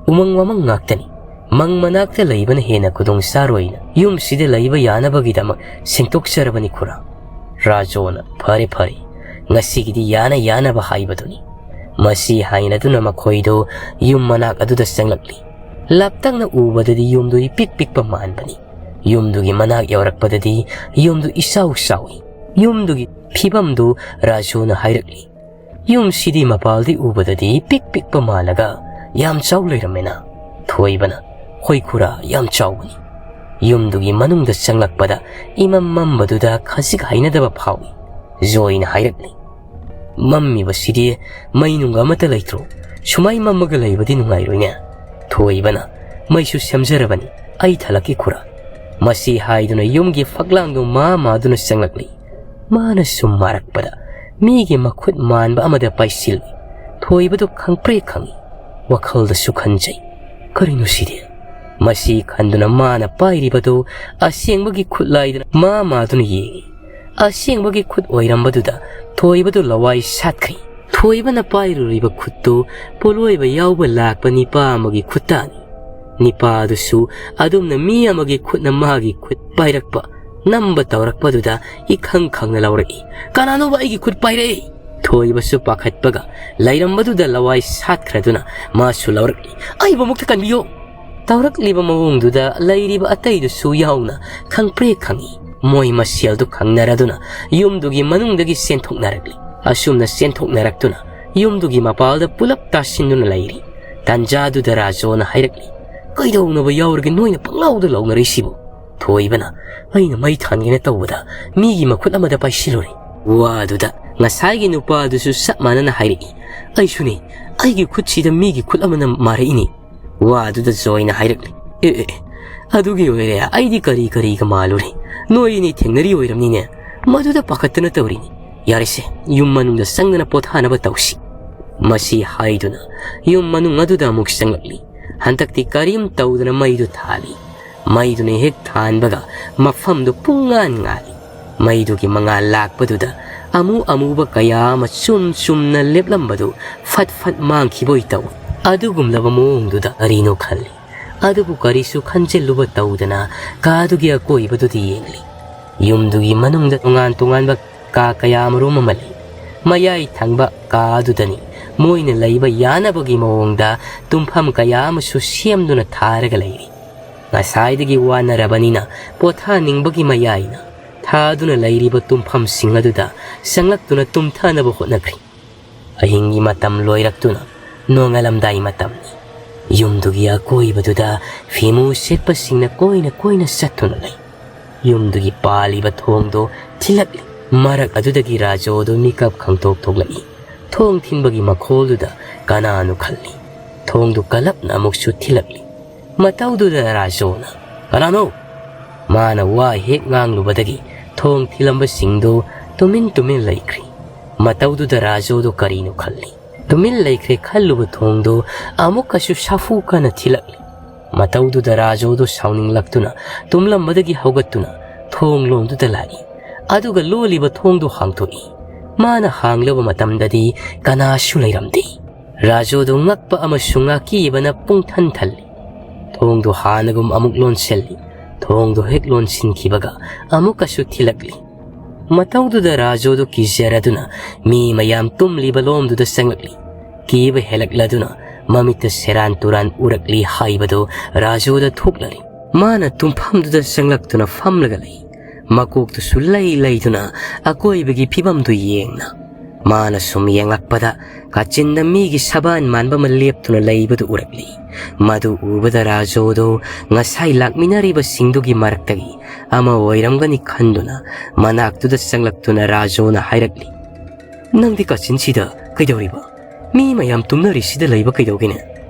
ꯎꯃꯪ ꯋꯥꯃꯪ ꯉꯥꯛꯇꯅꯤ꯫ ꯃꯪ ꯃꯅꯥꯛꯇ ꯂꯩꯕꯅ ꯍꯦꯟꯅ ꯈꯨꯗꯣꯡ ꯆꯥꯔꯣꯏꯅ ꯌꯨꯝꯁꯤꯗ ꯂꯩꯕ ꯌꯥꯅꯕꯒꯤꯗꯃꯛ ꯁꯦꯡꯗꯣꯛꯆꯔꯕꯅꯤ ꯈꯨꯔꯥ꯫" ꯔꯥꯖꯣꯅ, "ꯐꯔꯦ, ꯐꯔꯦ, ꯉꯁꯤꯒꯤꯗꯤ ꯌꯥꯅ ꯌꯥꯅꯕ ꯍꯥꯏꯕꯗꯨꯅꯤ꯫" ꯃꯁꯤ ꯍꯥꯏꯅꯗꯨꯅ ꯃꯈꯣꯏꯗꯨ ꯌꯨꯝ ꯃꯅꯥꯛ ꯑꯗꯨꯗ ꯆꯪꯂꯛꯂꯤ꯫ ꯂꯥꯞꯇꯛꯅ ꯎꯕꯗꯗꯤ ꯌꯨꯝꯗꯨ ꯏꯄꯤꯛ ꯄꯤꯛꯄ ꯃꯥꯟꯕꯅꯤ꯫ ꯌꯨꯝꯗꯨꯒꯤ ꯃꯅꯥꯛ ꯌꯧꯔꯛꯄꯗꯗꯤ ꯌꯨꯝꯗꯨ ꯏꯆꯥꯎ ꯆꯥꯎꯏ꯫ ꯌꯨꯝꯗꯨꯒꯤ ꯐꯤꯕꯝꯗꯨ ꯔꯥꯖꯨꯅ ꯍꯥꯏꯔꯛꯂꯤ꯫ "ꯌꯨꯝꯁꯤꯗꯤ ꯃꯄꯥꯜꯗꯤ ꯎꯕꯗꯗꯤ ꯄꯤꯛ ꯄꯤꯛꯄ ꯃꯥꯜꯂꯒ ꯌꯥꯝ ꯆꯥꯎ ꯂꯩꯔꯝꯃꯦꯅ꯫" ꯊꯣꯏꯕꯅ, "ꯍꯣꯏ ꯈꯨꯔꯥ, ꯌꯥꯝ ꯆꯥꯎꯕꯅꯤ꯫ ꯌꯨꯝꯗꯨꯒꯤ ꯃꯅꯨꯡꯗ ꯆꯪꯂꯛꯄꯗ ꯏꯃꯝ ꯃꯝꯕꯗꯨꯗ ꯈꯖꯤꯛ ꯍꯩꯅꯗꯕ ꯐꯥꯎꯏ", ꯖꯣꯏꯅ ꯍꯥꯏꯔꯛꯂꯤ꯫ "ꯃꯝꯃꯤꯕꯁꯤꯗꯤ ꯃꯩ ꯅꯨꯡꯒ ꯑꯃꯠꯇ ꯂꯩꯇ꯭ꯔꯣ? ꯁꯨꯃꯥꯏ ꯃꯝꯃꯒ ꯂꯩꯕꯗꯤ ꯅꯨꯡꯉꯥꯏꯔꯣꯏꯅꯦ"꯫ ꯊꯣꯏꯕꯅ, "ꯃꯩꯁꯨ ꯁꯦꯝꯖꯔꯕꯅꯤ, ꯑꯩ ꯊꯥꯜꯂꯛꯀꯦ ꯈꯨꯔꯥ"꯫ ꯃꯁꯤ ꯍꯥꯏꯗꯨꯅ ꯌꯨꯝꯒꯤ ꯐꯛꯂꯥꯡꯗꯨ ꯃꯥ ꯃꯥꯗꯨꯅ ꯆꯪꯂꯛꯂꯤ꯫ ꯃꯥꯅ ꯁꯨꯝ ꯃꯥꯔꯛꯄꯗ ꯃꯤꯒꯤ ꯃꯈꯨꯠ ꯃꯥꯟꯕ ꯑꯃꯗ ꯄꯥꯏꯁꯤꯜꯂꯤ꯫ ꯊꯣꯏꯕꯗꯨ ꯈꯪꯄ꯭ꯔꯦꯛ ꯈꯪꯏ꯫ ꯋꯥꯈꯜꯗꯁꯨ ꯈꯟꯖꯩ, "ꯀꯔꯤꯅꯣ ꯁꯤꯗꯤ?" ꯃꯁꯤ ꯈꯟꯗꯨꯅ ꯃꯥꯅ ꯄꯥꯏꯔꯤꯕꯗꯨ ꯑꯁꯦꯡꯕꯒꯤ ꯈꯨꯠꯂꯥꯏꯗꯨꯅ ꯃꯥ ꯃꯥꯗꯨꯅ ꯌꯦꯡꯏ꯫ ꯑꯁꯦꯡꯕꯒꯤ ꯈꯨꯠ ꯑꯣꯏꯔꯝꯕꯗꯨꯗ ꯊꯣꯏꯕꯗꯨ ꯂꯋꯥꯏ ꯁꯥꯠꯈ꯭ꯔꯦ꯫ ꯊꯣꯏꯕꯅ ꯄꯥꯏꯔꯨꯔꯤꯕ ꯈꯨꯠꯇꯨ ꯄꯣꯠꯂꯣꯏꯕ ꯌꯥꯎꯕ ꯂꯥꯛꯄ ꯅꯤꯄꯥ ꯑꯃꯒꯤ ꯈꯨꯠꯇꯅꯤ꯫ ꯅꯤꯄꯥ ꯑꯗꯨꯁꯨ ꯑꯗꯨꯝꯅ ꯃꯤ ꯑꯃꯒꯤ ꯈꯨꯠꯅ ꯃꯥꯒꯤ ꯈꯨꯠ ꯄꯥꯏꯔꯛꯄ, ꯅꯝꯕ ꯇꯧꯔꯛꯄꯗꯨꯗ ꯏꯈꯪ ꯈꯪꯅ ꯂꯧꯔꯛꯏ꯫ "ꯀꯅꯥꯅꯣꯕ ꯑꯩꯒꯤ ꯈꯨꯠ ꯄꯥꯏꯔꯛꯏ?" ꯊꯣꯏꯕꯁꯨ ꯄꯥꯈꯠꯄꯒ ꯂꯩꯔꯝꯕꯗꯨꯗ ꯂꯋꯥꯏ ꯁꯥꯠꯈ꯭ꯔꯗꯨꯅ ꯃꯥꯁꯨ ꯂꯧꯔꯛꯏ꯫ "ꯑꯩꯕꯨ ꯑꯃꯨꯛꯇ ꯀꯟꯕꯤꯌꯨ!" ꯇꯧꯔꯛꯂꯤꯕ ꯃꯑꯣꯡꯗꯨꯗ ꯂꯩꯔꯤꯕ ꯑꯇꯩꯗꯨꯁꯨ ꯌꯥꯎꯅ ꯈꯪꯄ꯭ꯔꯦꯛ ꯈꯪꯏ꯫ ꯃꯣꯏ ꯃꯁꯦꯜꯗꯨ ꯈꯪꯅꯔꯗꯨꯅ ꯌꯨꯝꯗꯨꯒꯤ ꯃꯅꯨꯡꯗꯒꯤ ꯆꯦꯟꯊꯣꯛꯅꯔꯛꯂꯤ꯫ ꯑꯁꯨꯝꯅ ꯆꯦꯟꯊꯣꯛꯅꯔꯛꯇꯨꯅ ꯌꯨꯝꯗꯨꯒꯤ ꯃꯄꯥꯜꯗ ꯄꯨꯂꯞ ꯇꯥꯁꯤꯟꯗꯨꯅ ꯂꯩꯔꯤ꯫ ꯇꯥꯟꯖꯥꯗꯨꯗ ꯔꯥꯖꯣꯅ ꯍꯥꯏꯔꯛꯂꯤ, "ꯀꯩꯗꯧꯅꯕ ꯌꯥꯎꯔꯒꯦ ꯅꯣꯏꯅ ꯄꯪꯂꯥꯎꯗ ꯂꯥꯎꯅꯔꯤꯁꯤꯕꯨ?" ꯊꯣꯏꯕꯅ, "ꯑꯩꯅ ꯃꯩ ꯊꯥꯟꯒꯦꯅ ꯇꯧꯕꯗ ꯃꯤꯒꯤ ꯃꯈꯨꯠ ꯑꯃꯗ ꯄꯥꯏꯁꯤꯜꯂꯨꯔꯦ"꯫ ꯋꯥꯗꯨꯗ ꯉꯁꯥꯏꯒꯤ ꯅꯨꯄꯥꯗꯨꯁꯨ ꯆꯞ ꯃꯥꯟꯅꯅ ꯍꯥꯏꯔꯛꯏ, "ꯑꯩꯁꯨꯅꯦ, ꯑꯩꯒꯤ ꯈꯨꯠꯁꯤꯗ ꯃꯤꯒꯤ ꯈꯨꯠ ꯑꯃꯅ ꯃꯥꯔꯛꯏꯅꯤ"꯫ ꯋꯥꯗꯨꯗ ꯖꯣꯏꯅ ꯍꯥꯏꯔꯛꯂꯤ, "ꯑꯦ, ꯑꯦ, ꯑꯦ, ꯑꯗꯨꯒꯤ ꯑꯣꯏꯔꯦ, ꯑꯩꯗꯤ ꯀꯔꯤ ꯀꯔꯤꯒ ꯃꯥꯜꯂꯨꯔꯦ꯫ ꯅꯣꯏ ꯑꯅꯤ ꯊꯦꯡꯅꯔꯤ ꯑꯣꯏꯔꯝꯅꯤꯅꯦ꯫ ꯃꯗꯨꯗ ꯄꯥꯈꯠꯇꯅ ꯇꯧꯔꯤꯅꯤ꯫ ꯌꯥꯔꯦꯁꯦ, ꯌꯨꯝ ꯃꯅꯨꯡꯗ ꯆꯪꯗꯅ ꯄꯣꯊꯥꯅꯕ ꯇꯧꯁꯤ"꯫ ꯃꯁꯤ ꯍꯥꯏꯗꯨꯅ ꯌꯨꯝ ꯃꯅꯨꯡ ꯑꯗꯨꯗ ꯑꯃꯨꯛ ꯆꯪꯂꯛꯂꯤ꯫ ꯍꯟꯗꯛꯇꯤ ꯀꯔꯤꯝ ꯇꯧꯗꯅ ꯃꯩꯗꯨ ꯊꯥꯜꯂꯤ꯫ ꯃꯩꯗꯨꯅ ꯍꯦꯛ ꯊꯥꯟꯕꯒ ꯃꯐꯝꯗꯨ ꯄꯨꯡꯉꯥꯟ ꯉꯥꯜꯂꯤ꯫ ꯃꯩꯗꯨꯒꯤ ꯃꯉꯥꯜ ꯂꯥꯛꯄꯗꯨꯗ ꯑꯃꯨ ꯑꯃꯨꯕ ꯀꯌꯥ ꯑꯃ ꯆꯨꯝ ꯆꯨꯝꯅ ꯂꯦꯞꯂꯝꯕꯗꯨ ꯐꯠ ꯐꯠ ꯃꯥꯡꯈꯤꯕꯣꯏ ꯇꯧꯏ꯫ ꯑꯗꯨꯒꯨꯝꯂꯕ ꯃꯑꯣꯡꯗꯨꯗ ꯀꯔꯤꯅꯣ ꯈꯜꯂꯤ꯫ ꯑꯗꯨꯕꯨ ꯀꯔꯤꯁꯨ ꯈꯟꯖꯤꯜꯂꯨꯕ ꯇꯧꯗꯅ ꯀꯥꯗꯨꯒꯤ ꯑꯀꯣꯏꯕꯗꯨꯗ ꯌꯦꯡꯂꯤ꯫ ꯌꯨꯝꯗꯨꯒꯤ ꯃꯅꯨꯡꯗ ꯇꯣꯉꯥꯟ ꯇꯣꯉꯥꯟꯕ ꯀꯥ ꯀꯌꯥ ꯑꯃꯔꯣꯝ ꯑꯃ ꯂꯩ꯫ ꯃꯌꯥꯏ ꯊꯪꯕ ꯀꯥ ꯑꯗꯨꯗꯅꯤ ꯃꯣꯏꯅ ꯂꯩꯕ ꯌꯥꯅꯕꯒꯤ ꯃꯑꯣꯡꯗ ꯇꯨꯝꯐꯝ ꯀꯌꯥ ꯑꯃꯁꯨ ꯁꯦꯝꯗꯨꯅ ꯊꯥꯔꯒ ꯂꯩꯔꯤ꯫ ꯉꯁꯥꯏꯗꯒꯤ ꯋꯥꯅꯔꯕꯅꯤꯅ ꯄꯣꯊꯥꯅꯤꯡꯕꯒꯤ ꯃꯌꯥꯏꯅ ꯊꯥꯗꯨꯅ ꯂꯩꯔꯤꯕ ꯇꯨꯝꯐꯝꯁꯤꯡ ꯑꯗꯨꯗ ꯆꯪꯂꯛꯇꯨꯅ ꯇꯨꯝꯊꯅꯕ ꯍꯣꯠꯅꯈ꯭ꯔꯤ꯫ ꯑꯍꯤꯡꯒꯤ ꯃꯇꯝ ꯂꯣꯏꯔꯛꯇꯨꯅ ꯅꯣꯡꯉꯥꯜꯂꯝꯗꯥꯏ ꯃꯇꯝꯅꯤ꯫ ꯌꯨꯝꯗꯨꯒꯤ ꯑꯀꯣꯏꯕꯗꯨꯗ ꯐꯤꯃꯨ ꯁꯦꯠꯄꯁꯤꯡꯅ ꯀꯣꯏꯅ ꯀꯣꯏꯅ ꯆꯠꯇꯨꯅ ꯂꯩ꯫ ꯌꯨꯝꯗꯨꯒꯤ ꯄꯥꯜꯂꯤꯕ ꯊꯣꯡꯗꯣ ꯊꯤꯜꯂꯛꯂꯤ꯫ ꯃꯔꯛ ꯑꯗꯨꯗꯒꯤ ꯔꯥꯖꯣꯗꯨ ꯃꯤꯀꯞ ꯈꯪꯊꯣꯛ ꯊꯣꯛꯂꯛꯏ꯫ ꯊꯣꯡ ꯊꯤꯟꯕꯒꯤ ꯃꯈꯣꯜꯗꯨꯗ ꯀꯅꯥꯅꯣ ꯈꯜꯂꯤ꯫ ꯊꯣꯡꯗꯨ ꯀꯂꯞꯅ ꯑꯃꯨꯛꯁꯨ ꯊꯤꯜꯂꯛꯂꯤ꯫ ꯃꯇꯧꯗꯨꯗ ꯔꯥꯖꯣꯅ, "ꯀꯅꯥꯅꯣ?" ꯃꯥꯅ ꯋꯥ ꯍꯦꯛ ꯉꯥꯡꯂꯨꯕꯗꯒꯤ ꯊꯣꯡ ꯊꯤꯜꯂꯝꯕꯁꯤꯡꯗꯨ ꯇꯨꯃꯤꯟ ꯇꯨꯃꯤꯟ ꯂꯩꯈ꯭ꯔꯤ꯫ ꯃꯇꯧꯗꯨꯗ ꯔꯥꯖꯣꯗꯨ ꯀꯔꯤꯅꯣ ꯈꯜꯂꯤ꯫ ꯇꯨꯃꯤꯟ ꯂꯩꯈ꯭ꯔꯦ ꯈꯜꯂꯨꯕ ꯊꯣꯡꯗꯨ ꯑꯃꯨꯛꯀꯁꯨ ꯁꯥꯐꯨ ꯀꯟꯅ ꯊꯤꯜꯂꯛꯂꯤ꯫ ꯃꯇꯧꯗꯨꯗ ꯔꯥꯖꯣꯗꯨ ꯁꯥꯎꯅꯤꯡꯂꯛꯇꯨꯅ ꯇꯨꯝꯂꯝꯕꯗꯒꯤ ꯍꯧꯒꯠꯇꯨꯅ ꯊꯣꯡ ꯂꯣꯝꯗꯨꯗ ꯂꯥꯛꯏ꯫ ꯑꯗꯨꯒ ꯂꯣꯜꯂꯤꯕ ꯊꯣꯡꯗꯨ ꯍꯥꯡꯗꯣꯛꯏ꯫ ꯃꯥꯅ ꯍꯥꯡꯂꯕ ꯃꯇꯝꯗꯗꯤ ꯀꯅꯥꯁꯨ ꯂꯩꯔꯝꯗꯦ꯫ ꯔꯥꯖꯣꯗꯨ ꯉꯛꯄ ꯑꯃꯁꯨꯡ ꯑꯀꯤꯕꯅ ꯄꯨꯡꯊꯟ ꯊꯜꯂꯤ꯫ ꯊꯣꯡꯗꯨ ꯍꯥꯟꯅꯒꯨꯝ ꯑꯃꯨꯛ ꯂꯣꯟꯁꯤꯜꯂꯤ꯫ ꯊꯣꯡꯗꯨ ꯍꯦꯛ ꯂꯣꯟꯁꯤꯟꯈꯤꯕꯒ ꯑꯃꯨꯛꯀꯁꯨ ꯊꯤꯜꯂꯛꯂꯤ꯫ ꯃꯇꯧꯗꯨꯗ ꯔꯥꯖꯣꯗꯨ ꯀꯤꯖꯔꯗꯨꯅ ꯃꯤ ꯃꯌꯥꯝ ꯇꯨꯝꯂꯤꯕ ꯂꯣꯝꯗꯨꯗ ꯆꯪꯂꯛꯂꯤ꯫ ꯀꯤꯕ ꯍꯦꯜꯂꯛꯂꯗꯨꯅ ꯃꯃꯤꯠꯇ ꯁꯦꯔꯥꯟ ꯇꯨꯔꯥꯟ ꯎꯔꯛꯂꯤ ꯍꯥꯏꯕꯗꯨ ꯔꯥꯖꯣꯗ ꯊꯣꯛꯂꯔꯤ꯫ ꯃꯥꯅ ꯇꯨꯝꯐꯝꯗꯨꯗ ꯆꯪꯂꯛꯇꯨꯅ ꯐꯝꯂꯒ ꯂꯩ꯫ ꯃꯀꯣꯛꯇꯨꯁꯨ ꯂꯩ ꯂꯩꯗꯨꯅ ꯑꯀꯣꯏꯕꯒꯤ ꯐꯤꯕꯝꯗꯨ ꯌꯦꯡꯅ꯫ ꯃꯥꯅ ꯁꯨꯝ ꯌꯦꯡꯂꯛꯄꯗ ꯀꯥꯆꯤꯟꯗ ꯃꯤꯒꯤ ꯁꯕꯥꯟ ꯃꯥꯟꯕ ꯑꯃ ꯂꯦꯞꯇꯨꯅ ꯂꯩꯕꯗꯨ ꯎꯔꯛꯂꯤ꯫ ꯃꯗꯨ ꯎꯕꯗ ꯔꯥꯖꯣꯗꯨ ꯉꯁꯥꯏ ꯂꯥꯛꯃꯤꯟꯅꯔꯤꯕꯁꯤꯡꯗꯨꯒꯤ ꯃꯔꯛꯇꯒꯤ ꯑꯃ ꯑꯣꯏꯔꯝꯒꯅꯤ ꯈꯟꯗꯨꯅ ꯃꯅꯥꯛꯇꯨꯗ ꯆꯪꯂꯛꯇꯨꯅ ꯔꯥꯖꯣꯅ ꯍꯥꯏꯔꯛꯂꯤ, "ꯅꯪꯗꯤ ꯀꯥꯆꯤꯟꯁꯤꯗ ꯀꯩꯗꯧꯔꯤꯕ? ꯃꯤ ꯃꯌꯥꯝ ꯇꯨꯝꯅꯔꯤꯁꯤꯗ ꯂꯩꯕ ꯀꯩꯗꯧꯒꯦꯅꯦ?"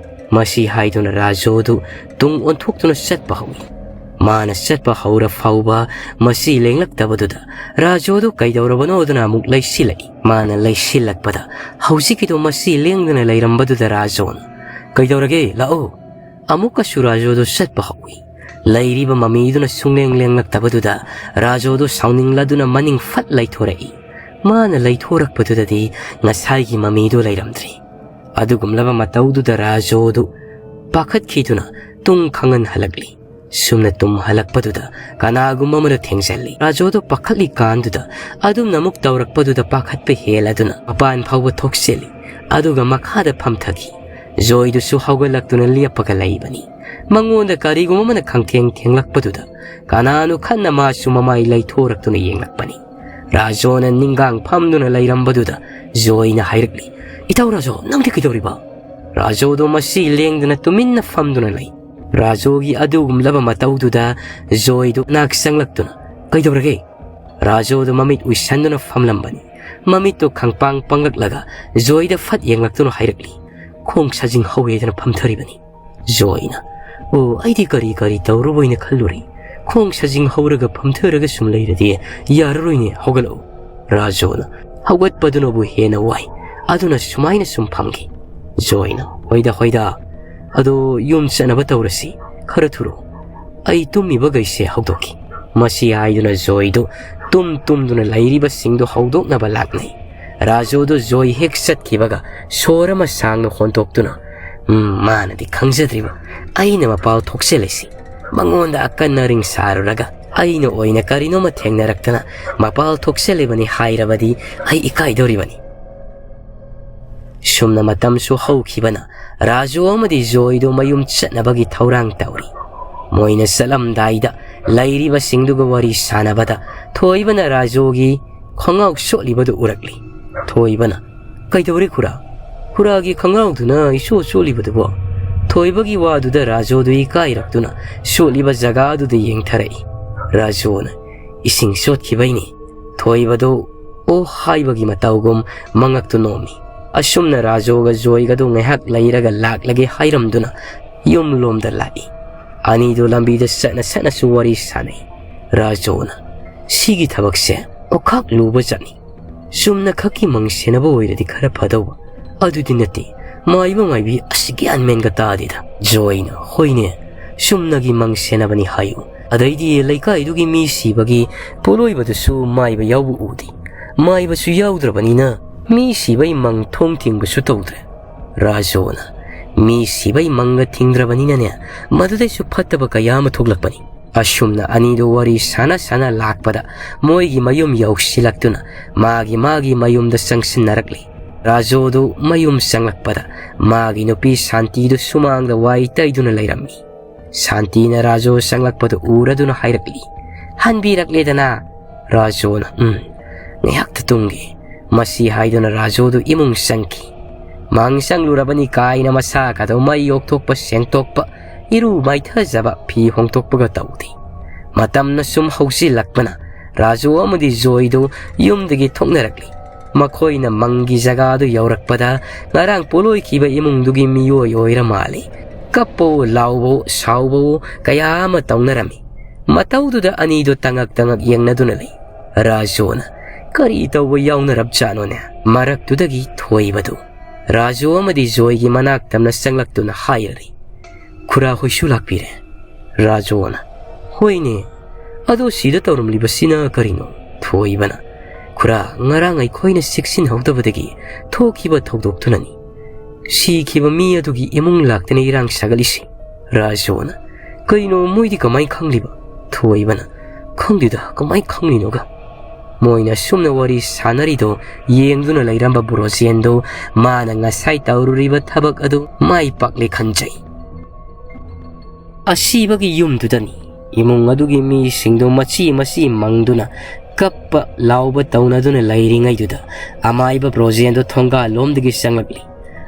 ꯃꯁꯤ ꯍꯥꯏꯗꯨꯅ ꯔꯥꯖꯣꯗꯨ ꯇꯨꯡ ꯑꯣꯟꯊꯣꯛꯇꯨꯅ ꯆꯠꯄ ꯍꯧꯏ꯫ ꯃꯥꯅ ꯆꯠꯄ ꯍꯧꯔ ꯐꯥꯎꯕ ꯃꯁꯤ ꯂꯦꯡꯂꯛꯇꯕꯗꯨꯗ ꯔꯥꯖꯣꯗꯨ ꯀꯩꯗꯧꯔꯕꯅꯣꯗꯨꯅ ꯑꯃꯨꯛ ꯂꯩꯁꯤꯜꯂꯛꯏ꯫ ꯃꯥꯅ ꯂꯩꯁꯤꯜꯂꯛꯄꯗ ꯍꯧꯖꯤꯛꯀꯤꯗꯣ ꯃꯁꯤ ꯂꯦꯡꯗꯅ ꯂꯩꯔꯝꯕꯗꯨꯗ ꯔꯥꯖꯣꯅ, "ꯀꯩꯗꯧꯔꯒꯦ? ꯂꯥꯛꯑꯣ!" ꯑꯃꯨꯛꯀꯁꯨ ꯔꯥꯖꯣꯗꯨ ꯆꯠꯄ ꯍꯧꯏ꯫ ꯂꯩꯔꯤꯕ ꯃꯃꯤꯗꯨꯅ ꯁꯨꯡꯂꯦꯡ ꯂꯦꯡꯂꯛꯇꯕꯗꯨꯗ ꯔꯥꯖꯣꯗꯨ ꯁꯥꯎꯅꯤꯡꯂꯗꯨꯅ ꯃꯅꯤꯡ ꯐꯠ ꯂꯩꯊꯣꯔꯛꯏ꯫ ꯃꯥꯅ ꯂꯩꯊꯣꯔꯛꯄꯗꯨꯗꯗꯤ ꯉꯁꯥꯏꯒꯤ ꯃꯃꯤꯗꯨ ꯂꯩꯔꯝꯗ꯭ꯔꯤ꯫ ꯑꯗꯨꯒꯨꯝꯂꯕ ꯃꯇꯧꯗꯨꯗ ꯔꯥꯖꯣꯗꯨ ꯄꯥꯈꯠꯈꯤꯗꯨꯅ ꯇꯨꯡ ꯈꯪꯍꯟ ꯍꯜꯂꯛꯂꯤ꯫ ꯁꯨꯝꯅ ꯇꯨꯝ ꯍꯜꯂꯛꯄꯗꯨꯗ ꯀꯅꯥꯒꯨꯝꯕ ꯑꯃꯅ ꯊꯦꯡꯖꯜꯂꯤ꯫ ꯔꯥꯖꯣꯗꯨ ꯄꯥꯈꯠꯂꯤ ꯀꯥꯟꯗꯨꯗ ꯑꯗꯨꯝꯅ ꯑꯃꯨꯛ ꯇꯧꯔꯛꯄꯗꯨꯗ ꯄꯥꯈꯠꯄ ꯍꯦꯜꯂꯗꯨꯅ ꯃꯄꯥꯟ ꯐꯥꯎꯕ ꯊꯣꯛꯆꯤꯜꯂꯤ꯫ ꯑꯗꯨꯒ ꯃꯈꯥꯗ ꯐꯝꯊꯈꯤ꯫ ꯖꯣꯏꯗꯨꯁꯨ ꯍꯧꯒꯠꯂꯛꯇꯨꯅ ꯂꯦꯞꯄꯒ ꯂꯩꯕꯅꯤ꯫ ꯃꯉꯣꯟꯗ ꯀꯔꯤꯒꯨꯝꯕ ꯑꯃꯅ ꯈꯪꯊꯦꯡ ꯊꯦꯡꯂꯛꯄꯗꯨꯗ ꯀꯅꯥꯅꯣ ꯈꯟꯅ ꯃꯥꯁꯨ ꯃꯃꯥꯏ ꯂꯩꯊꯣꯔꯛꯇꯨꯅ ꯌꯦꯡꯂꯛꯄꯅꯤ꯫ ꯔꯥꯖꯣꯅ ꯅꯤꯡꯒꯥꯡ ꯐꯝꯗꯨꯅ ꯂꯩꯔꯝꯕꯗꯨꯗ ꯖꯣꯏꯅ ꯍꯥꯏꯔꯛꯂꯤ, "ꯏꯇꯥꯎ ꯔꯥꯖꯣ, ꯅꯪꯗꯤ ꯀꯩꯗꯧꯔꯤꯕ?" ꯔꯥꯖꯨꯗꯨ ꯃꯁꯤ ꯂꯦꯡꯗꯅ ꯇꯨꯃꯤꯟꯅ ꯐꯝꯗꯨꯅ ꯂꯩ꯫ ꯔꯥꯖꯨꯒꯤ ꯑꯗꯨꯒꯨꯝꯂꯕ ꯃꯇꯧꯗꯨꯗ ꯖꯣꯏꯗꯨ ꯅꯥꯛ ꯆꯪꯂꯛꯇꯨꯅ, "ꯀꯩꯗꯧꯔꯒꯦ?" ꯔꯥꯖꯨꯗꯨ ꯃꯃꯤꯠ ꯎꯏꯁꯟꯗꯨꯅ ꯐꯝꯂꯝꯕꯅꯤ꯫ ꯃꯃꯤꯠꯇꯨ ꯈꯪꯄꯥꯡ ꯄꯪꯂꯛꯂꯒ ꯖꯣꯏꯗ ꯐꯠ ꯌꯦꯡꯂꯛꯇꯨꯅ ꯍꯥꯏꯔꯛꯂꯤ, "ꯈꯣꯡ ꯁꯥꯖꯤꯡ ꯍꯧꯋꯦꯗꯅ ꯐꯝꯊꯔꯤꯕꯅꯤ꯫" ꯖꯣꯏꯅ, "ꯑꯣ, ꯑꯩꯗꯤ ꯀꯔꯤ ꯀꯔꯤ ꯇꯧꯔꯨꯕꯣꯏꯅ ꯈꯜꯂꯨꯔꯦ꯫ ꯈꯣꯡ ꯁꯥꯖꯤꯡ ꯍꯧꯔꯒ ꯐꯝꯊꯔꯒ ꯁꯨꯝ ꯂꯩꯔꯗꯤ ꯌꯥꯔꯔꯣꯏꯅꯦ, ꯍꯧꯒꯠꯂꯛꯎ꯫" ꯔꯥꯖꯨꯅ, "ꯍꯧꯒꯠꯄꯗꯨꯅꯕꯨ ꯍꯦꯟꯅ ꯋꯥꯏ꯫" ꯑꯗꯨꯅ ꯁꯨꯃꯥꯏꯅ ꯁꯨꯝ ꯐꯝꯈꯤ꯫ ꯖꯣꯏꯅ, "ꯍꯣꯏꯗ, ꯍꯣꯏꯗ꯫ ꯑꯗꯣ ꯌꯨꯝ ꯆꯠꯅꯕ ꯇꯧꯔꯁꯤ꯫ ꯈꯔ ꯊꯨꯔꯣ꯫ ꯑꯩ ꯇꯨꯝꯃꯤꯕꯈꯩꯁꯦ ꯍꯧꯗꯣꯛꯈꯤ꯫" ꯃꯁꯤ ꯍꯥꯏꯗꯨꯅ ꯖꯣꯏꯗꯨ ꯇꯨꯝ ꯇꯨꯝꯗꯨꯅ ꯂꯩꯔꯤꯕꯁꯤꯡꯗꯨ ꯍꯧꯗꯣꯛꯅꯕ ꯂꯥꯛꯅꯩ꯫ ꯔꯥꯖꯨꯗꯨ ꯖꯣꯏ ꯍꯦꯛ ꯆꯠꯈꯤꯕꯒ ꯁꯣꯔ ꯑꯃ ꯁꯥꯡꯅ ꯍꯣꯟꯗꯣꯛꯇꯨꯅ, "ꯎꯝ, ꯃꯥꯅꯗꯤ ꯈꯪꯖꯗ꯭ꯔꯤꯕ ꯑꯩꯅ ꯃꯄꯥꯜ ꯊꯣꯛꯆꯜꯂꯤꯁꯤ꯫ ꯃꯉꯣꯟꯗ ꯑꯀꯟ ꯑꯔꯤꯡ ꯁꯥꯔꯨꯔꯒ ꯑꯩꯅ ꯑꯣꯏꯅ ꯀꯔꯤꯅꯣꯃ ꯊꯦꯡꯅꯔꯛꯇꯅ ꯃꯄꯥꯜ ꯊꯣꯛꯆꯜꯂꯤꯕꯅꯤ ꯍꯥꯏꯔꯕꯗꯤ ꯑꯩ ꯏꯀꯥꯏꯗꯧꯔꯤꯕꯅꯤ꯫" ꯁꯨꯝꯅ ꯃꯇꯝꯁꯨ ꯍꯧꯈꯤꯕꯅ ꯔꯥꯖꯨ ꯑꯃꯗꯤ ꯖꯣꯏꯗꯨ ꯃꯌꯨꯝ ꯆꯠꯅꯕꯒꯤ ꯊꯧꯔꯥꯡ ꯇꯧꯔꯤ꯫ ꯃꯣꯏꯅ ꯆꯠꯂꯝꯗꯥꯏꯗ ꯂꯩꯔꯤꯕꯁꯤꯡꯗꯨꯒ ꯋꯥꯔꯤ ꯁꯥꯟꯅꯕꯗ ꯊꯣꯏꯕꯅ ꯔꯥꯖꯨꯒꯤ ꯈꯣꯡꯒꯥꯎ ꯁꯣꯠꯂꯤꯕꯗꯨ ꯎꯔꯛꯂꯤ꯫ ꯊꯣꯏꯕꯅ, "ꯀꯩꯗꯧꯔꯦ ꯈꯨꯔꯥ? ꯈꯨꯔꯥꯒꯤ ꯈꯣꯡꯒꯥꯎꯗꯨꯅ ꯏꯁꯣ ꯁꯣꯠꯂꯤꯕꯗꯨꯕꯣ?" ꯊꯣꯏꯕꯒꯤ ꯋꯥꯗꯨꯗ ꯔꯥꯖꯨꯗꯨ ꯏꯀꯥꯏꯔꯛꯇꯨꯅ ꯁꯣꯠꯂꯤꯕ ꯖꯒꯥꯗꯨꯗ ꯌꯦꯡꯊꯔꯛꯏ꯫ ꯔꯥꯖꯨꯅ, "ꯏꯁꯤꯡ ꯆꯣꯠꯈꯤꯕꯩꯅꯤ꯫" ꯊꯣꯏꯕꯗꯨ ꯑꯣ ꯍꯥꯏꯕꯒꯤ ꯃꯇꯧꯒꯨꯝ ꯃꯉꯛꯇꯨ ꯅꯣꯝꯃꯤ꯫ ꯑꯁꯨꯝꯅ ꯔꯥꯖꯨꯒ ꯖꯣꯏꯒꯗꯨ ꯉꯥꯏꯍꯥꯛ ꯂꯩꯔꯒ ꯂꯥꯛꯂꯒꯦ ꯍꯥꯏꯔꯝꯗꯨꯅ ꯌꯨꯝꯂꯣꯝꯗ ꯂꯥꯛꯏ꯫ ꯑꯅꯤꯗꯨ ꯂꯝꯕꯤꯗ ꯆꯠꯅ ꯆꯠꯅꯁꯨ ꯋꯥꯔꯤ ꯁꯥꯟꯅꯩ꯫ ꯔꯥꯖꯨꯅ, "ꯁꯤꯒꯤ ꯊꯕꯛꯁꯦ ꯑꯣꯈꯥꯛ ꯂꯨꯕ ꯖꯥꯠꯅꯤ꯫ ꯆꯨꯝꯅ ꯈꯛꯀꯤ ꯃꯪ ꯁꯦꯟꯅꯕ ꯑꯣꯏꯔꯗꯤ ꯈꯔ ꯐꯗꯧꯕ꯫ ꯑꯗꯨꯗꯤ ꯅꯠꯇꯦ, ꯃꯥꯏꯕ ꯃꯥꯏꯕꯤ ꯑꯁꯤ ꯒ꯭ꯌꯥꯟ ꯃꯦꯟꯒ ꯇꯥꯗꯦꯗ꯫" ꯖꯣꯏꯅ, "ꯍꯣꯏꯅꯦ, ꯆꯨꯝꯅꯒꯤ ꯃꯪ ꯁꯦꯟꯅꯕꯅꯤ ꯍꯥꯏꯌꯨ꯫ ꯑꯗꯩꯗꯤ ꯂꯩꯀꯥꯏꯗꯨꯒꯤ ꯃꯤ ꯁꯤꯕꯒꯤ ꯄꯣꯠꯂꯣꯏꯕꯗꯨꯁꯨ ꯃꯥꯏꯕ ꯌꯥꯎꯕ ꯎꯗꯦ꯫ ꯃꯥꯏꯕꯁꯨ ꯌꯥꯎꯗ꯭ꯔꯕꯅꯤꯅ ꯃꯤ ꯁꯤꯕꯩ ꯃꯪ ꯊꯣꯡ ꯊꯤꯡꯕꯁꯨ ꯇꯧꯗ꯭ꯔꯦ꯫" ꯔꯥꯖꯨꯅ, "ꯃꯤ ꯁꯤꯕꯩ ꯃꯪꯒ ꯊꯤꯡꯗ꯭ꯔꯕꯅꯤꯅꯅꯦ, ꯃꯗꯨꯗꯩꯁꯨ ꯐꯠꯇꯕ ꯀꯌꯥ ꯑꯃ ꯊꯣꯛꯂꯛꯄꯅꯤ꯫" ꯑꯁꯨꯝꯅ ꯑꯅꯤꯗꯨ ꯋꯥꯔꯤ ꯁꯥꯟꯅ ꯁꯥꯟꯅ ꯂꯥꯛꯄꯗ ꯃꯣꯏꯒꯤ ꯃꯌꯨꯝ ꯌꯧꯁꯤꯜꯂꯛꯇꯨꯅ ꯃꯥꯒꯤ ꯃꯥꯒꯤ ꯃꯌꯨꯝꯗ ꯆꯪꯁꯤꯟꯅꯔꯛꯂꯤ꯫ ꯔꯥꯖꯨꯗꯨ ꯃꯌꯨꯝ ꯆꯪꯂꯛꯄꯗ ꯃꯥꯒꯤ ꯅꯨꯄꯤ ꯁꯥꯟꯇꯤꯗꯨ ꯁꯨꯃꯥꯡꯗ ꯋꯥꯏ ꯇꯩꯗꯨꯅ ꯂꯩꯔꯝꯃꯤ꯫ ꯁꯥꯟꯇꯤꯅ ꯔꯥꯖꯨ ꯆꯪꯂꯛꯄꯗꯨ ꯎꯔꯗꯨꯅ ꯍꯥꯏꯔꯛꯂꯤ, "ꯍꯟꯕꯤꯔꯛꯂꯦꯗꯅ?" ꯔꯥꯖꯨꯅ, "ꯎꯝ, ꯉꯥꯏꯍꯥꯛꯇ ꯇꯨꯝꯒꯦ꯫" ꯃꯁꯤ ꯍꯥꯏꯗꯨꯅ ꯔꯥꯖꯨꯗꯨ ꯏꯃꯨꯡ ꯆꯪꯈꯤ꯫ ꯃꯥꯡ ꯆꯪꯂꯨꯔꯕꯅꯤ ꯀꯥꯏꯅ ꯃꯁꯥꯒꯗꯣ ꯃꯩ ꯑꯣꯛꯊꯣꯛꯄ ꯁꯦꯡꯇꯣꯛꯄ, ꯏꯔꯨ ꯃꯥꯏꯊꯖꯕ, ꯐꯤ ꯍꯣꯡꯗꯣꯛꯄꯒ ꯇꯧꯗꯦ꯫ ꯃꯇꯝꯅ ꯁꯨꯝ ꯍꯧꯖꯤꯜꯂꯛꯄꯅ ꯔꯥꯖꯨ ꯑꯃꯗꯤ ꯖꯣꯏꯗꯨ ꯌꯨꯝꯗꯒꯤ ꯊꯣꯛꯅꯔꯛꯂꯤ꯫ ꯃꯈꯣꯏꯅ ꯃꯪꯒꯤ ꯖꯒꯥꯗꯨ ꯌꯧꯔꯛꯄꯗ ꯉꯔꯥꯡ ꯄꯣꯂꯣꯏꯈꯤꯕ ꯏꯃꯨꯡꯗꯨꯒꯤ ꯃꯤꯑꯣꯏ ꯑꯣꯏꯔ ꯃꯥꯜꯂꯤ꯫ ꯀꯞꯄꯋꯣ, ꯂꯥꯎꯕꯋꯣ, ꯁꯥꯎꯕꯋꯣ ꯀꯌꯥ ꯑꯃ ꯇꯧꯅꯔꯝꯃꯤ꯫ ꯃꯇꯧꯗꯨꯗ ꯑꯅꯤꯗꯨ ꯇꯉꯛ ꯇꯉꯛ ꯌꯦꯡꯅꯗꯨꯅ ꯂꯩ꯫ ꯔꯥꯖꯨꯅ, "ꯀꯔꯤ ꯇꯧꯕ ꯌꯥꯎꯅꯔꯕꯖꯥꯠꯅꯣꯅꯦ?" ꯃꯔꯛꯇꯨꯗꯒꯤ ꯊꯣꯏꯕꯗꯨ ꯔꯥꯖꯨ ꯑꯃꯗꯤ ꯖꯣꯏꯒꯤ ꯃꯅꯥꯛ ꯇꯝꯅ ꯆꯪꯂꯛꯇꯨꯅ ꯍꯥꯏꯔꯔꯤ, "ꯈꯨꯔꯥ ꯍꯣꯏꯁꯨ ꯂꯥꯛꯄꯤꯔꯦ?" ꯔꯥꯖꯨꯅ, "ꯍꯣꯏꯅꯦ, ꯑꯗꯣ ꯁꯤꯗ ꯇꯧꯔꯝꯂꯤꯕꯁꯤꯅ ꯀꯔꯤꯅꯣ?" ꯊꯣꯏꯕꯅ, "ꯈꯨꯔꯥ, ꯉꯔꯥꯡ ꯑꯩꯈꯣꯏꯅ ꯆꯦꯛꯁꯤꯟꯍꯧꯗꯕꯗꯒꯤ ꯊꯣꯛꯈꯤꯕ ꯊꯧꯗꯣꯛꯇꯨꯅꯅꯤ꯫ ꯁꯤꯈꯤꯕ ꯃꯤ ꯑꯗꯨꯒꯤ ꯏꯃꯨꯡ ꯂꯥꯛꯇꯅ ꯏꯔꯥꯡ ꯁꯥꯒꯠꯂꯤꯁꯤ꯫" ꯔꯥꯖꯨꯅ, "ꯀꯩꯅꯣ, ꯃꯣꯏꯗꯤ ꯀꯃꯥꯏ ꯈꯪꯂꯤꯕ?" ꯊꯣꯏꯕꯅ, "ꯈꯪꯗꯦꯗ, ꯀꯃꯥꯏ ꯈꯪꯂꯤꯅꯣꯒ?" ꯃꯣꯏꯅ ꯁꯨꯝꯅ ꯋꯥꯔꯤ ꯁꯥꯟꯅꯔꯤꯗꯣ ꯌꯦꯡꯗꯨꯅ ꯂꯩꯔꯝꯕ ꯕ꯭ꯔꯣꯖꯦꯟꯗꯣ ꯃꯥꯅ ꯉꯁꯥꯏ ꯇꯧꯔꯨꯔꯤꯕ ꯊꯕꯛ ꯑꯗꯨ ꯃꯥꯏ ꯄꯥꯛꯂꯦ ꯈꯟꯖꯩ꯫ ꯑꯁꯤꯕꯒꯤ ꯌꯨꯝꯗꯨꯗꯅꯤ ꯏꯃꯨꯡ ꯑꯗꯨꯒꯤ ꯃꯤꯁꯤꯡꯗꯨ ꯃꯆꯤ ꯃꯆꯤ ꯃꯪꯗꯨꯅ ꯀꯞꯄ ꯂꯥꯎꯕ ꯇꯧꯅꯗꯨꯅ ꯂꯩꯔꯤꯉꯩꯗꯨꯗ ꯑꯃꯥꯏꯕ ꯕ꯭ꯔꯣꯖꯦꯟꯗꯣ ꯊꯣꯡꯒꯥꯜꯂꯣꯝꯗꯒꯤ ꯆꯪꯂꯛꯂꯤ꯫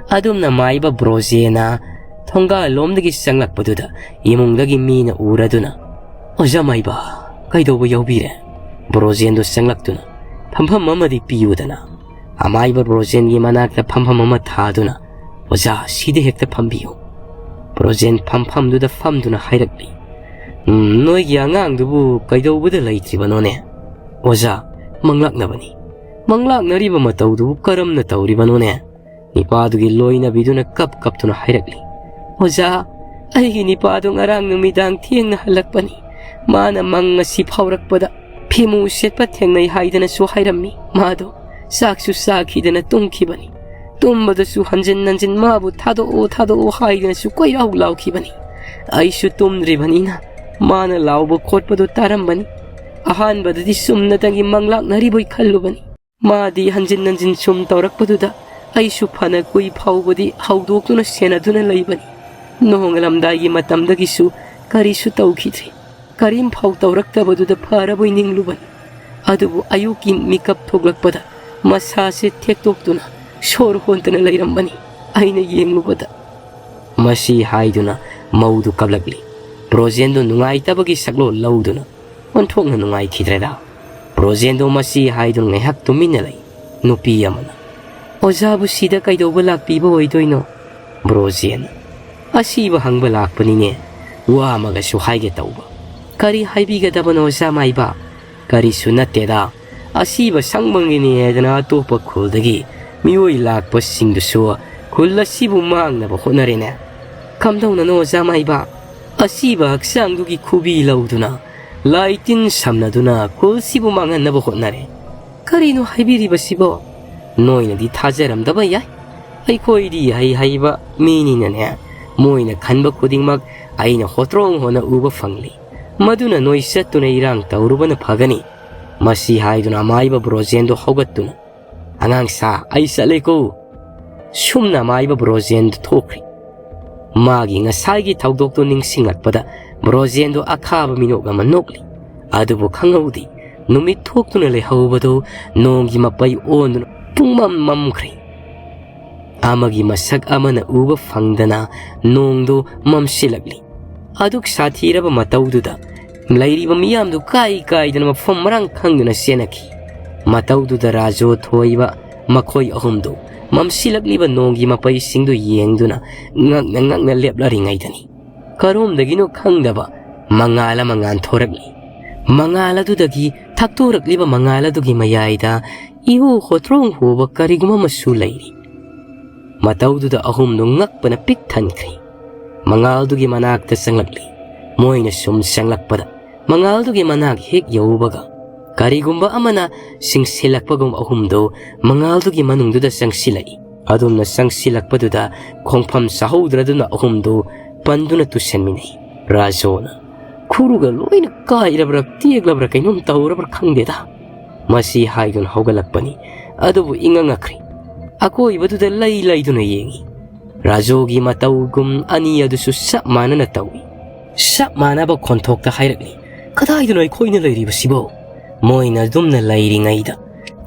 ꯑꯗꯨꯝꯅ ꯃꯥꯏꯕ ꯕ꯭ꯔꯣꯖꯦꯟꯅ ꯊꯣꯡꯒꯥꯜꯂꯣꯝꯗꯒꯤ ꯆꯪꯂꯛꯄꯗꯨꯗ ꯏꯃꯨꯡꯗꯒꯤ ꯃꯤꯅ ꯎꯔꯗꯨꯅ, "ꯑꯣꯖꯥ ꯃꯥꯏꯕ, ꯀꯩꯗꯧꯕ ꯌꯥꯎꯕꯤꯔꯦ?" ꯕ꯭ꯔꯣꯖꯦꯟꯗꯣ ꯆꯪꯂꯛꯇꯨꯅ, "ꯐꯝꯐꯝ ꯑꯃꯗꯤ ꯄꯤꯌꯨꯗꯅ꯫" ꯑꯃꯥꯏꯕ ꯕ꯭ꯔꯣꯖꯦꯟꯒꯤ ꯃꯅꯥꯛꯇ ꯐꯝꯐꯝ ꯑꯃ ꯊꯥꯗꯨꯅ, "ꯑꯣꯖꯥ, ꯁꯤꯗ ꯍꯦꯛꯇ ꯐꯝꯕꯤꯌꯨ꯫" ꯕ꯭ꯔꯣꯖꯦꯟ ꯐꯝꯐꯝꯗꯨꯗ ꯐꯝꯗꯨꯅ ꯍꯥꯏꯔꯛꯂꯤ, "ꯎꯝ, ꯅꯣꯏꯒꯤ ꯑꯉꯥꯡꯗꯨꯕꯨ ꯀꯩꯗꯧꯕꯗ ꯂꯩꯇ꯭ꯔꯤꯕꯅꯣꯅꯦ?" "ꯑꯣꯖꯥ, ꯃꯪꯂꯥꯛꯅꯕꯅꯤ꯫" "ꯃꯪꯂꯥꯛꯅꯔꯤꯕ ꯃꯇꯧꯗꯨꯕꯨ ꯀꯔꯝꯅ ꯇꯧꯔꯤꯕꯅꯣꯅꯦ?" ꯅꯤꯄꯥꯗꯨꯒꯤ ꯂꯣꯏꯅꯕꯤꯗꯨꯅ ꯀꯞ ꯀꯞꯇꯨꯅ ꯍꯥꯏꯔꯛꯂꯤ, "ꯑꯣꯖꯥ, ꯑꯩꯒꯤ ꯅꯤꯄꯥꯗꯨ ꯉꯔꯥꯡ ꯅꯨꯃꯤꯗꯥꯡ ꯊꯦꯡꯅ ꯍꯜꯂꯛꯄꯅꯤ꯫ ꯃꯥꯅ ꯃꯪ ꯑꯁꯤ ꯐꯥꯎꯔꯛꯄꯗ ꯐꯤꯃꯨ ꯁꯦꯠꯄ ꯊꯦꯡꯅꯩ ꯍꯥꯏꯗꯅꯁꯨ ꯍꯥꯏꯔꯝꯃꯤ꯫ ꯃꯥꯗꯣ ꯆꯥꯛꯁꯨ ꯆꯥꯈꯤꯗꯅ ꯇꯨꯝꯈꯤꯕꯅꯤ꯫ ꯇꯨꯝꯕꯗꯁꯨ ꯍꯟꯖꯤꯟ ꯍꯟꯖꯤꯟ ꯃꯥꯕꯨ ꯊꯥꯗꯣꯛꯑꯣ, ꯊꯥꯗꯣꯛꯑꯣ ꯍꯥꯏꯗꯅꯁꯨ ꯀꯣꯏꯔꯥꯎ ꯂꯥꯎꯈꯤꯕꯅꯤ꯫ ꯑꯩꯁꯨ ꯇꯨꯝꯗ꯭ꯔꯤꯕꯅꯤꯅ ꯃꯥꯅ ꯂꯥꯎꯕ ꯈꯣꯠꯄꯗꯨ ꯇꯥꯔꯝꯕꯅꯤ꯫ ꯑꯍꯥꯟꯕꯗꯗꯤ ꯆꯨꯝꯅꯇꯪꯒꯤ ꯃꯪꯂꯥꯛꯅꯔꯤꯕꯣꯏ ꯈꯜꯂꯨꯕꯅꯤ꯫ ꯃꯥꯗꯤ ꯍꯟꯖꯤꯟ ꯍꯟꯖꯤꯟ ꯁꯨꯝ ꯇꯧꯔꯛꯄꯗꯨꯗ ꯑꯩꯁꯨ ꯐꯅ ꯀꯨꯏ ꯐꯥꯎꯕꯗꯤ ꯍꯧꯗꯣꯛꯇꯨꯅ ꯁꯦꯟꯅꯗꯨꯅ ꯂꯩꯕꯅꯤ꯫ ꯅꯣꯡꯉꯥꯜꯂꯝꯗꯥꯏꯒꯤ ꯃꯇꯝꯗꯒꯤꯁꯨ ꯀꯔꯤꯁꯨ ꯇꯧꯈꯤꯗ꯭ꯔꯤ꯫ ꯀꯔꯤꯝ ꯐꯥꯎ ꯇꯧꯔꯛꯇꯕꯗꯨꯗ ꯐꯔꯕꯣꯏ ꯅꯤꯡꯂꯨꯕꯅꯤ꯫ ꯑꯗꯨꯕꯨ ꯑꯌꯨꯛꯀꯤ ꯃꯤꯀꯞ ꯊꯣꯛꯂꯛꯄꯗ ꯃꯁꯥꯁꯦ ꯊꯦꯛꯇꯣꯛꯇꯨꯅ ꯁꯣꯔ ꯍꯣꯟꯗꯅ ꯂꯩꯔꯝꯕꯅꯤ꯫ ꯑꯩꯅ ꯌꯦꯡꯂꯨꯕꯗ꯫ ꯃꯁꯤ ꯍꯥꯏꯗꯨꯅ ꯃꯧꯗꯨ ꯀꯞꯂꯛꯂꯤ꯫ ꯕ꯭ꯔꯣꯖꯦꯟꯗꯨ ꯅꯨꯡꯉꯥꯏꯇꯕꯒꯤ ꯁꯛꯂꯣꯟ ꯂꯧꯗꯨꯅ ꯑꯣꯟꯊꯣꯛꯅ ꯅꯨꯡꯉꯥꯏꯈꯤꯗ꯭ꯔꯦꯗ꯫ ꯕ꯭ꯔꯣꯖꯦꯟꯗꯣ ꯃꯁꯤ ꯍꯥꯏꯗꯨꯅ ꯉꯥꯏꯍꯥꯛ ꯇꯨꯃꯤꯟꯅ ꯂꯩ꯫ ꯅꯨꯄꯤ ꯑꯃꯅ, "ꯑꯣꯖꯥꯕꯨ ꯁꯤꯗ ꯀꯩꯗꯧꯕ ꯂꯥꯛꯄꯤꯕ ꯑꯣꯏꯗꯣꯏꯅꯣ?" ꯕ꯭ꯔꯣꯖꯦꯟ, "ꯑꯁꯤꯕ ꯍꯪꯕ ꯂꯥꯛꯄꯅꯤꯅꯦ꯫ ꯋꯥ ꯑꯃꯒꯁꯨ ꯍꯥꯏꯒꯦ ꯇꯧꯕ꯫" "ꯀꯔꯤ ꯍꯥꯏꯕꯤꯒꯗꯕꯅꯣ, ꯑꯣꯖꯥ ꯃꯥꯏꯕ?" "ꯀꯔꯤꯁꯨ ꯅꯠꯇꯦꯗ꯫ ꯑꯁꯤꯕ ꯁꯪꯕꯒꯤꯅꯤ ꯍꯥꯏꯗꯅ ꯑꯇꯣꯞꯄ ꯈꯨꯜꯗꯒꯤ ꯃꯤꯑꯣꯏ ꯂꯥꯛꯄꯁꯤꯡꯗꯨꯁꯨ ꯈꯨꯜ ꯑꯁꯤꯕꯨ ꯃꯥꯡꯅꯕ ꯍꯣꯠꯅꯔꯦꯅꯦ꯫ ꯀꯝꯗꯧꯅꯅꯣ, ꯑꯣꯖꯥ ꯃꯥꯏꯕ? ꯑꯁꯤꯕ ꯍꯛꯆꯥꯡꯗꯨꯒꯤ ꯈꯨꯕꯤ ꯂꯧꯗꯨꯅ, ꯂꯥꯏ ꯇꯤꯟ ꯁꯝꯅꯗꯨꯅ ꯈꯨꯜꯁꯤꯕꯨ ꯃꯥꯡꯍꯟꯅꯕ ꯍꯣꯠꯅꯔꯦ꯫ ꯀꯔꯤꯅꯣ ꯍꯥꯏꯕꯤꯔꯤꯕꯁꯤꯕꯣ? ꯅꯣꯏꯅꯗꯤ ꯊꯥꯖꯔꯝꯗꯕ ꯌꯥꯏ꯫ ꯑꯩꯈꯣꯏꯗꯤ ꯍꯩ ꯍꯩꯕ ꯃꯤꯅꯤꯅꯅꯦ, ꯃꯣꯏꯅ ꯈꯟꯕ ꯈꯨꯗꯤꯡꯃꯛ ꯑꯩꯅ ꯍꯣꯇ꯭ꯔꯣꯡ ꯍꯣꯅ ꯎꯕ ꯐꯪꯂꯤ꯫ ꯃꯗꯨꯅ ꯅꯣꯏ ꯆꯠꯇꯨꯅ ꯏꯔꯥꯡ ꯇꯧꯔꯨꯕꯅ ꯐꯒꯅꯤ꯫" ꯃꯁꯤ ꯍꯥꯏꯗꯨꯅ ꯑꯃꯥꯏꯕ ꯕ꯭ꯔꯣꯖꯦꯟꯗꯣ ꯍꯧꯒꯠꯇꯨꯅ, "ꯑꯉꯥꯡ ꯁꯥ, ꯑꯩ ꯆꯠꯂꯦꯀꯣ꯫" ꯁꯨꯝꯅ ꯑꯃꯥꯏꯕ ꯕ꯭ꯔꯣꯖꯦꯟꯗꯣ ꯊꯣꯛꯈ꯭ꯔꯤ꯫ ꯃꯥꯒꯤ ꯉꯁꯥꯏꯒꯤ ꯊꯧꯗꯣꯛꯇꯨ ꯅꯤꯡꯁꯤꯡꯂꯛꯄꯗ ꯕ꯭ꯔꯣꯖꯦꯟꯗꯣ ꯑꯈꯥꯕ ꯃꯤꯅꯣꯛ ꯑꯃ ꯅꯣꯛꯂꯤ꯫ ꯑꯗꯨꯕꯨ ꯈꯪꯍꯧꯗꯦ, ꯅꯨꯃꯤꯠ ꯊꯣꯛꯇꯨꯅ ꯂꯩꯍꯧꯕꯗꯨ ꯅꯣꯡꯒꯤ ꯃꯄꯩ ꯑꯣꯟꯗꯨꯅ ꯄꯨꯡꯃꯝ ꯃꯝꯈ꯭ꯔꯦ꯫ ꯑꯃꯒꯤ ꯃꯁꯛ ꯑꯃꯅ ꯎꯕ ꯐꯪꯗꯅ ꯅꯣꯡꯗꯨ ꯃꯝꯁꯤꯜꯂꯛꯂꯤ꯫ ꯑꯗꯨꯛ ꯁꯥꯊꯤꯔꯕ ꯃꯇꯧꯗꯨꯗ ꯂꯩꯔꯤꯕ ꯃꯤꯌꯥꯝꯗꯨ ꯀꯥꯏ ꯀꯥꯏꯗꯅ ꯃꯐꯝ ꯃꯔꯥꯡ ꯈꯪꯗꯅ ꯆꯦꯟꯅꯈꯤ꯫ ꯃꯇꯧꯗꯨꯗ ꯔꯥꯖꯣ ꯊꯣꯏꯕ ꯃꯈꯣꯏ ꯑꯍꯨꯝꯗꯨ ꯃꯝꯁꯤꯜꯂꯛꯂꯤꯕ ꯅꯣꯡꯒꯤ ꯃꯄꯩꯁꯤꯡꯗꯨ ꯌꯦꯡꯗꯨꯅ ꯉꯛꯅ ꯉꯛꯅ ꯂꯦꯞꯂꯔꯤꯉꯩꯗꯅꯤ, ꯀꯔꯣꯝꯗꯒꯤꯅꯣ ꯈꯪꯗꯕ ꯃꯉꯥꯜ ꯑꯃ ꯉꯥꯟꯊꯣꯔꯛꯂꯤ꯫ ꯃꯉꯥꯜ ꯑꯗꯨꯗꯒꯤ ꯊꯛꯇꯣꯔꯛꯂꯤꯕ ꯃꯉꯥꯜ ꯑꯗꯨꯒꯤ ꯃꯌꯥꯏꯗ ꯏꯍꯨ ꯍꯣꯇ꯭ꯔꯣꯡ ꯍꯨꯕ ꯀꯔꯤꯒꯨꯝꯕ ꯑꯃꯁꯨ ꯂꯩꯔꯤ꯫ ꯃꯇꯧꯗꯨꯗ ꯑꯍꯨꯝꯗꯨ ꯉꯛꯄꯅ ꯄꯤꯛ ꯊꯟꯈ꯭ꯔꯦ꯫ ꯃꯉꯥꯜꯗꯨꯒꯤ ꯃꯅꯥꯛꯇ ꯆꯪꯂꯛꯂꯤ꯫ ꯃꯣꯏꯅ ꯁꯨꯝ ꯆꯪꯂꯛꯄꯗ ꯃꯉꯥꯜꯗꯨꯒꯤ ꯃꯅꯥꯛ ꯍꯦꯛ ꯌꯧꯕꯒ ꯀꯔꯤꯒꯨꯝꯕ ꯑꯃꯅ ꯆꯤꯡꯁꯤꯜꯂꯛꯄꯒꯨꯝ ꯑꯍꯨꯝꯗꯨ ꯃꯉꯥꯜꯗꯨꯒꯤ ꯃꯅꯨꯡꯗꯨꯗ ꯆꯪꯁꯤꯜꯂꯛꯏ꯫ ꯑꯗꯨꯝꯅ ꯆꯪꯁꯤꯜꯂꯛꯄꯗꯨꯗ ꯈꯣꯡꯐꯝ ꯆꯥꯍꯧꯗ꯭ꯔꯗꯨꯅ ꯑꯍꯨꯝꯗꯨ ꯄꯟꯗꯨꯅ ꯇꯨꯁꯟꯃꯤꯟꯅꯩ꯫ ꯔꯥꯖꯣꯅ, "ꯈꯨꯔꯨꯒ ꯂꯣꯏꯅ ꯀꯥꯏꯔꯕ꯭ꯔꯥ, ꯇꯦꯛꯂꯕ꯭ꯔꯥ ꯀꯩꯅꯣꯝ ꯇꯧꯔꯕ꯭ꯔꯥ ꯈꯪꯗꯦꯗ꯫" ꯃꯁꯤ ꯍꯥꯏꯗꯨꯅ ꯍꯧꯒꯠꯂꯛꯄꯅꯤ꯫ ꯑꯗꯨꯕꯨ ꯏꯉꯛ ꯉꯛꯈ꯭ꯔꯦ꯫ ꯑꯀꯣꯏꯕꯗꯨꯗ ꯂꯩ ꯂꯩꯗꯨꯅ ꯌꯦꯡꯉꯤ꯫ ꯔꯥꯖꯣꯒꯤ ꯃꯇꯧꯒꯨꯝ ꯑꯅꯤ ꯑꯗꯨꯁꯨ ꯆꯞ ꯃꯥꯟꯅꯅ ꯇꯧꯏ꯫ ꯆꯞ ꯃꯥꯟꯅꯕ ꯈꯣꯟꯊꯣꯛꯇ ꯍꯥꯏꯔꯛꯂꯤ, "ꯀꯗꯥꯏꯗꯅꯣ ꯑꯩꯈꯣꯏꯅ ꯂꯩꯔꯤꯕꯁꯤꯕꯣ?" ꯃꯣꯏꯅ ꯑꯗꯨꯝꯅ ꯂꯩꯔꯤꯉꯩꯗ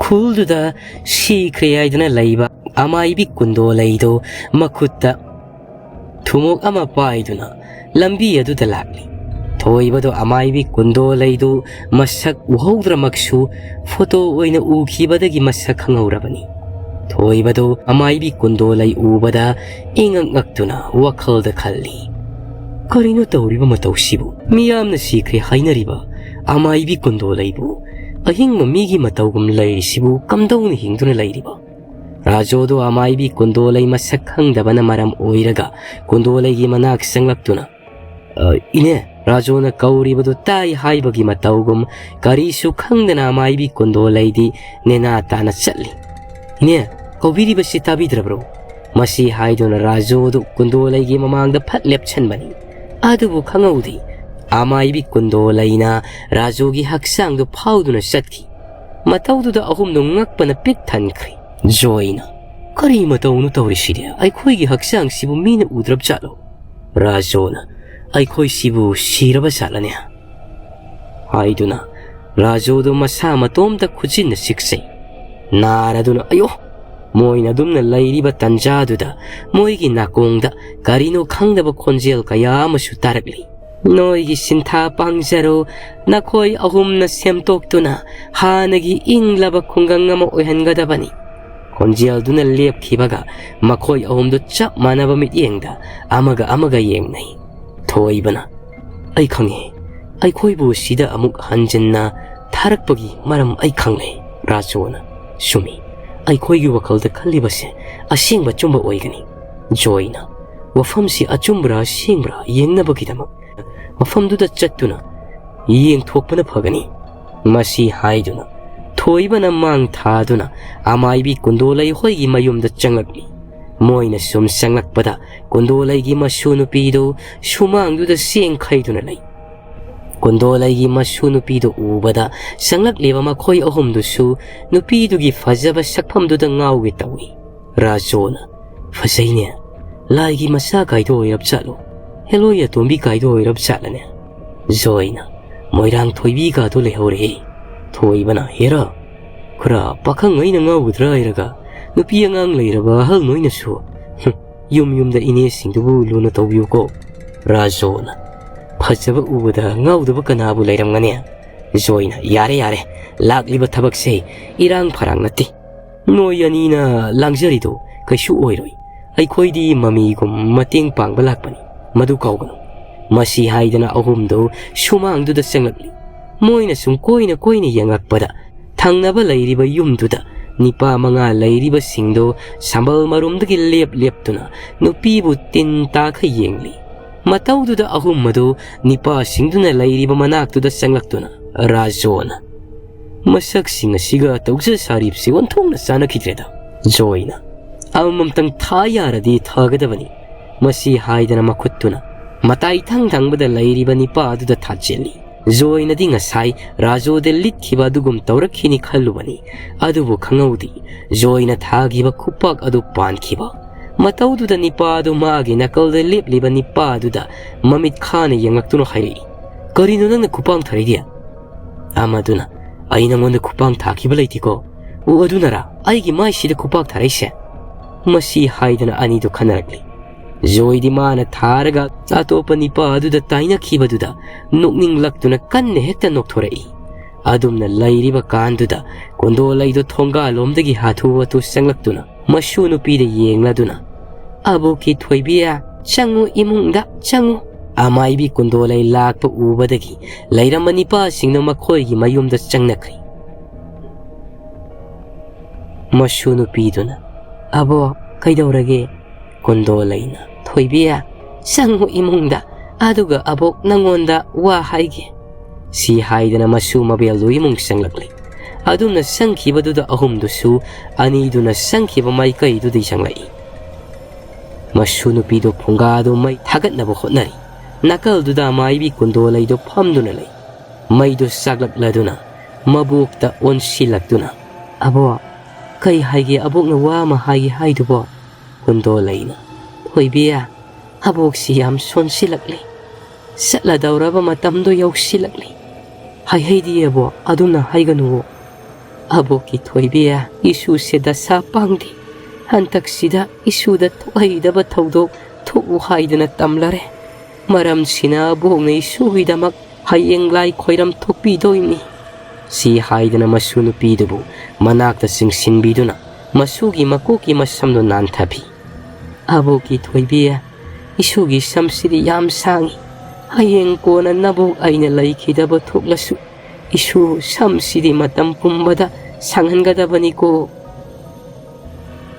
ꯈꯨꯜꯗꯨꯗ ꯁꯤꯈ꯭ꯔꯦ ꯍꯥꯏꯗꯅ ꯂꯩꯕ ꯑꯃꯥꯏꯕꯤ ꯀꯨꯟꯗꯣ ꯂꯩꯗꯨ ꯃꯈꯨꯠꯇ ꯊꯨꯃꯣꯛ ꯑꯃ ꯄꯥꯏꯗꯨꯅ ꯂꯝꯕꯤ ꯑꯗꯨꯗ ꯂꯥꯛꯂꯤ꯫ ꯊꯣꯏꯕꯗꯨ ꯑꯃꯥꯏꯕꯤ ꯀꯨꯟꯗꯣ ꯂꯩꯗꯨ ꯃꯁꯛ ꯎꯍꯧꯗ꯭ꯔꯃꯛꯁꯨ ꯐꯣꯇꯣ ꯑꯣꯏꯅ ꯎꯈꯤꯕꯗꯒꯤ ꯃꯁꯛ ꯈꯪꯍꯧꯔꯕꯅꯤ꯫ ꯊꯣꯏꯕꯗꯨ ꯑꯃꯥꯏꯕꯤ ꯀꯨꯟꯗꯣ ꯂꯩ ꯎꯕꯗ ꯏꯉꯛ ꯉꯛꯇꯨꯅ ꯋꯥꯈꯜꯗ ꯈꯜꯂꯤ, "ꯀꯔꯤꯅꯣ ꯇꯧꯔꯤꯕ ꯃꯇꯧꯁꯤꯕꯨ? ꯃꯤꯌꯥꯝꯅ ꯁꯤꯈ꯭ꯔꯦ ꯍꯥꯏꯅꯔꯤꯕ ꯑꯃꯥꯏꯕꯤ ꯀꯨꯟꯗꯣ ꯂꯩꯕꯨ ꯑꯍꯤꯡꯕ ꯃꯤꯒꯤ ꯃꯇꯧꯒꯨꯝ ꯂꯩꯔꯤꯁꯤꯕꯨ ꯀꯝꯗꯧꯅ ꯍꯤꯡꯗꯨꯅ ꯂꯩꯔꯤꯕ?" ꯔꯥꯖꯣꯗꯣ ꯑꯃꯥꯏꯕꯤ ꯀꯨꯟꯗꯣꯂꯩ ꯃꯁꯛ ꯈꯪꯗꯕꯅ ꯃꯔꯝ ꯑꯣꯏꯔꯒ ꯀꯨꯟꯗꯣꯂꯩꯒꯤ ꯃꯅꯥꯛ ꯆꯪꯂꯛꯇꯨꯅ, "ꯑ, ꯏꯅꯦ, ꯔꯥꯖꯣꯅ ꯀꯧꯔꯤꯕꯗꯨ ꯇꯥꯏ" ꯍꯥꯏꯕꯒꯤ ꯃꯇꯧꯒꯨꯝ ꯀꯔꯤꯁꯨ ꯈꯪꯗꯅ ꯑꯃꯥꯏꯕꯤ ꯀꯨꯟꯗꯣꯂꯩꯗꯤ ꯅꯦꯅꯥ ꯇꯥꯅ ꯆꯠꯂꯤ꯫ "ꯏꯅꯦ, ꯀꯧꯕꯤꯔꯤꯕꯁꯤ ꯇꯥꯕꯤꯗ꯭ꯔꯕ꯭ꯔꯣ?" ꯃꯁꯤ ꯍꯥꯏꯗꯨꯅ ꯔꯥꯖꯣꯗꯨ ꯀꯨꯟꯗꯣꯂꯩꯒꯤ ꯃꯃꯥꯡꯗ ꯐꯠ ꯂꯦꯞꯁꯟꯕꯅꯤ꯫ ꯑꯗꯨꯕꯨ ꯈꯪꯍꯧꯗꯦ, ꯑꯃꯥꯏꯕꯤ ꯀꯨꯟꯗꯣꯂꯩꯅ ꯔꯥꯖꯣꯒꯤ ꯍꯛꯆꯥꯡꯗꯨ ꯐꯥꯎꯗꯨꯅ ꯆꯠꯈꯤ꯫ ꯃꯇꯧꯗꯨꯗ ꯑꯍꯨꯝꯗꯨ ꯉꯛꯄꯅ ꯄꯤꯛ ꯊꯟꯈ꯭ꯔꯦ꯫ ꯖꯣꯏꯅ, "ꯀꯔꯤ ꯃꯇꯧꯅꯣ ꯇꯧꯔꯤꯁꯤꯗꯤ? ꯑꯩꯈꯣꯏꯒꯤ ꯍꯛꯆꯥꯡꯁꯤꯕꯨ ꯃꯤꯅ ꯎꯗ꯭ꯔꯕ ꯖꯥꯠꯂꯣ?" ꯔꯥꯖꯣꯅ, "ꯑꯩꯈꯣꯏꯁꯤꯕꯨ ꯁꯤꯔꯕ ꯖꯥꯠꯂꯅꯦ?" ꯍꯥꯏꯗꯨꯅ ꯔꯥꯖꯣꯗꯨ ꯃꯁꯥ ꯃꯇꯣꯝꯇ ꯈꯨꯖꯤꯟꯅ ꯆꯤꯛꯆꯩ꯫ ꯅꯥꯔꯗꯨꯅ, "ꯑꯌꯣ!" ꯃꯣꯏꯅ ꯑꯗꯨꯝꯅ ꯂꯩꯔꯤꯕ ꯇꯟꯖꯥꯗꯨꯗ ꯃꯣꯏꯒꯤ ꯅꯥꯀꯣꯡꯗ ꯀꯔꯤꯅꯣ ꯈꯪꯗꯕ ꯈꯣꯟꯖꯦꯜ ꯀꯌꯥ ꯑꯃꯁꯨ ꯇꯥꯔꯛꯂꯤ꯫ "ꯅꯣꯏꯒꯤ ꯁꯤꯟꯊꯥ ꯄꯥꯡꯖꯔꯣ, ꯅꯈꯣꯏ ꯑꯍꯨꯝꯅ ꯁꯦꯝꯗꯣꯛꯇꯨꯅ ꯍꯥꯟꯅꯒꯤ ꯏꯪꯂꯕ ꯈꯨꯡꯒꯪ ꯑꯃ ꯑꯣꯏꯍꯟꯒꯗꯕꯅꯤ꯫" ꯈꯣꯟꯖꯦꯜꯗꯨꯅ ꯂꯦꯞꯈꯤꯕꯒ ꯃꯈꯣꯏ ꯑꯍꯨꯝꯗꯨ ꯆꯞ ꯃꯥꯟꯅꯕ ꯃꯤꯠꯌꯦꯡꯗ ꯑꯃꯒ ꯑꯃꯒ ꯌꯦꯡꯅꯩ꯫ ꯊꯣꯏꯕꯅ, "ꯑꯩ ꯈꯪꯉꯦ, ꯑꯩꯈꯣꯏꯕꯨ ꯁꯤꯗ ꯑꯃꯨꯛ ꯍꯟꯖꯤꯟꯅ ꯊꯥꯔꯛꯄꯒꯤ ꯃꯔꯝ ꯑꯩ ꯈꯪꯂꯦ꯫" ꯔꯥꯖꯣꯅ, "ꯆꯨꯝꯃꯤ, ꯑꯩꯈꯣꯏꯒꯤ ꯋꯥꯈꯜꯗ ꯈꯜꯂꯤꯕꯁꯦ ꯑꯁꯦꯡꯕ ꯑꯆꯨꯝꯕ ꯑꯣꯏꯒꯅꯤ꯫" ꯖꯣꯏꯅ, "ꯋꯥꯐꯝꯁꯤ ꯑꯆꯨꯝꯕ꯭ꯔꯥ ꯑꯁꯦꯡꯕ꯭ꯔꯥ ꯌꯦꯡꯅꯕꯒꯤꯗꯃꯛ ꯃꯐꯝꯗꯨꯗ ꯆꯠꯇꯨꯅ ꯌꯦꯡꯊꯣꯛꯄꯅ ꯐꯒꯅꯤ꯫" ꯃꯁꯤ ꯍꯥꯏꯗꯨꯅ ꯊꯣꯏꯕꯅ ꯃꯥꯡ ꯊꯥꯗꯨꯅ ꯑꯃꯥꯏꯕꯤ ꯀꯨꯟꯗꯣꯂꯩ ꯍꯣꯏꯒꯤ ꯃꯌꯨꯝꯗ ꯆꯪꯂꯛꯂꯤ꯫ ꯃꯣꯏꯅ ꯁꯨꯝ ꯆꯪꯂꯛꯄꯗ ꯀꯨꯟꯗꯣꯂꯩꯒꯤ ꯃꯁꯨ ꯅꯨꯄꯤꯗꯨ ꯁꯨꯃꯥꯡꯗꯨꯗ ꯆꯦꯡ ꯈꯩꯗꯨꯅ ꯂꯩ꯫ ꯀꯨꯟꯗꯣꯂꯩꯒꯤ ꯃꯁꯨ ꯅꯨꯄꯤꯗꯨ ꯎꯕꯗ ꯆꯪꯂꯛꯂꯤꯕ ꯃꯈꯣꯏ ꯑꯍꯨꯝꯗꯨꯁꯨ ꯅꯨꯄꯤꯗꯨꯒꯤ ꯐꯖꯕ ꯁꯛꯐꯝꯗꯨꯗ ꯉꯥꯎꯒꯦ ꯇꯧꯏ꯫ ꯔꯥꯖꯣꯅ, "ꯐꯖꯩꯅꯦ, ꯂꯥꯏꯒꯤ ꯃꯆꯥ ꯀꯥꯏꯗꯣ ꯑꯣꯏꯔꯕ ꯖꯥꯠꯂꯣ? ꯍꯦꯂꯣꯏ ꯑꯇꯣꯝꯕꯤ ꯀꯥꯏꯗꯣ ꯑꯣꯏꯔꯕ ꯖꯥꯠꯂꯅꯦ?" ꯖꯣꯏꯅ, "ꯃꯣꯏꯔꯥꯡ ꯊꯣꯏꯕꯤ ꯀꯥꯗꯣ ꯂꯩꯍꯧꯔꯦ꯫" ꯊꯣꯏꯕꯅ, "ꯍꯦꯔꯥ, ꯈꯔ ꯄꯥꯈꯪ ꯑꯩꯅ ꯉꯥꯎꯒꯗ꯭ꯔꯥ ꯍꯥꯏꯔꯒ ꯅꯨꯄꯤ ꯑꯉꯥꯡ ꯂꯩꯔꯕ ꯑꯍꯜ ꯅꯣꯏꯅꯁꯨ, ꯍꯨꯝ, ꯌꯨꯝ ꯌꯨꯝꯗ ꯏꯅꯦꯁꯤꯡꯗꯨꯕꯨ ꯂꯨꯅ ꯇꯧꯕꯤꯌꯨꯀꯣ, ꯔꯥꯖꯣꯅ꯫ ꯐꯖꯕ ꯎꯕꯗ ꯉꯥꯎꯗꯕ ꯀꯅꯥꯕꯨ ꯂꯩꯔꯝꯒꯅꯤ? ꯖꯣꯏꯅ, ꯌꯥꯔꯦ, ꯌꯥꯔꯦ, ꯂꯥꯛꯂꯤꯕ ꯊꯕꯛꯁꯦ ꯏꯔꯥꯡ ꯐꯔꯥꯡ ꯅꯠꯇꯦ꯫ ꯅꯣꯏ ꯑꯅꯤꯅ ꯂꯥꯡꯖꯔꯤꯗꯣ ꯀꯩꯁꯨ ꯑꯣꯏꯔꯣꯏ꯫ ꯑꯩꯈꯣꯏꯗꯤ ꯃꯃꯤꯒꯨꯝ ꯃꯇꯦꯡ ꯄꯥꯡꯕ ꯂꯥꯛꯄꯅꯤ꯫ ꯃꯗꯨ ꯀꯥꯎꯒꯅꯨ꯫ ꯃꯁꯤ ꯍꯥꯏꯗꯅ ꯑꯍꯨꯝꯗꯨ ꯁꯨꯃꯥꯡꯗꯨꯗ ꯆꯪꯂꯛꯂꯤ꯫ ꯃꯣꯏꯅ ꯁꯨꯝ ꯀꯣꯏꯅ ꯀꯣꯏꯅ ꯌꯦꯡꯂꯛꯄꯗ, ꯊꯪꯅꯕ ꯂꯩꯔꯤꯕ ꯌꯨꯝꯗꯨꯗ ꯅꯤꯄꯥ ꯃꯉꯥ ꯂꯩꯔꯤꯕꯁꯤꯡꯗꯨ ꯁꯝꯕꯜ ꯃꯔꯨꯝꯗꯒꯤ ꯂꯦꯞ ꯂꯦꯞꯇꯨꯅ ꯅꯨꯄꯤꯕꯨ ꯇꯤꯟ ꯇꯥꯈꯩ ꯌꯦꯡꯂꯤ꯫ ꯃꯇꯧꯗꯨꯗ ꯑꯍꯨꯝ ꯑꯗꯨ ꯅꯤꯄꯥꯁꯤꯡꯗꯨꯅ ꯂꯩꯔꯤꯕ ꯃꯅꯥꯛꯇꯨꯗ ꯆꯪꯂꯛꯇꯨꯅ, ꯔꯥꯖꯣꯅ, "ꯃꯁꯛꯁꯤꯡ ꯑꯁꯤꯒ ꯇꯧꯖ ꯁꯥꯔꯤꯕꯁꯤ ꯑꯣꯟꯊꯣꯛꯅ ꯆꯥꯅꯈꯤꯗ꯭ꯔꯦꯗ꯫" ꯖꯣꯏꯅ, "ꯑꯃꯃꯝꯇꯪ ꯊꯥ ꯌꯥꯔꯗꯤ ꯊꯥꯒꯗꯕꯅꯤ꯫" ꯃꯁꯤ ꯍꯥꯏꯗꯅ ꯃꯈꯨꯠꯇꯨꯅ ꯃꯇꯥꯏ ꯊꯪ ꯊꯪꯕꯗ ꯂꯩꯔꯤꯕ ꯅꯤꯄꯥ ꯑꯗꯨꯗ ꯊꯥꯖꯤꯜꯂꯤ꯫ ꯖꯣꯏꯅꯗꯤ ꯉꯁꯥꯏ ꯔꯥꯖꯣꯗ ꯂꯤꯠꯈꯤꯕ ꯑꯗꯨꯒꯨꯝ ꯇꯧꯔꯛꯈꯤꯅꯤ ꯈꯜꯂꯨꯕꯅꯤ꯫ ꯑꯗꯨꯕꯨ ꯈꯪꯍꯧꯗꯦ, ꯖꯣꯏꯅ ꯊꯥꯈꯤꯕ ꯈꯨꯄꯥꯛ ꯑꯗꯨ ꯄꯥꯟꯈꯤꯕ꯫ ꯃꯇꯧꯗꯨꯗ ꯅꯤꯄꯥ ꯑꯗꯨ ꯃꯥꯒꯤ ꯅꯥꯀꯜꯗ ꯂꯦꯞꯂꯤꯕ ꯅꯤꯄꯥ ꯑꯗꯨꯗ ꯃꯃꯤꯠ ꯈꯥꯅ ꯌꯦꯡꯂꯛꯇꯨꯅ ꯍꯥꯏꯔꯛꯏ, "ꯀꯔꯤꯅꯣ ꯅꯪꯅ ꯈꯨꯄꯥꯛ ꯊꯥꯔꯛꯏꯗꯤ?" ꯑꯃꯗꯨꯅ, "ꯑꯩ ꯅꯉꯣꯟꯗ ꯈꯨꯄꯥꯛ ꯊꯥꯈꯤꯕ ꯂꯩꯇꯦꯀꯣ꯫ ꯑꯣ, ꯑꯗꯨꯅꯔꯥ ꯑꯩꯒꯤ ꯃꯥꯏꯁꯤꯗ ꯈꯨꯄꯥꯛ ꯊꯥꯔꯛꯏꯁꯦ?" ꯃꯁꯤ ꯍꯥꯏꯗꯅ ꯑꯅꯤꯗꯨ ꯈꯟꯅꯔꯛꯂꯤ꯫ ꯖꯣꯏꯗꯤ ꯃꯥꯅ ꯊꯥꯔꯒ ꯑꯇꯣꯞꯄ ꯅꯤꯄꯥ ꯑꯗꯨꯗ ꯇꯥꯏꯅꯈꯤꯕꯗꯨꯗ ꯅꯣꯛꯅꯤꯡꯂꯛꯇꯨꯅ ꯀꯟꯅ ꯍꯦꯛꯇ ꯅꯣꯛꯊꯣꯔꯛꯏ꯫ ꯑꯗꯨꯝꯅ ꯂꯩꯔꯤꯕ ꯀꯥꯟꯗꯨꯗ ꯀꯨꯟꯗꯣꯂꯩꯗꯣ ꯊꯣꯡꯒꯥꯜꯂꯣꯝꯗꯒꯤ ꯍꯥꯊꯨ ꯍꯥꯊꯨ ꯆꯪꯂꯛꯇꯨꯅ ꯃꯁꯨ ꯅꯨꯄꯤꯗ ꯌꯦꯡꯂꯗꯨꯅ, "ꯑꯕꯣꯛꯀꯤ ꯊꯣꯏꯕꯤ, ꯆꯪꯉꯨ ꯏꯃꯨꯡꯗ, ꯆꯪꯉꯨ꯫" ꯑꯃꯥꯏꯕꯤ ꯀꯨꯟꯗꯣꯂꯩ ꯂꯥꯛꯄ ꯎꯕꯗꯒꯤ ꯂꯩꯔꯝꯕ ꯅꯤꯄꯥꯁꯤꯡꯗꯨ ꯃꯈꯣꯏꯒꯤ ꯃꯌꯨꯝꯗ ꯆꯪꯅꯈ꯭ꯔꯦ꯫ ꯃꯁꯨ ꯅꯨꯄꯤꯗꯨꯅ, "ꯑꯕꯣꯛ, ꯀꯩꯗꯧꯔꯒꯦ?" ꯀꯨꯟꯗꯣꯂꯩꯅ, "ꯊꯣꯏꯕꯤ, ꯆꯪꯉꯨ ꯏꯃꯨꯡꯗ, ꯑꯗꯨꯒ ꯑꯕꯣꯛ ꯅꯪꯉꯣꯟꯗ ꯋꯥ ꯍꯥꯏꯒꯦ꯫" ꯁꯤ ꯍꯥꯏꯗꯅ ꯃꯁꯨ ꯃꯕꯦꯜꯗꯨ ꯏꯃꯨꯡ ꯆꯪꯂꯛꯂꯦ꯫ ꯑꯗꯨꯝꯅ ꯆꯪꯈꯤꯕꯗꯨꯗ ꯑꯍꯨꯝꯗꯨꯁꯨ ꯑꯅꯤꯗꯨꯅ ꯆꯪꯈꯤꯕ ꯃꯥꯏꯀꯩꯗꯨꯗꯩ ꯆꯪꯂꯛꯏ꯫ ꯃꯁꯨ ꯅꯨꯄꯤꯗꯨ ꯐꯨꯡꯒꯥꯗꯨ ꯃꯩ ꯊꯥꯒꯠꯅꯕ ꯍꯣꯠꯅꯔꯤ꯫ ꯅꯥꯀꯜꯗꯨꯗ ꯑꯃꯥꯏꯕꯤ ꯀꯨꯟꯗꯣꯂꯩꯗꯨ ꯐꯝꯗꯨꯅ ꯂꯩ꯫ ꯃꯩꯗꯨ ꯆꯥꯛꯂꯛꯂꯗꯨꯅ ꯃꯕꯣꯛꯇ ꯑꯣꯟꯁꯤꯜꯂꯛꯇꯨꯅ, "ꯑꯕꯣꯛ, ꯀꯩ ꯍꯥꯏꯒꯦ? ꯑꯕꯣꯛꯅ ꯋꯥ ꯑꯃ ꯍꯥꯏꯒꯦ ꯍꯥꯏꯗꯨꯕꯣ?" ꯀꯨꯟꯗꯣꯂꯩꯅ, "ꯊꯣꯏꯕꯤ, ꯑꯕꯣꯛꯁꯤ ꯌꯥꯝ ꯁꯣꯟꯁꯤꯜꯂꯛꯂꯤ꯫ ꯆꯠꯂꯗꯧꯔꯕ ꯃꯇꯝꯗꯣ ꯌꯧꯁꯤꯜꯂꯛꯂꯤ꯫ ꯍꯥꯏꯍꯩꯗꯦ ꯑꯕꯣꯛ, ꯑꯗꯨꯝꯅ ꯍꯥꯏꯒꯅꯨꯋꯣ꯫ "ꯑꯕꯣꯛꯀꯤ ꯊꯣꯏꯕꯤ, ꯏꯁꯨꯁꯦ ꯗꯁꯥ ꯄꯥꯡꯗꯦ꯫ ꯍꯟꯗꯛꯁꯤꯗ ꯏꯁꯨꯗ ꯊꯣꯛꯍꯩꯗꯕ ꯊꯧꯗꯣꯛ ꯊꯣꯛꯎ ꯍꯥꯏꯗꯅ ꯇꯝꯂꯔꯦ꯫ ꯃꯔꯝꯁꯤꯅ ꯑꯕꯣꯛꯅ ꯏꯁꯨꯒꯤꯗꯃꯛ ꯍꯌꯦꯡ ꯂꯥꯏ ꯈꯣꯏꯔꯝ ꯊꯣꯛꯄꯤꯗꯣꯏꯅꯤ"꯫ ꯁꯤ ꯍꯥꯏꯗꯅ ꯃꯁꯨ ꯅꯨꯄꯤꯗꯨꯕꯨ ꯃꯅꯥꯛꯇ ꯆꯤꯡꯁꯤꯟꯕꯤꯗꯨꯅ ꯃꯁꯨꯒꯤ ꯃꯀꯣꯛꯀꯤ ꯃꯁꯝꯗꯨ ꯅꯥꯟꯊꯕꯤ꯫ "ꯑꯕꯣꯛꯀꯤ ꯊꯣꯏꯕꯤ, ꯏꯁꯨꯒꯤ ꯁꯝꯁꯤꯗꯤ ꯌꯥꯝ ꯁꯥꯡꯉꯤ꯫ ꯍꯌꯦꯡ ꯀꯣꯟꯅ ꯅꯕꯣꯛ ꯑꯩꯅ ꯂꯩꯈꯤꯗꯕ ꯊꯣꯛꯂꯁꯨ ꯏꯁꯨ ꯁꯝꯁꯤꯗꯤ ꯃꯇꯝ ꯄꯨꯝꯕꯗ ꯁꯥꯡꯍꯟꯒꯗꯕꯅꯤꯀꯣ"꯫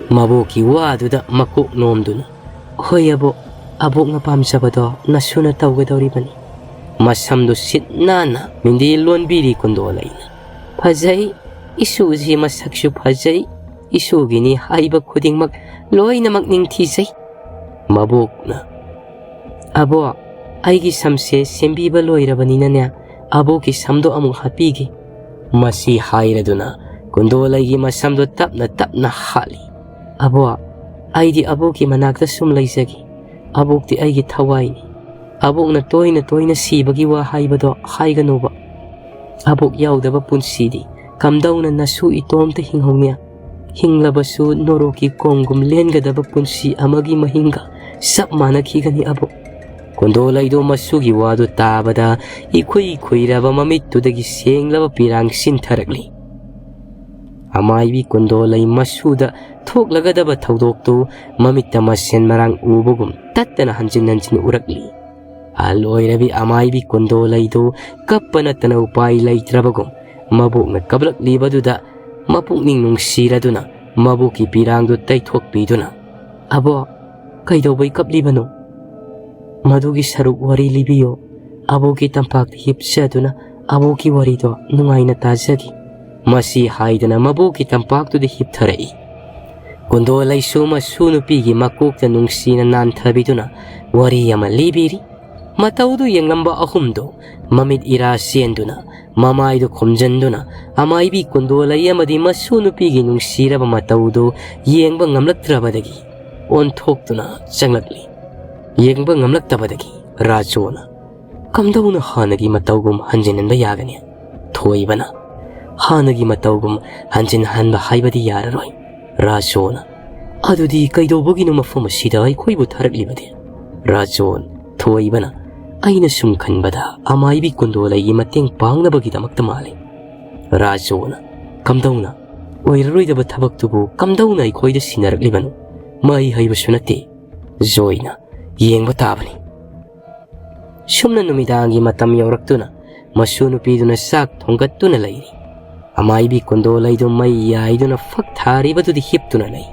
ꯃꯕꯣꯛꯀꯤ ꯋꯥꯗꯨꯗ ꯃꯀꯣꯛ ꯅꯣꯝꯗꯨꯅ, "ꯍꯣꯏ ꯑꯕꯣꯛ, ꯑꯕꯣꯛꯅ ꯄꯥꯝꯖꯕꯗꯣ ꯅꯁꯨꯅ ꯇꯧꯒꯗꯧꯔꯤꯕꯅꯤ"꯫ ꯃꯁꯝꯗꯨ ꯁꯤꯠ ꯅꯥꯟꯅ ꯃꯤꯟꯗꯤ ꯂꯣꯟꯕꯤꯔꯤ ꯀꯨꯟꯗꯣꯂꯩꯅ꯫ "ꯐꯖꯩ, ꯏꯁꯨꯁꯤ ꯃꯁꯛꯁꯨ ꯐꯖꯩ, ꯏꯁꯨꯒꯤꯅꯤ ꯍꯥꯏꯕ ꯈꯨꯗꯤꯡꯃꯛ ꯂꯣꯏꯅꯃꯛ ꯅꯤꯡꯊꯤꯖꯩ"꯫ ꯃꯕꯣꯛꯅ, "ꯑꯕꯣꯛ, ꯑꯩꯒꯤ ꯁꯝꯁꯦ ꯁꯦꯝꯕꯤꯕ ꯂꯣꯏꯔꯕꯅꯤꯅꯅꯦ, ꯑꯕꯣꯛꯀꯤ ꯁꯝꯗꯣ ꯑꯃꯨꯛ ꯍꯥꯠꯄꯤꯒꯦ"꯫ ꯃꯁꯤ ꯍꯥꯏꯔꯗꯨꯅ ꯀꯨꯟꯗꯣꯂꯩꯒꯤ ꯃꯁꯝꯗꯣ ꯇꯞꯅ ꯇꯞꯅ ꯍꯥꯠꯂꯤ꯫ "ꯑꯕꯣꯛ, ꯑꯩꯗꯤ ꯑꯕꯣꯛꯀꯤ ꯃꯅꯥꯛꯇ ꯁꯨꯝ ꯂꯩꯖꯒꯦ꯫ ꯑꯕꯣꯛꯇꯤ ꯑꯩꯒꯤ ꯊꯋꯥꯏꯅꯤ꯫ ꯑꯕꯣꯛꯅ ꯇꯣꯏꯅ ꯇꯣꯏꯅ ꯁꯤꯕꯒꯤ ꯋꯥ ꯍꯥꯏꯕꯗꯣ ꯍꯥꯏꯒꯅꯨꯕ꯫ ꯑꯕꯣꯛ ꯌꯥꯎꯗꯕ ꯄꯨꯟꯁꯤꯗꯤ ꯀꯝꯗꯧꯅ ꯅꯁꯨ ꯏꯇꯣꯝꯇ ꯍꯤꯡꯍꯧꯅꯤ? ꯍꯤꯡꯂꯕꯁꯨ ꯅꯣꯔꯣꯛꯀꯤ ꯀꯣꯝꯒꯨꯝ ꯂꯦꯟꯒꯗꯕ ꯄꯨꯟꯁꯤ ꯑꯃꯒꯤ ꯃꯍꯤꯡꯒ ꯆꯞ ꯃꯥꯟꯅꯈꯤꯒꯅꯤ ꯑꯕꯣꯛ"꯫ ꯀꯨꯟꯗꯣꯂꯩꯗꯣ ꯃꯁꯨꯒꯤ ꯋꯥꯗꯨ ꯇꯥꯕꯗ ꯏꯈꯨꯏ ꯈꯨꯏꯔꯕ ꯃꯃꯤꯠꯇꯨꯗꯒꯤ ꯁꯦꯡꯂꯕ ꯄꯤꯔꯥꯡ ꯆꯤꯟꯊꯔꯛꯂꯤ꯫ ꯑꯃꯥꯏꯕꯤ ꯀꯨꯟꯗꯣꯂꯩ ꯃꯁꯨꯗ ꯊꯣꯛꯂꯒꯗꯕ ꯊꯧꯗꯣꯛꯇꯨ ꯃꯃꯤꯠꯇ ꯃꯁꯦꯟ ꯃꯔꯥꯡ ꯎꯕꯒꯨꯝ ꯇꯠꯇꯅ ꯍꯟꯖꯤꯟ ꯍꯟꯖꯤꯟ ꯎꯔꯛꯂꯤ꯫ ꯑꯍꯜ ꯑꯣꯏꯔꯕꯤ ꯑꯃꯥꯏꯕꯤ ꯀꯨꯟꯗꯣꯂꯩꯗꯨ ꯀꯞꯄ ꯅꯠꯇꯅ ꯎꯄꯥꯏ ꯂꯩꯇ꯭ꯔꯕꯒꯨꯝ ꯃꯕꯣꯛꯅ ꯀꯞꯂꯛꯂꯤꯕꯗꯨꯗ ꯃꯄꯨꯛꯅꯤꯡ ꯅꯨꯡꯁꯤꯔꯗꯨꯅ ꯃꯕꯣꯛꯀꯤ ꯄꯤꯔꯥꯡꯗꯨ ꯇꯩꯊꯣꯛꯄꯤꯗꯨꯅ, "ꯑꯕꯣꯛ, ꯀꯩꯗꯧꯕꯩ ꯀꯞꯂꯤꯕꯅꯣ? ꯃꯗꯨꯒꯤ ꯁꯔꯨꯛ ꯋꯥꯔꯤ ꯂꯤꯕꯤꯌꯣ꯫ ꯑꯕꯣꯛꯀꯤ ꯇꯝꯄꯥꯛꯇ ꯍꯤꯞꯆꯗꯨꯅ ꯑꯕꯣꯛꯀꯤ ꯋꯥꯔꯤꯗꯣ ꯅꯨꯡꯉꯥꯏꯅ ꯇꯥꯖꯒꯦ"꯫ ꯃꯁꯤ ꯍꯥꯏꯗꯅ ꯃꯕꯣꯛꯀꯤ ꯇꯝꯄꯥꯛꯇꯨꯗ ꯍꯤꯞꯊꯔꯛꯏ꯫ ꯀꯨꯟꯗꯣꯂꯩꯁꯨ ꯃꯁꯨ ꯅꯨꯄꯤꯒꯤ ꯃꯀꯣꯛꯇ ꯅꯨꯡꯁꯤꯅ ꯅꯥꯟꯊꯕꯤꯗꯨꯅ ꯋꯥꯔꯤ ꯑꯃ ꯂꯤꯕꯤꯔꯤ꯫ ꯃꯇꯧꯗꯨ ꯌꯦꯡꯂꯝꯕ ꯑꯍꯨꯝꯗꯨ ꯃꯃꯤꯠ ꯏꯔꯥ ꯆꯦꯟꯗꯨꯅ, ꯃꯃꯥꯏꯗꯨ ꯈꯨꯝꯖꯤꯟꯗꯨꯅ, ꯑꯃꯥꯏꯕꯤ ꯀꯨꯟꯗꯣꯂꯩ ꯑꯃꯗꯤ ꯃꯁꯨ ꯅꯨꯄꯤꯒꯤ ꯅꯨꯡꯁꯤꯔꯕ ꯃꯇꯧꯗꯨ ꯌꯦꯡꯕ ꯉꯝꯂꯛꯇ꯭ꯔꯕꯗꯒꯤ ꯑꯣꯟꯊꯣꯛꯇꯨꯅ ꯆꯪꯂꯛꯂꯤ꯫ ꯌꯦꯡꯕ ꯉꯝꯂꯛꯇꯕꯗꯒꯤ ꯔꯥꯖꯣꯅ, "ꯀꯝꯗꯧꯅ ꯍꯥꯟꯅꯒꯤ ꯃꯇꯧꯒꯨꯝ ꯍꯟꯖꯤꯟꯍꯟꯕ ꯌꯥꯒꯅꯤ?" ꯊꯣꯏꯕꯅ, ꯍꯥꯟꯅꯒꯤ ꯃꯇꯧꯒꯨꯝ ꯍꯟꯖꯤꯟ ꯍꯟꯕ ꯍꯥꯏꯕꯗꯤ ꯌꯥꯔꯔꯣꯏ꯫ ꯔꯥꯖꯣꯅ, "ꯑꯗꯨꯗꯤ ꯀꯩꯗꯧꯕꯒꯤꯅꯣ ꯃꯐꯝ ꯑꯁꯤꯗ ꯑꯩꯈꯣꯏꯕꯨ ꯊꯥꯔꯛꯂꯤꯕꯗꯤ?" ꯔꯥꯖꯣꯟ, ꯊꯣꯏꯕꯅ, "ꯑꯩꯅ ꯁꯨꯝ ꯈꯟꯕꯗ ꯑꯃꯥꯏꯕꯤ ꯀꯨꯟꯗꯣꯂꯩꯒꯤ ꯃꯇꯦꯡ ꯄꯥꯡꯅꯕꯒꯤꯗꯃꯛꯇ ꯃꯥꯜꯂꯤ꯫" ꯔꯥꯖꯣꯅ, "ꯀꯝꯗꯧꯅ? ꯑꯣꯏꯔꯔꯣꯏꯗꯕ ꯊꯕꯛꯇꯨꯕꯨ ꯀꯝꯗꯧꯅ ꯑꯩꯈꯣꯏꯗ ꯁꯤꯟꯅꯔꯛꯂꯤꯕꯅꯣ? ꯃꯩ ꯍꯩꯕꯁꯨ ꯅꯠꯇꯦ꯫" ꯖꯣꯏꯅ, "ꯌꯦꯡꯕ ꯇꯥꯕꯅꯤ꯫" ꯁꯨꯝꯅ ꯅꯨꯃꯤꯗꯥꯡꯒꯤ ꯃꯇꯝ ꯌꯧꯔꯛꯇꯨꯅ ꯃꯁꯨ ꯅꯨꯄꯤꯗꯨꯅ ꯆꯥꯛ ꯊꯣꯡꯒꯠꯇꯨꯅ ꯂꯩꯔꯤ꯫ ꯑꯃꯥꯏꯕꯤ ꯀꯨꯟꯗꯣꯂꯩꯗꯨ ꯃꯩ ꯌꯥꯏꯗꯨꯅ ꯐꯛ ꯊꯥꯔꯤꯕꯗꯨꯗꯤ ꯍꯤꯞꯇꯨꯅ ꯂꯩ꯫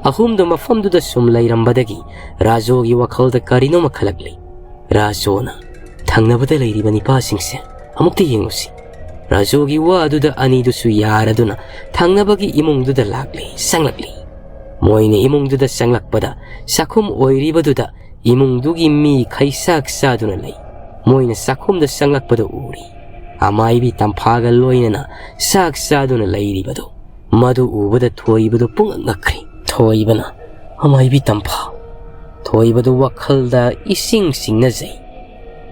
ꯑꯍꯨꯝꯗꯨ ꯃꯐꯝꯗꯨꯗ ꯁꯨꯝ ꯂꯩꯔꯝꯕꯗꯒꯤ ꯔꯥꯖꯣꯒꯤ ꯋꯥꯈꯜꯗ ꯀꯔꯤꯅꯣꯃ ꯈꯜꯂꯛꯂꯤ꯫ ꯔꯥꯖꯣꯅ, "ꯊꯪꯅꯕꯗ ꯂꯩꯔꯤꯕ ꯅꯤꯄꯥꯁꯤꯡꯁꯦ ꯑꯃꯨꯛꯇ ꯌꯦꯡꯉꯨꯁꯤ꯫" ꯔꯥꯖꯣꯒꯤ ꯋꯥꯗꯨꯗ ꯑꯅꯤꯗꯨꯁꯨ ꯌꯥꯔꯗꯨꯅ ꯊꯪꯅꯕꯒꯤ ꯏꯃꯨꯡꯗꯨꯗ ꯂꯥꯛꯂꯤ, ꯆꯪꯂꯛꯂꯤ꯫ ꯃꯣꯏꯅ ꯏꯃꯨꯡꯗꯨꯗ ꯆꯪꯂꯛꯄꯗ ꯆꯥꯛꯈꯨꯝ ꯑꯣꯏꯔꯤꯕꯗꯨꯗ ꯏꯃꯨꯡꯗꯨꯒꯤ ꯃꯤꯈꯩ ꯆꯥꯛ ꯆꯥꯗꯨꯅ ꯂꯩ꯫ ꯃꯣꯏꯅ ꯆꯥꯛꯈꯨꯝꯗ ꯆꯪꯂꯛꯄꯗ ꯎꯔꯤ꯫ ꯑꯃꯥꯏꯕꯤ ꯇꯝꯐꯥꯒ ꯂꯣꯏꯅꯅ ꯆꯥꯛ ꯆꯥꯗꯨꯅ ꯂꯩꯔꯤꯕꯗꯨ꯫ ꯃꯗꯨ ꯎꯕꯗ ꯊꯣꯏꯕꯗꯨ ꯄꯨꯡꯉꯛ ꯉꯛꯈ꯭ꯔꯦ꯫ ꯊꯣꯏꯕꯅ, "ꯑꯃꯥꯏꯕꯤ ꯇꯝꯐꯥ?" ꯊꯣꯏꯕꯗꯨ ꯋꯥꯈꯜꯗ ꯏꯁꯤꯡ ꯆꯤꯡꯅꯖꯩ꯫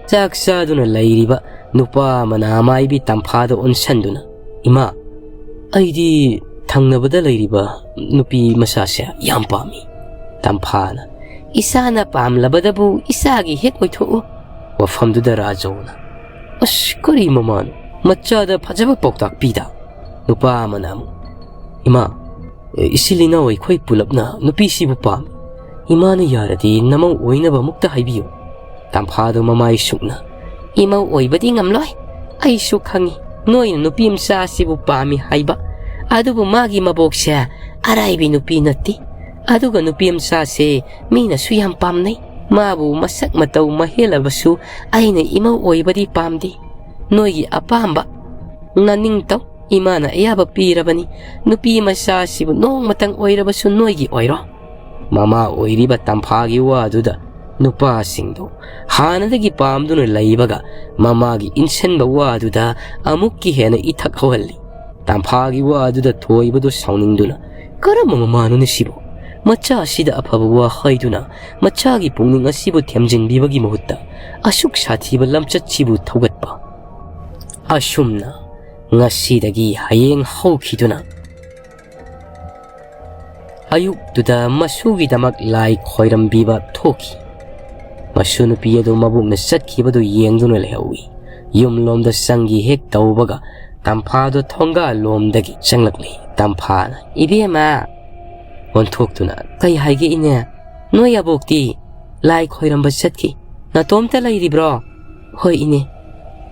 ꯆꯥꯛ ꯆꯥꯗꯨꯅ ꯂꯩꯔꯤꯕ ꯅꯨꯄꯥ ꯑꯃꯅ ꯑꯃꯥꯏꯕꯤ ꯇꯝꯐꯥꯗ ꯑꯣꯟꯁꯟꯗꯨꯅ, "ꯏꯃꯥ, ꯑꯩꯗꯤ ꯊꯪꯅꯕꯗ ꯂꯩꯔꯤꯕ ꯅꯨꯄꯤ ꯃꯆꯥꯁꯦ ꯌꯥꯝ ꯄꯥꯝꯃꯤ꯫" ꯇꯝꯐꯥꯅ, "ꯏꯆꯥꯅ ꯄꯥꯝꯂꯕꯗꯕꯨ ꯏꯆꯥꯒꯤ ꯍꯦꯛ ꯑꯣꯏꯊꯣꯛꯎ꯫" ꯋꯥꯐꯝꯗꯨꯗ ꯔꯥꯖꯧꯅ, "ꯑꯁ, ꯀꯔꯤ ꯃꯃꯥꯅꯣ? ꯃꯆꯥꯗ ꯐꯖꯕ ꯄꯥꯎꯇꯥꯛ ꯄꯤꯗ?" ꯅꯨꯄꯥ ꯑꯃꯅ ꯑꯃꯨꯛ, "ꯏꯃꯥ, ꯏꯆꯤꯜ ꯏꯅꯥꯎ ꯑꯩꯈꯣꯏ ꯄꯨꯂꯞꯅ ꯅꯨꯄꯤꯁꯤꯕꯨ ꯄꯥꯝꯃꯤ꯫ ꯏꯃꯥꯅ ꯌꯥꯔꯗꯤ ꯅꯃꯧ ꯑꯣꯏꯅꯕ ꯑꯃꯨꯛꯇ ꯍꯥꯏꯕꯤꯌꯨ꯫" ꯇꯝꯐꯥꯗꯨ ꯃꯃꯥꯏ ꯁꯨꯛꯅ, "ꯏꯃꯧ ꯑꯣꯏꯕꯗꯤ ꯉꯝꯂꯣꯏ꯫ ꯑꯩꯁꯨ ꯈꯪꯏ ꯅꯣꯏꯅ ꯅꯨꯄꯤ ꯃꯆꯥ ꯑꯁꯤꯕꯨ ꯄꯥꯝꯃꯤ ꯍꯥꯏꯕ꯫ ꯑꯗꯨꯕꯨ ꯃꯥꯒꯤ ꯃꯕꯣꯛꯁꯦ ꯑꯔꯥꯏꯕꯤ ꯅꯨꯄꯤ ꯅꯠꯇꯦ꯫ ꯑꯗꯨꯒ ꯅꯨꯄꯤ ꯃꯆꯥꯁꯦ ꯃꯤꯅꯁꯨ ꯌꯥꯝ ꯄꯥꯝꯅꯩ꯫ ꯃꯥꯕꯨ ꯃꯁꯛ ꯃꯇꯧ ꯃꯍꯦꯜꯂꯕꯁꯨ ꯑꯩꯅ ꯏꯃꯧ ꯑꯣꯏꯕꯗꯤ ꯄꯥꯝꯗꯦ꯫ ꯅꯣꯏꯒꯤ ꯑꯄꯥꯝꯕ ꯅꯅꯤꯡꯇꯧ꯫ ꯏꯃꯥꯅ ꯑꯌꯥꯕ ꯄꯤꯔꯕꯅꯤ꯫ ꯅꯨꯄꯤ ꯃꯆꯥꯁꯤꯕꯨ ꯅꯣꯡꯃꯇꯪ ꯑꯣꯏꯔꯕꯁꯨ ꯅꯣꯏꯒꯤ ꯑꯣꯏꯔꯣ꯫" ꯃꯃꯥ ꯑꯣꯏꯔꯤꯕ ꯇꯝꯐꯥꯒꯤ ꯋꯥꯗꯨꯗ ꯅꯨꯄꯥꯁꯤꯡꯗꯨ ꯍꯥꯟꯅꯗꯒꯤ ꯄꯥꯝꯗꯨꯅ ꯂꯩꯕꯒ ꯃꯃꯥꯒꯤ ꯏꯟꯁꯤꯟꯕ ꯋꯥꯗꯨꯗ ꯑꯃꯨꯛꯀꯤ ꯍꯦꯟꯅ ꯏꯊꯛ ꯍꯧꯍꯜꯂꯤ꯫ ꯇꯝꯐꯥꯒꯤ ꯋꯥꯗꯨꯗ ꯊꯣꯏꯕꯗꯨ ꯁꯥꯎꯅꯤꯡꯗꯨꯅ, "ꯀꯔꯝꯕ ꯃꯃꯥꯅꯣꯅꯦ ꯁꯤꯕꯨ? ꯃꯆꯥꯁꯤꯗ ꯑꯐꯕ ꯋꯥ ꯍꯥꯏꯗꯨꯅ ꯃꯆꯥꯒꯤ ꯄꯨꯛꯅꯤꯡ ꯑꯁꯤꯕꯨ ꯊꯦꯝꯖꯤꯟꯕꯤꯕꯒꯤ ꯃꯍꯨꯠꯇ ꯑꯁꯨꯛ ꯁꯥꯊꯤꯕ ꯂꯝꯆꯠꯁꯤꯕꯨ ꯊꯧꯒꯠꯄ?" ꯑꯁꯨꯝꯅ ꯉꯁꯤꯗꯒꯤ ꯍꯌꯦꯡ ꯍꯧꯈꯤꯗꯨꯅ ꯑꯌꯨꯛꯇꯨꯗ ꯃꯁꯨꯒꯤꯗꯃꯛ ꯂꯥꯏ ꯈꯣꯏꯔꯝꯕꯤꯕ ꯊꯣꯛꯈꯤ꯫ ꯃꯁꯨ ꯅꯨꯄꯤ ꯑꯗꯨ ꯃꯕꯣꯛꯅ ꯆꯠꯈꯤꯕꯗꯨ ꯌꯦꯡꯗꯨꯅ ꯂꯩꯍꯧꯏ꯫ ꯌꯨꯝꯂꯣꯝꯗ ꯆꯪꯒꯤ ꯍꯦꯛ ꯇꯧꯕꯒ ꯇꯝꯐꯥꯗꯣ ꯊꯣꯡꯒꯥꯜꯂꯣꯝꯗꯒꯤ ꯆꯪꯂꯛꯂꯤ꯫ ꯇꯝꯐꯥꯅ, "ꯏꯕꯦꯝꯃ!" ꯑꯣꯟꯊꯣꯛꯇꯨꯅ, "ꯀꯩ ꯍꯥꯏꯒꯦ ꯏꯅꯦ? ꯅꯣꯏ ꯑꯕꯣꯛꯇꯤ ꯂꯥꯏ ꯈꯣꯏꯔꯝꯕ ꯆꯠꯈꯤ꯫ ꯅꯇꯣꯝꯇ ꯂꯩꯔꯤꯕ꯭ꯔꯣ?" "ꯍꯣꯏ ꯏꯅꯦ꯫"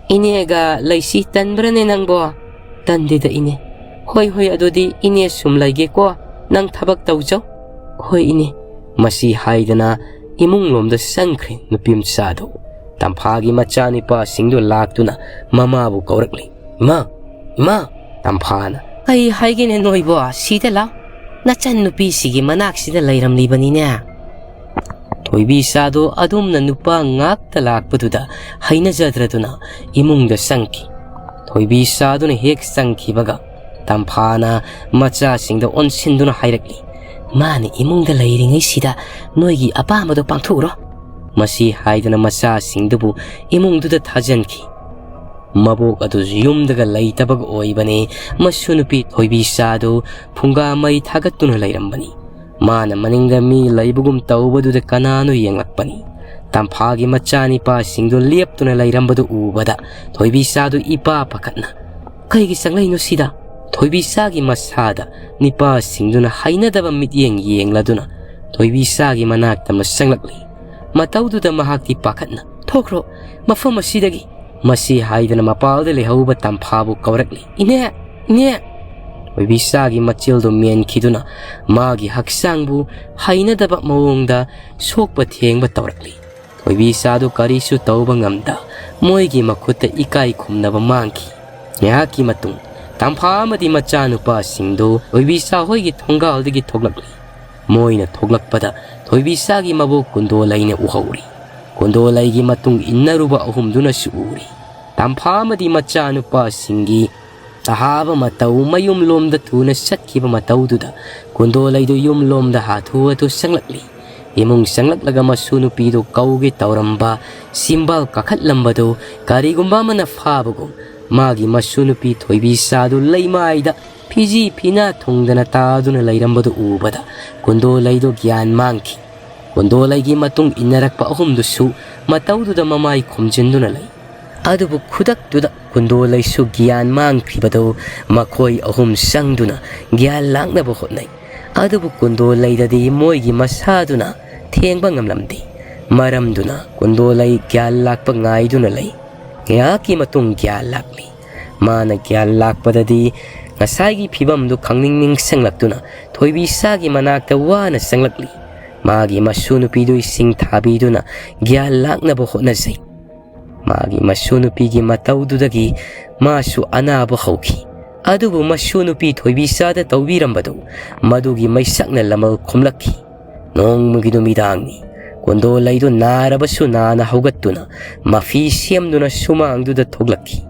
"ꯏꯅꯦꯒ ꯂꯩꯁꯤ ꯇꯟꯕ꯭ꯔꯅꯦ ꯅꯪꯕꯣ?" "ꯇꯟꯗꯦꯗ ꯏꯅꯦ꯫" "ꯍꯣꯏ ꯍꯣꯏ, ꯑꯗꯨꯗꯤ ꯏꯅꯦ ꯁꯨꯝ ꯂꯩꯒꯦꯀꯣ, ꯅꯪ ꯊꯕꯛ ꯇꯧꯖꯧ꯫" "ꯍꯣꯏ ꯏꯅꯦ꯫" ꯃꯁꯤ ꯍꯥꯏꯗꯅ ꯏꯃꯨꯡꯂꯣꯝꯗ ꯆꯪꯈ꯭ꯔꯦ ꯅꯨꯄꯤ ꯃꯆꯥꯗꯨ꯫ ꯇꯝꯐꯥꯒꯤ ꯃꯆꯥꯅꯤꯄꯥꯁꯤꯡꯗꯨ ꯂꯥꯛꯇꯨꯅ ꯃꯃꯥꯕꯨ ꯀꯧꯔꯛꯂꯤ꯫ "ꯏꯃꯥ! ꯏꯃꯥ!" ꯇꯝꯐꯥꯅ, "ꯀꯩ ꯍꯥꯏꯒꯦꯅꯦ ꯅꯣꯏꯕꯣ? ꯁꯤꯗ ꯂꯥꯎ꯫ ꯅꯆꯟ ꯅꯨꯄꯤꯁꯤꯒꯤ ꯃꯅꯥꯛꯁꯤꯗ ꯂꯩꯔꯝꯂꯤꯕꯅꯤꯅꯦ꯫" ꯊꯣꯏꯕꯤꯆꯥꯗꯣ ꯑꯗꯨꯝꯅ ꯅꯨꯄꯥ ꯉꯥꯛꯇ ꯂꯥꯛꯄꯗꯨꯗ ꯍꯩꯅꯖꯗ꯭ꯔꯗꯨꯅ ꯏꯃꯨꯡꯗ ꯆꯪꯈꯤ꯫ ꯊꯣꯏꯕꯤꯆꯥꯗꯨꯅ ꯍꯦꯛ ꯆꯪꯈꯤꯕꯒ ꯇꯝꯐꯥꯅ ꯃꯆꯥꯁꯤꯡꯗ ꯑꯣꯟꯁꯤꯟꯗꯨꯅ ꯍꯥꯏꯔꯛꯂꯤ, "ꯃꯥꯅ ꯏꯃꯨꯡꯗ ꯂꯩꯔꯤꯉꯩꯁꯤꯗ ꯅꯣꯏꯒꯤ ꯑꯄꯥꯝꯕꯗꯣ ꯄꯥꯡꯊꯣꯛꯎꯔꯣ꯫" ꯃꯁꯤ ꯍꯥꯏꯗꯨꯅ ꯃꯆꯥꯁꯤꯡꯗꯨꯕꯨ ꯏꯃꯨꯡꯗꯨꯗ ꯊꯥꯖꯤꯟꯈꯤ꯫ ꯃꯕꯣꯛ ꯑꯗꯨꯁꯨ ꯌꯨꯝꯗꯒ ꯂꯩꯇꯕꯒ ꯑꯣꯏꯕꯅꯦ꯫ ꯃꯁꯨ ꯅꯨꯄꯤ ꯊꯣꯏꯕꯤꯆꯥꯗꯨ ꯐꯨꯡꯒꯥ ꯃꯩ ꯊꯥꯒꯠꯇꯨꯅ ꯂꯩꯔꯝꯕꯅꯤ꯫ ꯃꯥꯅ ꯃꯅꯤꯡꯗ ꯃꯤ ꯂꯩꯕꯒꯨꯝ ꯇꯧꯕꯗꯨꯗ ꯀꯅꯥꯅꯣ ꯌꯦꯡꯂꯛꯄꯅꯤ꯫ ꯇꯝꯐꯥꯒꯤ ꯃꯆꯥꯅꯤꯄꯥꯁꯤꯡꯗꯨ ꯂꯦꯞꯇꯨꯅ ꯂꯩꯔꯝꯕꯗꯨ ꯎꯕꯗ ꯊꯣꯏꯕꯤꯆꯥꯗꯨ ꯏꯄꯥ ꯄꯥꯈꯠꯅ, "ꯀꯩꯒꯤ ꯆꯪꯂꯛꯏꯅꯣ ꯁꯤꯗ?" ꯊꯣꯏꯕꯤꯆꯥꯒꯤ ꯃꯁꯥꯗ ꯅꯤꯄꯥꯁꯤꯡꯗꯨꯅ ꯍꯩꯅꯗꯕ ꯃꯤꯠꯌꯦꯡ ꯌꯦꯡꯂꯗꯨꯅ ꯊꯣꯏꯕꯤꯆꯥꯒꯤ ꯃꯅꯥꯛꯇ ꯑꯃ ꯆꯪꯂꯛꯂꯤ꯫ ꯃꯇꯧꯗꯨꯗ ꯃꯍꯥꯛꯇꯤ ꯄꯥꯈꯠꯅ, "ꯊꯣꯛꯈ꯭ꯔꯣ ꯃꯐꯝ ꯑꯁꯤꯗꯒꯤ!" ꯃꯁꯤ ꯍꯥꯏꯗꯅ ꯃꯄꯥꯜꯗ ꯂꯩꯍꯧꯕ ꯇꯝꯐꯥꯕꯨ ꯀꯧꯔꯛꯂꯤ, "ꯏꯅꯦ! ꯏꯅꯦ!" ꯊꯣꯏꯕꯤꯆꯥꯒꯤ ꯃꯆꯤꯜꯗꯨ ꯃꯦꯟꯈꯤꯗꯨꯅ ꯃꯥꯒꯤ ꯍꯛꯆꯥꯡꯕꯨ ꯍꯩꯅꯗꯕ ꯃꯑꯣꯡꯗ ꯁꯣꯛꯄ ꯊꯦꯡꯕ ꯇꯧꯔꯛꯂꯤ꯫ ꯊꯣꯏꯕꯤꯆꯥꯗꯨ ꯀꯔꯤꯁꯨ ꯇꯧꯕ ꯉꯝꯗ ꯃꯣꯏꯒꯤ ꯃꯈꯨꯠꯇ ꯏꯀꯥꯏ ꯈꯨꯝꯅꯕ ꯃꯥꯡꯈꯤ꯫ ꯉꯥꯏꯍꯥꯛꯀꯤ ꯃꯇꯨꯡ ꯇꯝꯐꯥ ꯑꯃꯗꯤ ꯃꯆꯥꯅꯨꯄꯥꯁꯤꯡꯗꯨ ꯊꯣꯏꯕꯤꯆꯥ ꯍꯣꯏꯒꯤ ꯊꯣꯡꯒꯥꯜꯗꯒꯤ ꯊꯣꯛꯂꯛꯂꯤ꯫ ꯃꯣꯏꯅ ꯊꯣꯛꯂꯛꯄꯗ ꯊꯣꯏꯕꯤꯆꯥꯒꯤ ꯃꯕꯣꯛ ꯀꯨꯟꯗꯣꯂꯩꯅ ꯎꯍꯧꯔꯤ꯫ ꯀꯨꯟꯗꯣꯂꯩꯒꯤ ꯃꯇꯨꯡ ꯏꯟꯅꯔꯨꯕ ꯑꯍꯨꯝꯗꯨꯅꯁꯨ ꯎꯔꯤ꯫ ꯇꯝꯐꯥ ꯑꯃꯗꯤ ꯃꯆꯥꯅꯨꯄꯥꯁꯤꯡꯒꯤ ꯑꯍꯥꯕ ꯃꯇꯧ, ꯃꯌꯨꯝꯂꯣꯝꯗ ꯊꯨꯅ ꯆꯠꯈꯤꯕ ꯃꯇꯧꯗꯨꯗ ꯀꯨꯟꯗꯣꯂꯩꯗꯨ ꯌꯨꯝꯂꯣꯝꯗ ꯍꯥꯊꯨ ꯍꯥꯊꯨ ꯆꯪꯂꯛꯂꯤ꯫ ꯏꯃꯨꯡ ꯆꯪꯂꯛꯂꯒ ꯃꯁꯨ ꯅꯨꯄꯤꯗꯨ ꯀꯧꯒꯦ ꯇꯧꯔꯝꯕ, ꯆꯤꯝꯕꯥꯜ ꯀꯥꯈꯠꯂꯝꯕꯗꯨ ꯀꯔꯤꯒꯨꯝꯕ ꯑꯃꯅ ꯐꯥꯕꯒꯨꯝ ꯃꯥꯒꯤ ꯃꯁꯨ ꯅꯨꯄꯤ ꯊꯣꯏꯕꯤꯆꯥꯗꯨ ꯂꯩꯃꯥꯏꯗ ꯐꯤꯖꯤ ꯐꯤꯅꯥ ꯊꯨꯡꯗꯅ ꯇꯥꯗꯨꯅ ꯂꯩꯔꯝꯕꯗꯨ ꯎꯕꯗ ꯀꯨꯟꯗꯣꯂꯩꯗꯨ ꯒ꯭ꯌꯥꯟ ꯃꯥꯡꯈꯤ꯫ ꯀꯨꯟꯗꯣꯂꯩꯒꯤ ꯃꯇꯨꯡ ꯏꯟꯅꯔꯛꯄ ꯑꯍꯨꯝꯗꯨꯁꯨ ꯃꯇꯧꯗꯨꯗ ꯃꯃꯥꯏ ꯈꯨꯝꯖꯤꯟꯗꯨꯅ ꯂꯩ꯫ ꯑꯗꯨꯕꯨ ꯈꯨꯗꯛꯇꯨꯗ ꯀꯨꯟꯗꯣꯂꯩꯁꯨ ꯒ꯭ꯌꯥꯟ ꯃꯥꯡꯈꯤꯕꯗꯨ ꯃꯈꯣꯏ ꯑꯍꯨꯝ ꯆꯪꯗꯨꯅ ꯒ꯭ꯌꯥꯟ ꯂꯥꯛꯅꯕ ꯍꯣꯠꯅꯩ꯫ ꯑꯗꯨꯕꯨ ꯀꯨꯟꯗꯣꯂꯩꯗꯗꯤ ꯃꯣꯏꯒꯤ ꯃꯁꯥꯗꯨꯅ ꯊꯦꯡꯕ ꯉꯝꯂꯝꯗꯦ꯫ ꯃꯔꯝꯗꯨꯅ ꯀꯨꯟꯗꯣꯂꯩ ꯒ꯭ꯌꯥꯟ ꯂꯥꯛꯄ ꯉꯥꯏꯗꯨꯅ ꯂꯩ꯫ ꯉꯥꯏꯍꯥꯛꯀꯤ ꯃꯇꯨꯡ ꯒ꯭ꯌꯥꯟ ꯂꯥꯛꯂꯤ꯫ ꯃꯥꯅ ꯒ꯭ꯌꯥꯟ ꯂꯥꯛꯄꯗꯗꯤ ꯉꯁꯥꯏꯒꯤ ꯐꯤꯕꯝꯗꯨ ꯈꯪꯅꯤꯡ ꯅꯤꯡꯁꯤꯡꯂꯛꯇꯨꯅ ꯊꯣꯏꯕꯤꯆꯥꯒꯤ ꯃꯅꯥꯛꯇ ꯋꯥꯅ ꯆꯪꯂꯛꯂꯤ꯫ ꯃꯥꯒꯤ ꯃꯁꯨ ꯅꯨꯄꯤꯗꯨ ꯏꯁꯤꯡ ꯊꯥꯕꯤꯗꯨꯅ ꯒ꯭ꯌꯥꯟ ꯂꯥꯛꯅꯕ ꯍꯣꯠꯅꯖꯩ꯫ ꯃꯥꯒꯤ ꯃꯁꯨ ꯅꯨꯄꯤꯒꯤ ꯃꯇꯧꯗꯨꯗꯒꯤ ꯃꯥꯁꯨ ꯑꯅꯥꯕ ꯍꯧꯈꯤ꯫ ꯑꯗꯨꯕꯨ ꯃꯁꯨ ꯅꯨꯄꯤ ꯊꯣꯏꯕꯤꯆꯥꯗ ꯇꯧꯕꯤꯔꯝꯕꯗꯨ ꯃꯗꯨꯒꯤ ꯃꯩꯁꯛꯅ ꯂꯃꯜ ꯈꯨꯝꯂꯛꯈꯤ꯫ ꯅꯣꯡꯃꯒꯤ ꯅꯨꯃꯤꯗꯥꯡꯅꯤ꯫ ꯀꯨꯟꯗꯣꯂꯩꯗꯨ ꯅꯥꯔꯕꯁꯨ ꯅꯥꯅ ꯍꯧꯒꯠꯇꯨꯅ ꯃꯐꯤ ꯁꯦꯝꯗꯨꯅ ꯁꯨꯃꯥꯡꯗꯨꯗ ꯊꯣꯛꯂꯛꯈꯤ꯫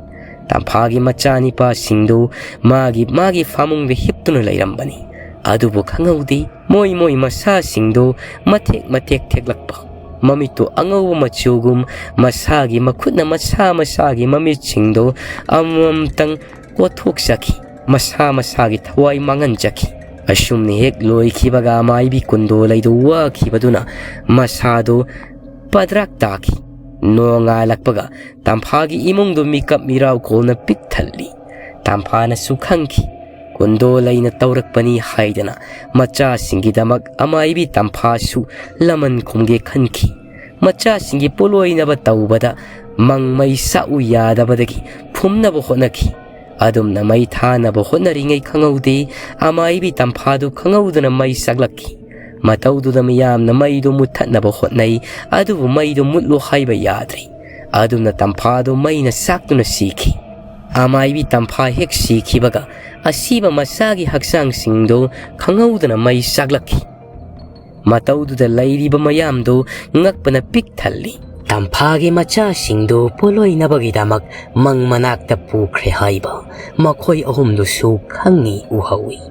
ꯇꯝꯐꯥꯒꯤ ꯃꯆꯥꯅꯤꯄꯥꯁꯤꯡꯗꯨ ꯃꯥꯒꯤ ꯃꯥꯒꯤ ꯐꯥꯃꯨꯡꯗ ꯍꯤꯞꯇꯨꯅ ꯂꯩꯔꯝꯕꯅꯤ꯫ ꯑꯗꯨꯕꯨ ꯈꯪꯍꯧꯗꯦ, ꯃꯣꯏ ꯃꯣꯏ ꯃꯁꯥꯁꯤꯡꯗꯨ ꯃꯊꯦꯛ ꯃꯊꯦꯛ ꯊꯦꯛꯂꯛꯄ, ꯃꯃꯤꯠꯇꯨ ꯑꯉꯧꯕ ꯃꯆꯨꯒꯨꯝ ꯃꯁꯥꯒꯤ ꯃꯈꯨꯠꯅ ꯃꯁꯥ ꯃꯁꯥꯒꯤ ꯃꯃꯤꯠꯁꯤꯡꯗꯨ ꯑꯃꯃꯝꯇꯪ ꯀꯣꯠꯊꯣꯛꯆꯈꯤ꯫ ꯃꯁꯥ ꯃꯁꯥꯒꯤ ꯊꯋꯥꯏ ꯃꯥꯡꯍꯟꯖꯈꯤ꯫ ꯑꯁꯨꯝꯅ ꯍꯦꯛ ꯂꯣꯏꯈꯤꯕꯒ ꯃꯥꯏꯕꯤ ꯀꯨꯟꯗꯣꯂꯩꯗꯨ ꯋꯥꯈꯤꯕꯗꯨꯅ ꯃꯁꯥꯗꯨ ꯄꯗ꯭ꯔꯥꯛ ꯇꯥꯈꯤ꯫ ꯅꯣꯡꯉꯥꯜꯂꯛꯄꯒ ꯇꯝꯐꯥꯒꯤ ꯏꯃꯨꯡꯗꯨ ꯃꯤꯀꯞ ꯃꯤꯔꯥꯎ ꯀꯣꯜꯅ ꯄꯤꯛ ꯊꯜꯂꯤ꯫ ꯇꯝꯐꯥꯅꯁꯨ ꯈꯪꯈꯤ꯫ ꯀꯨꯟꯗꯣꯂꯩꯅ ꯇꯧꯔꯛꯄꯅꯤ ꯍꯥꯏꯗꯅ ꯃꯆꯥꯁꯤꯡꯒꯤꯗꯃꯛ ꯑꯃꯥꯏꯕꯤ ꯇꯝꯐꯥꯁꯨ ꯂꯃꯟ ꯈꯨꯝꯒꯦ ꯈꯟꯈꯤ꯫ ꯃꯆꯥꯁꯤꯡꯒꯤ ꯄꯣꯠꯂꯣꯏꯅꯕ ꯇꯧꯕꯗ ꯃꯪ ꯃꯩ ꯁꯥꯛꯎ ꯌꯥꯗꯕꯗꯒꯤ ꯐꯨꯝꯅꯕ ꯍꯣꯠꯅꯈꯤ꯫ ꯑꯗꯨꯝꯅ ꯃꯩ ꯊꯥꯅꯕ ꯍꯣꯠꯅꯔꯤꯉꯩ ꯈꯪꯍꯧꯗꯦ, ꯑꯃꯥꯏꯕꯤ ꯇꯝꯐꯥꯗꯨ ꯈꯪꯍꯧꯗꯅ ꯃꯩ ꯆꯥꯛꯂꯛꯈꯤ꯫ ꯃꯇꯧꯗꯨꯗ ꯃꯤꯌꯥꯝꯅ ꯃꯩꯗꯨ ꯃꯨꯠꯊꯠꯅꯕ ꯍꯣꯠꯅꯩ, ꯑꯗꯨꯕꯨ ꯃꯩꯗꯨ ꯃꯨꯠꯂꯨ ꯍꯥꯏꯕ ꯌꯥꯗ꯭ꯔꯤ꯫ ꯑꯗꯨꯝꯅ ꯇꯝꯐꯥꯗꯨ ꯃꯩꯅ ꯆꯥꯛꯇꯨꯅ ꯁꯤꯈꯤ꯫ ꯑꯃꯥꯏꯕꯤ ꯇꯝꯐꯥ ꯍꯦꯛ ꯁꯤꯈꯤꯕꯒ ꯑꯁꯤꯕ ꯃꯆꯥꯒꯤ ꯍꯛꯆꯥꯡꯁꯤꯡꯗꯨ ꯈꯪꯍꯧꯗꯅ ꯃꯩ ꯆꯥꯛꯂꯛꯈꯤ꯫ ꯃꯇꯧꯗꯨꯗ ꯂꯩꯔꯤꯕ ꯃꯌꯥꯝꯗꯨ ꯉꯛꯄꯅ ꯄꯤꯛ ꯊꯜꯂꯤ꯫ ꯇꯝꯐꯥꯒꯤ ꯃꯆꯥꯁꯤꯡꯗꯨ ꯄꯣꯠꯂꯣꯏꯅꯕꯒꯤꯗꯃꯛ ꯃꯪ ꯃꯅꯥꯛꯇ ꯄꯨꯈ꯭ꯔꯦ ꯍꯥꯏꯕ ꯃꯈꯣꯏ ꯑꯍꯨꯝꯗꯨꯁꯨ ꯈꯪꯉꯤ ꯎꯍꯧꯏ꯫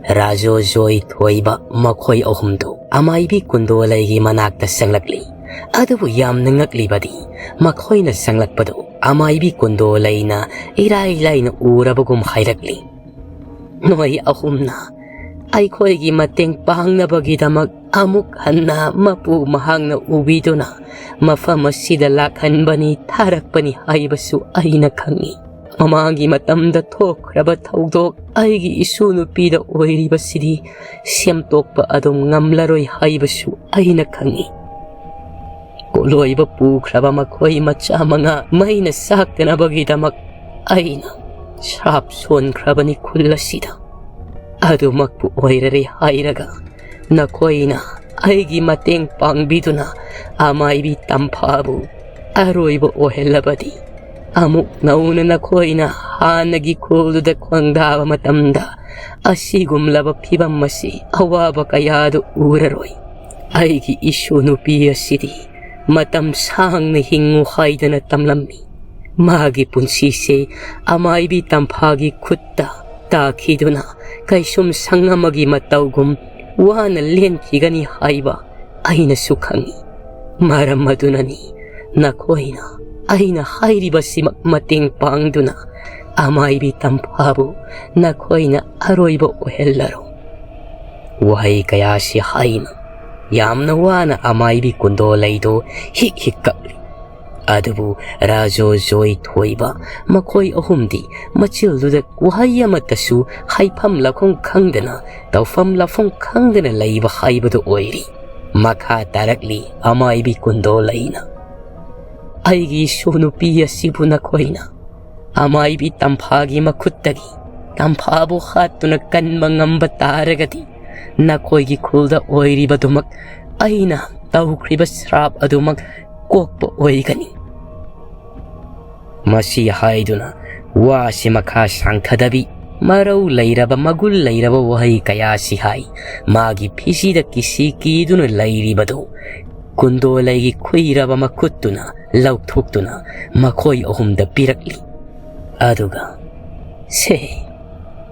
ꯔꯥꯖꯣ ꯖꯣꯏ ꯊꯣꯏꯕ ꯃꯈꯣꯏ ꯑꯍꯨꯝꯗꯨ ꯑꯃꯥꯏꯕꯤ ꯀꯨꯟꯗꯣꯂꯩꯒꯤ ꯃꯅꯥꯛꯇ ꯆꯪꯂꯛꯂꯤ꯫ ꯑꯗꯨꯕꯨ ꯌꯥꯝꯅ ꯉꯛꯂꯤꯕꯗꯤ, ꯃꯈꯣꯏꯅ ꯆꯪꯂꯛꯄꯗꯨ ꯑꯃꯥꯏꯕꯤ ꯀꯨꯟꯗꯣꯂꯩꯅ ꯏꯔꯥꯏ ꯂꯥꯏꯅ ꯎꯔꯕꯒꯨꯝ ꯍꯥꯏꯔꯛꯂꯤ꯫ "ꯅꯣꯏ ꯑꯍꯨꯝꯅ ꯑꯩꯈꯣꯏꯒꯤ ꯃꯇꯦꯡ ꯄꯥꯡꯅꯕꯒꯤꯗꯃꯛ ꯑꯃꯨꯛ ꯍꯟꯅ ꯃꯄꯨ ꯃꯍꯥꯛꯅ ꯎꯕꯤꯗꯨꯅ ꯃꯐꯝ ꯑꯁꯤꯗ ꯂꯥꯛꯍꯟꯕꯅꯤ, ꯊꯥꯔꯛꯄꯅꯤ ꯍꯥꯏꯕꯁꯨ ꯑꯩꯅ ꯈꯪꯏ꯫ ꯃꯃꯥꯡꯒꯤ ꯃꯇꯝꯗ ꯊꯣꯛꯈ꯭ꯔꯕ ꯊꯧꯗꯣꯛ, ꯑꯩꯒꯤ ꯏꯁꯨ ꯅꯨꯄꯤꯗ ꯑꯣꯏꯔꯤꯕꯁꯤꯗꯤ ꯁꯦꯝꯗꯣꯛꯄ ꯑꯗꯨꯝ ꯉꯝꯂꯔꯣꯏ ꯍꯥꯏꯕꯁꯨ ꯑꯩꯅ ꯈꯪꯏ꯫ ꯀꯣꯂꯣꯏꯕ ꯄꯨꯈ꯭ꯔꯕ ꯃꯈꯣꯏ ꯃꯆꯥ ꯃꯉꯥ ꯃꯩꯅ ꯆꯥꯛꯇꯅꯕꯒꯤꯗꯃꯛ ꯑꯩꯅ ꯁ꯭ꯔꯥꯞ ꯁꯣꯟꯈ꯭ꯔꯕꯅꯤ ꯈꯨꯜ ꯑꯁꯤꯗ꯫ ꯑꯗꯨꯃꯛꯄꯨ ꯑꯣꯏꯔꯔꯦ ꯍꯥꯏꯔꯒ ꯅꯈꯣꯏꯅ ꯑꯩꯒꯤ ꯃꯇꯦꯡ ꯄꯥꯡꯕꯤꯗꯨꯅ ꯑꯃꯥꯏꯕꯤ ꯇꯝꯐꯥꯕꯨ ꯑꯔꯣꯏꯕ ꯑꯣꯏꯍꯜꯂꯕꯗꯤ, ꯑꯃꯨꯛ ꯅꯧꯅ ꯅꯈꯣꯏꯅ ꯍꯥꯟꯅꯒꯤ ꯈꯨꯜꯗꯨꯗ ꯈꯣꯡꯗꯥꯕ ꯃꯇꯝꯗ ꯑꯁꯤꯒꯨꯝꯂꯕ ꯐꯤꯚꯝ ꯑꯁꯤ, ꯑꯋꯥꯕ ꯀꯌꯥꯗꯨ ꯎꯔꯔꯣꯏ꯫ ꯑꯩꯒꯤ ꯏꯁꯨ ꯅꯨꯄꯤ ꯑꯁꯤꯗꯤ ꯃꯇꯝ ꯁꯥꯡꯅ ꯍꯤꯡꯉꯨ ꯍꯥꯏꯗꯅ ꯇꯝꯂꯝꯃꯤ꯫ ꯃꯥꯒꯤ ꯄꯨꯟꯁꯤꯁꯦ ꯑꯃꯥꯏꯕꯤ ꯇꯝꯐꯥꯒꯤ ꯈꯨꯠꯇ ꯇꯥꯈꯤꯗꯨꯅ ꯀꯩꯁꯨꯝ ꯁꯪ ꯑꯃꯒꯤ ꯃꯇꯧꯒꯨꯝ ꯋꯥꯅ ꯂꯦꯟꯈꯤꯒꯅꯤ ꯍꯥꯏꯕ ꯑꯩꯅꯁꯨ ꯈꯪꯏ꯫ ꯃꯔꯝ ꯑꯗꯨꯅꯅꯤ ꯅꯈꯣꯏꯅ ꯑꯩꯅ ꯍꯥꯏꯔꯤꯕꯁꯤꯃꯛ ꯃꯇꯦꯡ ꯄꯥꯡꯗꯨꯅ ꯑꯃꯥꯏꯕꯤ ꯇꯝꯐꯥꯕꯨ ꯅꯈꯣꯏꯅ ꯑꯔꯣꯏꯕ ꯑꯣꯏꯍꯜꯂꯔꯣ"꯫ ꯋꯥꯍꯩ ꯀꯌꯥꯁꯤ ꯍꯥꯏꯅ ꯌꯥꯝꯅ ꯋꯥꯅ ꯑꯃꯥꯏꯕꯤ ꯀꯨꯟꯗꯣꯂꯩꯗꯣ ꯍꯤꯛ ꯍꯤꯛ ꯀꯞꯂꯤ꯫ ꯑꯗꯨꯕꯨ ꯔꯥꯖꯣ, ꯖꯣꯏ, ꯊꯣꯏꯕ ꯃꯈꯣꯏ ꯑꯍꯨꯝꯗꯤ ꯃꯆꯤꯜꯗꯨꯗ ꯋꯥꯍꯩ ꯑꯃꯠꯇꯁꯨ ꯍꯥꯏꯐꯝ ꯂꯥꯛꯐꯝ ꯈꯪꯗꯅ, ꯇꯧꯐꯝ ꯂꯥꯛꯐꯝ ꯈꯪꯗꯅ ꯂꯩꯕ ꯍꯥꯏꯕꯗꯨ ꯑꯣꯏꯔꯤ꯫ ꯃꯈꯥ ꯇꯥꯔꯛꯂꯤ ꯑꯃꯥꯏꯕꯤ ꯀꯨꯟꯗꯣꯂꯩꯅ, "ꯑꯩꯒꯤ ꯏꯁꯨ ꯅꯨꯄꯤ ꯑꯁꯤꯕꯨ ꯅꯈꯣꯏꯅ ꯑꯃꯥꯏꯕꯤ ꯇꯝꯐꯥꯒꯤ ꯃꯈꯨꯠꯇꯒꯤ ꯇꯝꯐꯥꯕꯨ ꯍꯥꯠꯇꯨꯅ ꯀꯟꯕ ꯉꯝꯕ ꯇꯥꯔꯒꯗꯤ, ꯅꯈꯣꯏꯒꯤ ꯈꯨꯜꯗ ꯑꯣꯏꯔꯤꯕꯗꯨꯃꯛ ꯑꯩꯅ ꯇꯧꯈ꯭ꯔꯤꯕ ꯁ꯭ꯔꯥꯞ ꯑꯗꯨꯃꯛ ꯀꯣꯛꯄ ꯑꯣꯏꯒꯅꯤ"꯫ ꯃꯁꯤ ꯍꯥꯏꯗꯨꯅ ꯋꯥꯁꯤ ꯃꯈꯥ ꯁꯥꯡꯊꯗꯕꯤ, ꯃꯔꯧ ꯂꯩꯔꯕ, ꯃꯒꯨꯟ ꯂꯩꯔꯕ ꯋꯥꯍꯩ ꯀꯌꯥꯁꯤ ꯍꯥꯏ꯫ ꯃꯥꯒꯤ ꯐꯤꯁꯤꯗ ꯀꯤꯁꯤ ꯀꯤꯗꯨꯅ ꯂꯩꯔꯤꯕꯗꯨ ꯀꯨꯟꯗꯣꯂꯩꯒꯤ ꯈꯨꯏꯔꯕ ꯃꯈꯨꯠꯇꯨꯅ ꯂꯧꯊꯣꯛꯇꯨꯅ ꯃꯈꯣꯏ ꯑꯍꯨꯝꯗ ꯄꯤꯔꯛꯂꯤ꯫ ꯑꯗꯨꯒ, "ꯁꯦ,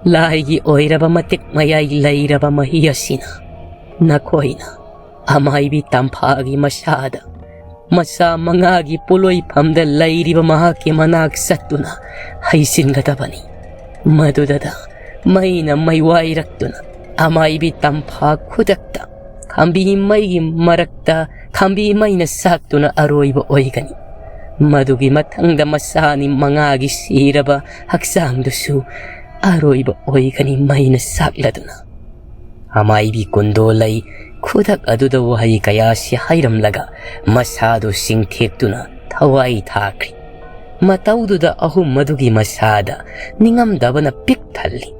ꯂꯥꯏꯒꯤ ꯑꯣꯏꯔꯕ ꯃꯇꯤꯛ ꯃꯌꯥꯏ ꯂꯩꯔꯕ ꯃꯍꯤ ꯑꯁꯤꯅ ꯅꯈꯣꯏꯅ ꯑꯃꯥꯏꯕꯤ ꯇꯝꯐꯥꯒꯤ ꯃꯁꯥꯗ ꯃꯆꯥ ꯃꯉꯥꯒꯤ ꯄꯣꯠꯂꯣꯏꯐꯝꯗ ꯂꯩꯔꯤꯕ ꯃꯍꯥꯛꯀꯤ ꯃꯅꯥꯛ ꯆꯠꯇꯨꯅ ꯍꯩꯖꯤꯟꯒꯗꯕꯅꯤ꯫ ꯃꯗꯨꯗ ꯃꯩꯅ ꯃꯩꯋꯥꯏꯔꯛꯇꯨꯅ ꯑꯃꯥꯏꯕꯤ ꯇꯝꯐꯥ ꯈꯨꯗꯛꯇ ꯈꯥꯝꯕꯤ ꯃꯩꯒꯤ ꯃꯔꯛꯇ ꯈꯥꯝꯕꯤ ꯃꯩꯅ ꯆꯥꯛꯇꯨꯅ ꯑꯔꯣꯏꯕ ꯑꯣꯏꯒꯅꯤ꯫ ꯃꯗꯨꯒꯤ ꯃꯊꯪꯗ ꯃꯆꯥꯅꯤ ꯃꯉꯥꯒꯤ ꯁꯤꯔꯕ ꯍꯛꯆꯥꯡꯗꯨꯁꯨ ꯑꯔꯣꯏꯕ ꯑꯣꯏꯒꯅꯤ ꯃꯩꯅ ꯆꯥꯛꯂꯗꯨꯅ꯫ ꯑꯃꯥꯏꯕꯤ ꯀꯨꯟꯗꯣꯂꯩ ꯈꯨꯗꯛ ꯑꯗꯨꯗ ꯋꯥꯍꯩ ꯀꯌꯥꯁꯤ ꯍꯥꯏꯔꯝꯂꯒ ꯃꯁꯥꯗꯨ ꯆꯤꯡꯊꯦꯛꯇꯨꯅ ꯊꯋꯥꯏ ꯊꯥꯈ꯭ꯔꯤ꯫ ꯃꯇꯧꯗꯨꯗ ꯑꯍꯨꯝ ꯑꯗꯨꯒꯤ ꯃꯁꯥꯗ ꯅꯤꯡꯉꯝꯗꯕꯅ ꯄꯤꯛ ꯊꯜꯂꯤ꯫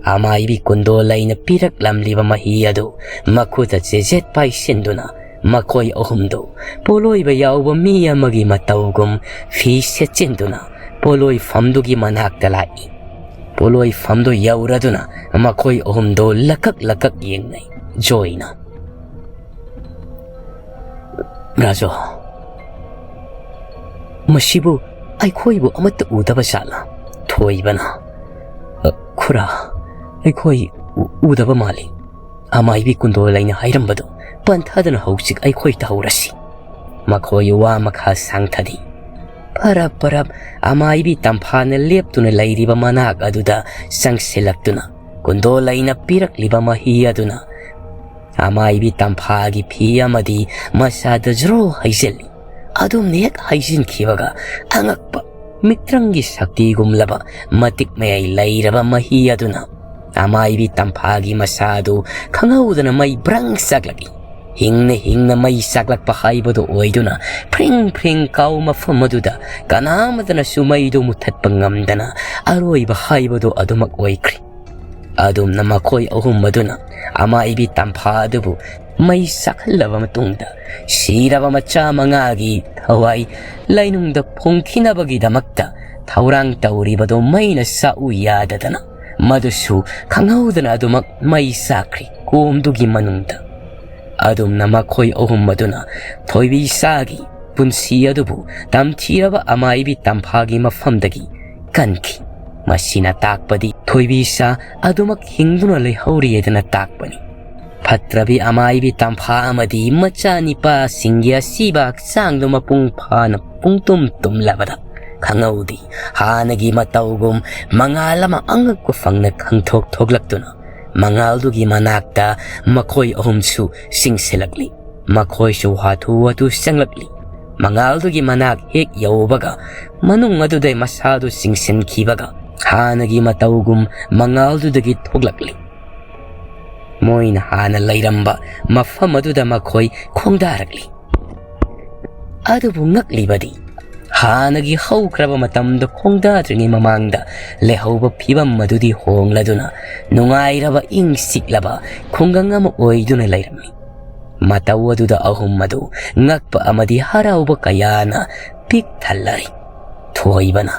ꯑꯃꯥꯏꯕꯤ ꯀꯨꯟꯗꯣꯂꯩꯅ ꯄꯤꯔꯛꯂꯝꯂꯤꯕ ꯃꯍꯤ ꯑꯗꯨ ꯃꯈꯨꯠꯇ ꯆꯦꯖꯦꯠ ꯄꯥꯏꯁꯤꯟꯗꯨꯅ ꯃꯈꯣꯏ ꯑꯍꯨꯝꯗꯨ ꯄꯣꯠꯂꯣꯏꯕ ꯌꯥꯎꯕ ꯃꯤ ꯑꯃꯒꯤ ꯃꯇꯧꯒꯨꯝ ꯐꯤ ꯁꯦꯠꯆꯤꯟꯗꯨꯅ ꯄꯣꯠꯂꯣꯏꯐꯝꯗꯨꯒꯤ ꯃꯅꯥꯛꯇ ꯂꯥꯛꯏ꯫ ꯄꯣꯠꯂꯣꯏꯐꯝꯗꯨ ꯌꯧꯔꯗꯨꯅ ꯃꯈꯣꯏ ꯑꯍꯨꯝꯗꯨ ꯂꯀꯛ ꯂꯀꯛ ꯌꯦꯡꯅꯩ꯫ ꯖꯣꯏꯅ, "ꯔꯥꯖꯨ, ꯃꯁꯤꯕꯨ ꯑꯩꯈꯣꯏꯕꯨ ꯑꯃꯠꯇ ꯎꯗꯕ ꯖꯥꯠꯂꯥ?" ꯊꯣꯏꯕꯅ, "ꯑ, ꯈꯨꯔꯥ, ꯑꯩꯈꯣꯏ ꯎ-, ꯎꯗꯕ ꯃꯥꯜꯂꯤ꯫ ꯑꯃꯥꯏꯕꯤ ꯀꯨꯟꯗꯣꯂꯩꯅ ꯍꯥꯏꯔꯝꯕꯗꯨ ꯄꯟꯊꯗꯅ ꯍꯧꯖꯤꯛ ꯑꯩꯈꯣꯏ ꯇꯧꯍꯧꯔꯁꯤ꯫" ꯃꯈꯣꯏ ꯋꯥ ꯃꯈꯥ ꯁꯥꯡꯊꯗꯦ꯫ ꯄꯔꯞ ꯄꯔꯞ ꯑꯃꯥꯏꯕꯤ ꯇꯝꯐꯥꯅ ꯂꯦꯞꯇꯨꯅ ꯂꯩꯔꯤꯕ ꯃꯅꯥꯛ ꯑꯗꯨꯗ ꯆꯪꯁꯤꯜꯂꯛꯇꯨꯅ ꯀꯨꯟꯗꯣꯂꯩꯅ ꯄꯤꯔꯛꯂꯤꯕ ꯃꯍꯤ ꯑꯗꯨꯅ ꯑꯃꯥꯏꯕꯤ ꯇꯝꯐꯥꯒꯤ ꯐꯤ ꯑꯃꯗꯤ ꯃꯁꯥꯗ ꯖ꯭ꯔꯣ ꯍꯩꯖꯤꯜꯂꯤ꯫ ꯑꯗꯨꯝꯅ ꯍꯦꯛ ꯍꯩꯖꯤꯟꯈꯤꯕꯒ ꯑꯉꯛꯄ ꯃꯤꯇ꯭ꯔꯪꯒꯤ ꯁꯛꯇꯤꯒꯨꯝꯂꯕ ꯃꯇꯤꯛ ꯃꯌꯥꯏ ꯂꯩꯔꯕ ꯃꯍꯤ ꯑꯗꯨꯅ ꯑꯃꯥꯏꯕꯤ ꯇꯝꯐꯥꯒꯤ ꯃꯁꯥꯗꯨ ꯈꯪꯍꯧꯗꯅ ꯃꯩ ꯕ꯭ꯔꯪ ꯆꯥꯛꯂꯛꯏ꯫ ꯍꯤꯡꯅ ꯍꯤꯡꯅ ꯃꯩ ꯆꯥꯛꯂꯛꯄ ꯍꯥꯏꯕꯗꯨ ꯑꯣꯏꯗꯨꯅ ꯐ꯭ꯔꯤꯡ ꯐ꯭ꯔꯤꯡ ꯀꯥꯎ ꯃꯐꯝ ꯑꯗꯨꯗ ꯀꯅꯥꯃꯇꯅꯁꯨ ꯃꯩꯗꯨ ꯃꯨꯊꯠꯄ ꯉꯝꯗꯅ ꯑꯔꯣꯏꯕ ꯍꯥꯏꯕꯗꯨ ꯑꯗꯨꯃꯛ ꯑꯣꯏꯈ꯭ꯔꯤ꯫ ꯑꯗꯨꯝꯅ ꯃꯈꯣꯏ ꯑꯍꯨꯝ ꯑꯗꯨꯅ ꯑꯃꯥꯏꯕꯤ ꯇꯝꯐꯥ ꯑꯗꯨꯕꯨ ꯃꯩ ꯆꯥꯛꯍꯜꯂꯕ ꯃꯇꯨꯡꯗ ꯁꯤꯔꯕ ꯃꯆꯥ ꯃꯉꯥꯒꯤ ꯊꯋꯥꯏ ꯂꯩꯅꯨꯡꯗ ꯐꯨꯝꯈꯤꯅꯕꯒꯤꯗꯃꯛꯇ ꯊꯧꯔꯥꯡ ꯇꯧꯔꯤꯕꯗꯨ ꯃꯩꯅ ꯆꯥꯛꯎ ꯌꯥꯗꯗꯅ ꯃꯗꯨꯁꯨ ꯈꯪꯍꯧꯗꯅ ꯑꯗꯨꯃꯛ ꯃꯩ ꯆꯥꯛꯈ꯭ꯔꯤ ꯀꯣꯝꯗꯨꯒꯤ ꯃꯅꯨꯡꯗ꯫ ꯑꯗꯨꯝꯅ ꯃꯈꯣꯏ ꯑꯍꯨꯝ ꯑꯗꯨꯅ ꯊꯣꯏꯕꯤꯁꯥꯒꯤ ꯄꯨꯟꯁꯤ ꯑꯗꯨꯕꯨ ꯇꯝꯊꯤꯔꯕ ꯑꯃꯥꯏꯕꯤ ꯇꯝꯐꯥꯒꯤ ꯃꯐꯝꯗꯒꯤ ꯀꯟꯈꯤ꯫ ꯃꯁꯤꯅ ꯇꯥꯛꯄꯗꯤ ꯊꯣꯏꯕꯤꯁꯥ ꯑꯗꯨꯃꯛ ꯍꯤꯡꯗꯨꯅ ꯂꯩꯍꯧꯔꯤꯑꯗꯅ ꯇꯥꯛꯄꯅꯤ꯫ ꯐꯠꯇ꯭ꯔꯕꯤ ꯑꯃꯥꯏꯕꯤ ꯇꯝꯐꯥ ꯑꯃꯗꯤ ꯃꯆꯥꯅꯤꯄꯥꯁꯤꯡꯒꯤ ꯑꯁꯤꯕ ꯍꯛꯆꯥꯡꯗꯨ ꯃꯄꯨꯡ ꯐꯥꯅ ꯄꯨꯡꯇꯨꯝ ꯇꯨꯝꯂꯕꯗ ꯈꯪꯍꯧꯗꯦ꯫ ꯍꯥꯟꯅꯒꯤ ꯃꯇꯧꯒꯨꯝ ꯃꯉꯥꯜ ꯑꯃ ꯑꯉꯛꯄ ꯐꯪꯅ ꯈꯪꯊꯣꯛ ꯊꯣꯛꯂꯛꯇꯨꯅ ꯃꯉꯥꯜꯗꯨꯒꯤ ꯃꯅꯥꯛꯇ ꯃꯈꯣꯏ ꯑꯍꯨꯝꯁꯨ ꯆꯤꯡꯁꯤꯜꯂꯛꯂꯤ꯫ ꯃꯈꯣꯏꯁꯨ ꯍꯥꯊꯨ ꯍꯥꯊꯨ ꯆꯪꯂꯛꯂꯤ꯫ ꯃꯉꯥꯜꯗꯨꯒꯤ ꯃꯅꯥꯛ ꯍꯦꯛ ꯌꯧꯕꯒ ꯃꯅꯨꯡ ꯑꯗꯨꯗ ꯃꯁꯥꯗꯨ ꯆꯤꯡꯁꯤꯟꯈꯤꯕꯒ ꯍꯥꯟꯅꯒꯤ ꯃꯇꯧꯒꯨꯝ ꯃꯉꯥꯜꯗꯨꯗꯒꯤ ꯊꯣꯛꯂꯛꯂꯤ꯫ ꯃꯣꯏꯅ ꯍꯥꯟꯅ ꯂꯩꯔꯝꯕ ꯃꯐꯝ ꯑꯗꯨꯗ ꯃꯈꯣꯏ ꯈꯣꯡꯗꯥꯔꯛꯂꯤ꯫ ꯑꯗꯨꯕꯨ ꯉꯛꯂꯤꯕꯗꯤ ꯍꯥꯟꯅꯒꯤ ꯍꯧꯈ꯭ꯔꯕ ꯃꯇꯝꯗ ꯈꯣꯡꯗꯥꯗ꯭ꯔꯤꯉꯩ ꯃꯃꯥꯡꯗ ꯂꯩꯍꯧꯕ ꯐꯤꯕꯝ ꯑꯗꯨꯗꯤ ꯍꯣꯡꯂꯗꯨꯅ ꯅꯨꯡꯉꯥꯏꯔꯕ ꯏꯪ ꯆꯤꯛꯂꯕ ꯈꯨꯡꯒꯪ ꯑꯃ ꯑꯣꯏꯗꯨꯅ ꯂꯩꯔꯝꯃꯤ꯫ ꯃꯇꯧ ꯑꯗꯨꯗ ꯑꯍꯨꯝ ꯑꯗꯨ ꯉꯛꯄ ꯑꯃꯗꯤ ꯍꯔꯥꯎꯕ ꯀꯌꯥꯅ ꯄꯤꯛ ꯊꯜꯂꯔꯤ꯫ ꯊꯣꯏꯕꯅ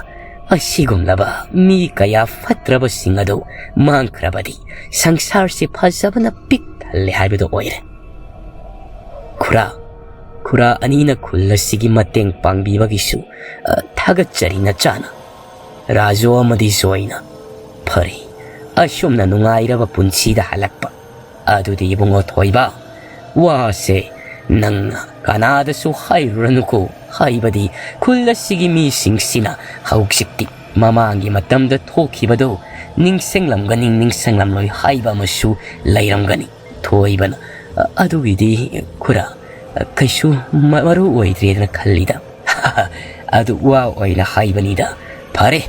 ꯑꯁꯤꯒꯨꯝꯂꯕ ꯃꯤ ꯀꯌꯥ ꯐꯠꯇ꯭ꯔꯕꯁꯤꯡ ꯑꯗꯨ ꯃꯥꯡꯈ꯭ꯔꯕꯗꯤ ꯁꯪꯁꯥꯔꯁꯤ ꯐꯖꯕꯅ ꯄꯤꯛ ꯊꯜꯂꯦ ꯍꯥꯏꯕꯗꯨ ꯑꯣꯏꯔꯦ꯫ ꯈꯨꯔꯥ, ꯈꯨꯔꯥ ꯑꯅꯤꯅ ꯈꯨꯜ ꯑꯁꯤꯒꯤ ꯃꯇꯦꯡ ꯄꯥꯡꯕꯤꯕꯒꯤꯁꯨ, ꯑ, ꯊꯥꯒꯠꯆꯔꯤ ꯅꯆꯥꯅ꯫ ꯔꯥꯖꯨ ꯑꯃꯗꯤ ꯖꯣꯏꯅ, "ꯐꯔꯦ, ꯑꯁꯨꯝꯅ ꯅꯨꯡꯉꯥꯏꯔꯕ ꯄꯨꯟꯁꯤꯗ ꯍꯜꯂꯛꯄ꯫ ꯑꯗꯨꯗꯤ ꯏꯕꯨꯡꯉꯣ ꯊꯣꯏꯕ, ꯋꯥꯁꯦ ꯅꯪꯅ ꯀꯅꯥꯗꯁꯨ ꯍꯥꯏꯔꯨꯔꯅꯨꯀꯣ, ꯍꯥꯏꯕꯗꯤ ꯈꯨꯜ ꯑꯁꯤꯒꯤ ꯃꯤꯁꯤꯡꯁꯤꯅ ꯍꯧꯖꯤꯛꯇꯤ ꯃꯃꯥꯡꯒꯤ ꯃꯇꯝꯗ ꯊꯣꯛꯈꯤꯕꯗꯨ ꯅꯤꯡꯁꯤꯡꯂꯝꯒꯅꯤ, ꯅꯤꯡꯁꯤꯡꯂꯝꯂꯣꯏ ꯍꯥꯏꯕ ꯑꯃꯁꯨ ꯂꯩꯔꯝꯒꯅꯤ꯫" ꯊꯣꯏꯕꯅ, "ꯑ, ꯑꯗꯨꯒꯤꯗꯤ ꯈꯨꯔꯥ, ꯑ, ꯀꯩꯁꯨ ꯃ-, ꯃꯔꯨ ꯑꯣꯏꯗ꯭ꯔꯦꯗꯅ ꯈꯜꯂꯤꯗ꯫ ꯑꯗꯨ ꯋꯥ ꯑꯣꯏꯅ ꯍꯥꯏꯕꯅꯤꯗ꯫ ꯐꯔꯦ,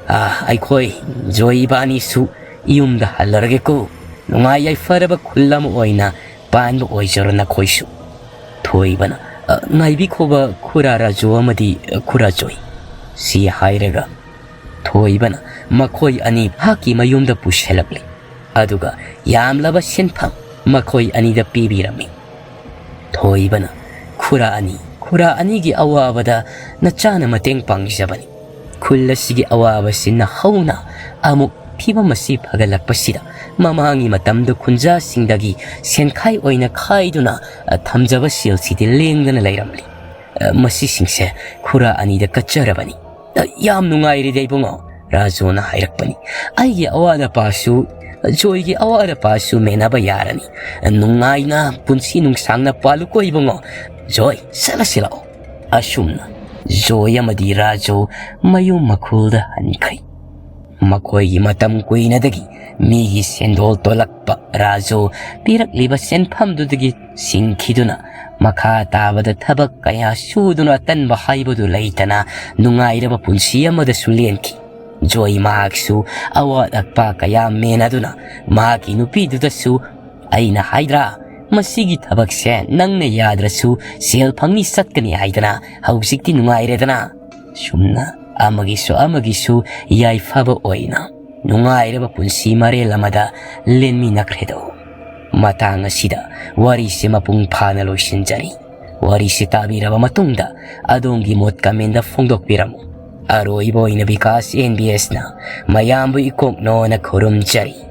ꯑ, ꯑꯩꯈꯣꯏ ꯖꯣꯏ ꯏꯕꯥꯅꯤꯁꯨ ꯌꯨꯝꯗ ꯍꯜꯂꯔꯒꯦꯀꯣ꯫ ꯅꯨꯡꯉꯥꯏ ꯌꯥꯏꯐꯔꯕ ꯈꯨꯜ ꯑꯃ ꯑꯣꯏꯅ ꯄꯥꯟꯕ ꯑꯣꯏꯖꯔꯣ ꯅꯈꯣꯏꯁꯨ꯫" ꯊꯣꯏꯕꯅ, "ꯑ, ꯉꯥꯏꯕꯤꯈꯣꯕ ꯈꯨꯔꯥ ꯔꯥꯖꯨ ꯑꯃꯗꯤ, ꯑ, ꯈꯨꯔꯥ ꯖꯣꯏ꯫" ꯁꯤ ꯍꯥꯏꯔꯒ ꯊꯣꯏꯕꯅ ꯃꯈꯣꯏ ꯑꯅꯤ ꯃꯍꯥꯛꯀꯤ ꯃꯌꯨꯝꯗ ꯄꯨꯁꯤꯜꯂꯛꯂꯤ꯫ ꯑꯗꯨꯒ ꯌꯥꯝꯂꯕ ꯁꯦꯟꯐꯝ ꯃꯈꯣꯏ ꯑꯅꯤꯗ ꯄꯤꯕꯤꯔꯝꯃꯤ꯫ ꯊꯣꯏꯕꯅ, "ꯈꯨꯔꯥ ꯑꯅꯤ, ꯈꯨꯔꯥ ꯑꯅꯤꯒꯤ ꯑꯋꯥꯕꯗ ꯅꯆꯥꯅ ꯃꯇꯦꯡ ꯄꯥꯡꯖꯕꯅꯤ꯫ ꯈꯨꯜ ꯑꯁꯤꯒꯤ ꯑꯋꯥꯕꯁꯤ ꯅꯍꯧꯅ ꯑꯃꯨꯛ ꯐꯤꯕꯝ ꯑꯁꯤ ꯐꯒꯠꯂꯛꯄꯁꯤꯗ ꯃꯃꯥꯡꯒꯤ ꯃꯇꯝꯗ ꯈꯨꯟꯖꯥꯁꯤꯡꯗꯒꯤ ꯁꯦꯟꯈꯥꯏ ꯑꯣꯏꯅ ꯈꯥꯏꯗꯨꯅ, ꯑ, ꯊꯝꯖꯕ ꯁꯦꯜꯁꯤꯗꯤ ꯂꯦꯡꯗꯅ ꯂꯩꯔꯝꯂꯤ꯫ ꯑ, ꯃꯁꯤꯁꯤꯡꯁꯦ ꯈꯨꯔꯥ ꯑꯅꯤꯗ ꯀꯠꯆꯔꯕꯅꯤ꯫" "ꯑ, ꯌꯥꯝ ꯅꯨꯡꯉꯥꯏꯔꯦꯗ ꯏꯕꯨꯡꯉꯣ," ꯔꯥꯖꯨꯅ ꯍꯥꯏꯔꯛꯄꯅꯤ꯫ "ꯑꯩꯒꯤ ꯑꯋꯥꯠ ꯑꯄꯥꯁꯨ ꯖꯣꯏꯒꯤ ꯑꯋꯥꯠ ꯑꯄꯥꯁꯨ ꯃꯦꯟꯅꯕ ꯌꯥꯔꯅꯤ꯫ ꯅꯨꯡꯉꯥꯏꯅ ꯄꯨꯟꯁꯤ ꯅꯨꯡꯁꯥꯡꯅ ꯄꯥꯜꯂꯨꯀꯣ ꯏꯕꯨꯡꯉꯣ꯫ ꯖꯣꯏ, ꯆꯠꯂꯁꯤ ꯂꯥꯛꯑꯣ꯫ ꯑꯁꯨꯝꯅ ꯖꯣꯏ ꯑꯃꯗꯤ ꯔꯥꯖꯨ ꯃꯌꯨꯝ ꯃꯈꯨꯜꯗ ꯍꯟꯈ꯭ꯔꯦ꯫ ꯃꯈꯣꯏꯒꯤ ꯃꯇꯝ ꯀꯨꯏꯅꯗꯒꯤ ꯃꯤꯒꯤ ꯁꯦꯟꯗꯣꯜ ꯇꯣꯜꯂꯛꯄ ꯔꯥꯖꯨ ꯄꯤꯔꯛꯂꯤꯕ ꯁꯦꯟꯐꯝꯗꯨꯗꯒꯤ ꯁꯤꯡꯈꯤꯗꯨꯅ ꯃꯈꯥ ꯇꯥꯕꯗ ꯊꯕꯛ ꯀꯌꯥ ꯁꯨꯗꯨꯅ ꯑꯇꯟꯕ ꯍꯥꯏꯕꯗꯨ ꯂꯩꯇꯅ ꯅꯨꯡꯉꯥꯏꯔꯕ ꯄꯨꯟꯁꯤ ꯑꯃꯗꯁꯨ ꯂꯦꯟꯈꯤ꯫ ꯖꯣꯏ ꯃꯍꯥꯛꯁꯨ ꯑꯋꯥꯠ ꯑꯄꯥ ꯀꯌꯥ ꯃꯦꯟꯅꯗꯨꯅ ꯃꯍꯥꯛꯀꯤ ꯅꯨꯄꯤꯗꯨꯗꯁꯨ, "ꯑꯩꯅ ꯍꯥꯏꯗ꯭ꯔꯥ, ꯃꯁꯤꯒꯤ ꯊꯕꯛꯁꯦ ꯅꯪꯅ ꯌꯥꯗ꯭ꯔꯁꯨ ꯁꯦꯜ ꯐꯪꯅꯤ ꯆꯠꯀꯅꯤ ꯍꯥꯏꯗꯅ, ꯍꯧꯖꯤꯛꯇꯤ ꯅꯨꯡꯉꯥꯏꯔꯦꯗꯅ?" ꯁꯨꯝꯅ ꯑꯃꯒꯤꯁꯨ ꯑꯃꯒꯤꯁꯨ ꯌꯥꯏꯐꯕ ꯑꯣꯏꯅ ꯅꯨꯡꯉꯥꯏꯔꯕ ꯄꯨꯟꯁꯤ ꯃꯔꯦꯜ ꯑꯃꯗ ꯂꯦꯟꯃꯤꯟꯅꯈ꯭ꯔꯦꯗꯣ꯫ ꯃꯇꯥꯡ ꯑꯁꯤꯗ ꯋꯥꯔꯤꯁꯦ ꯃꯄꯨꯡ ꯐꯥꯅ ꯂꯣꯏꯁꯤꯟꯖꯔꯤ꯫ ꯋꯥꯔꯤꯁꯤ ꯇꯥꯕꯤꯔꯕ ꯃꯇꯨꯡꯗ ꯑꯗꯣꯝꯒꯤ ꯃꯣꯠ comment ꯐꯣꯡꯗꯣꯛꯄꯤꯔꯝꯃꯨ꯫ ꯑꯔꯣꯏꯕ ꯑꯣꯏꯅ ꯕꯤꯀꯥꯁ NBS ꯅ ꯃꯌꯥꯝꯕꯨ ꯏꯀꯣꯛꯅꯣꯅ ꯈꯨꯔꯨꯝꯖꯔꯤ꯫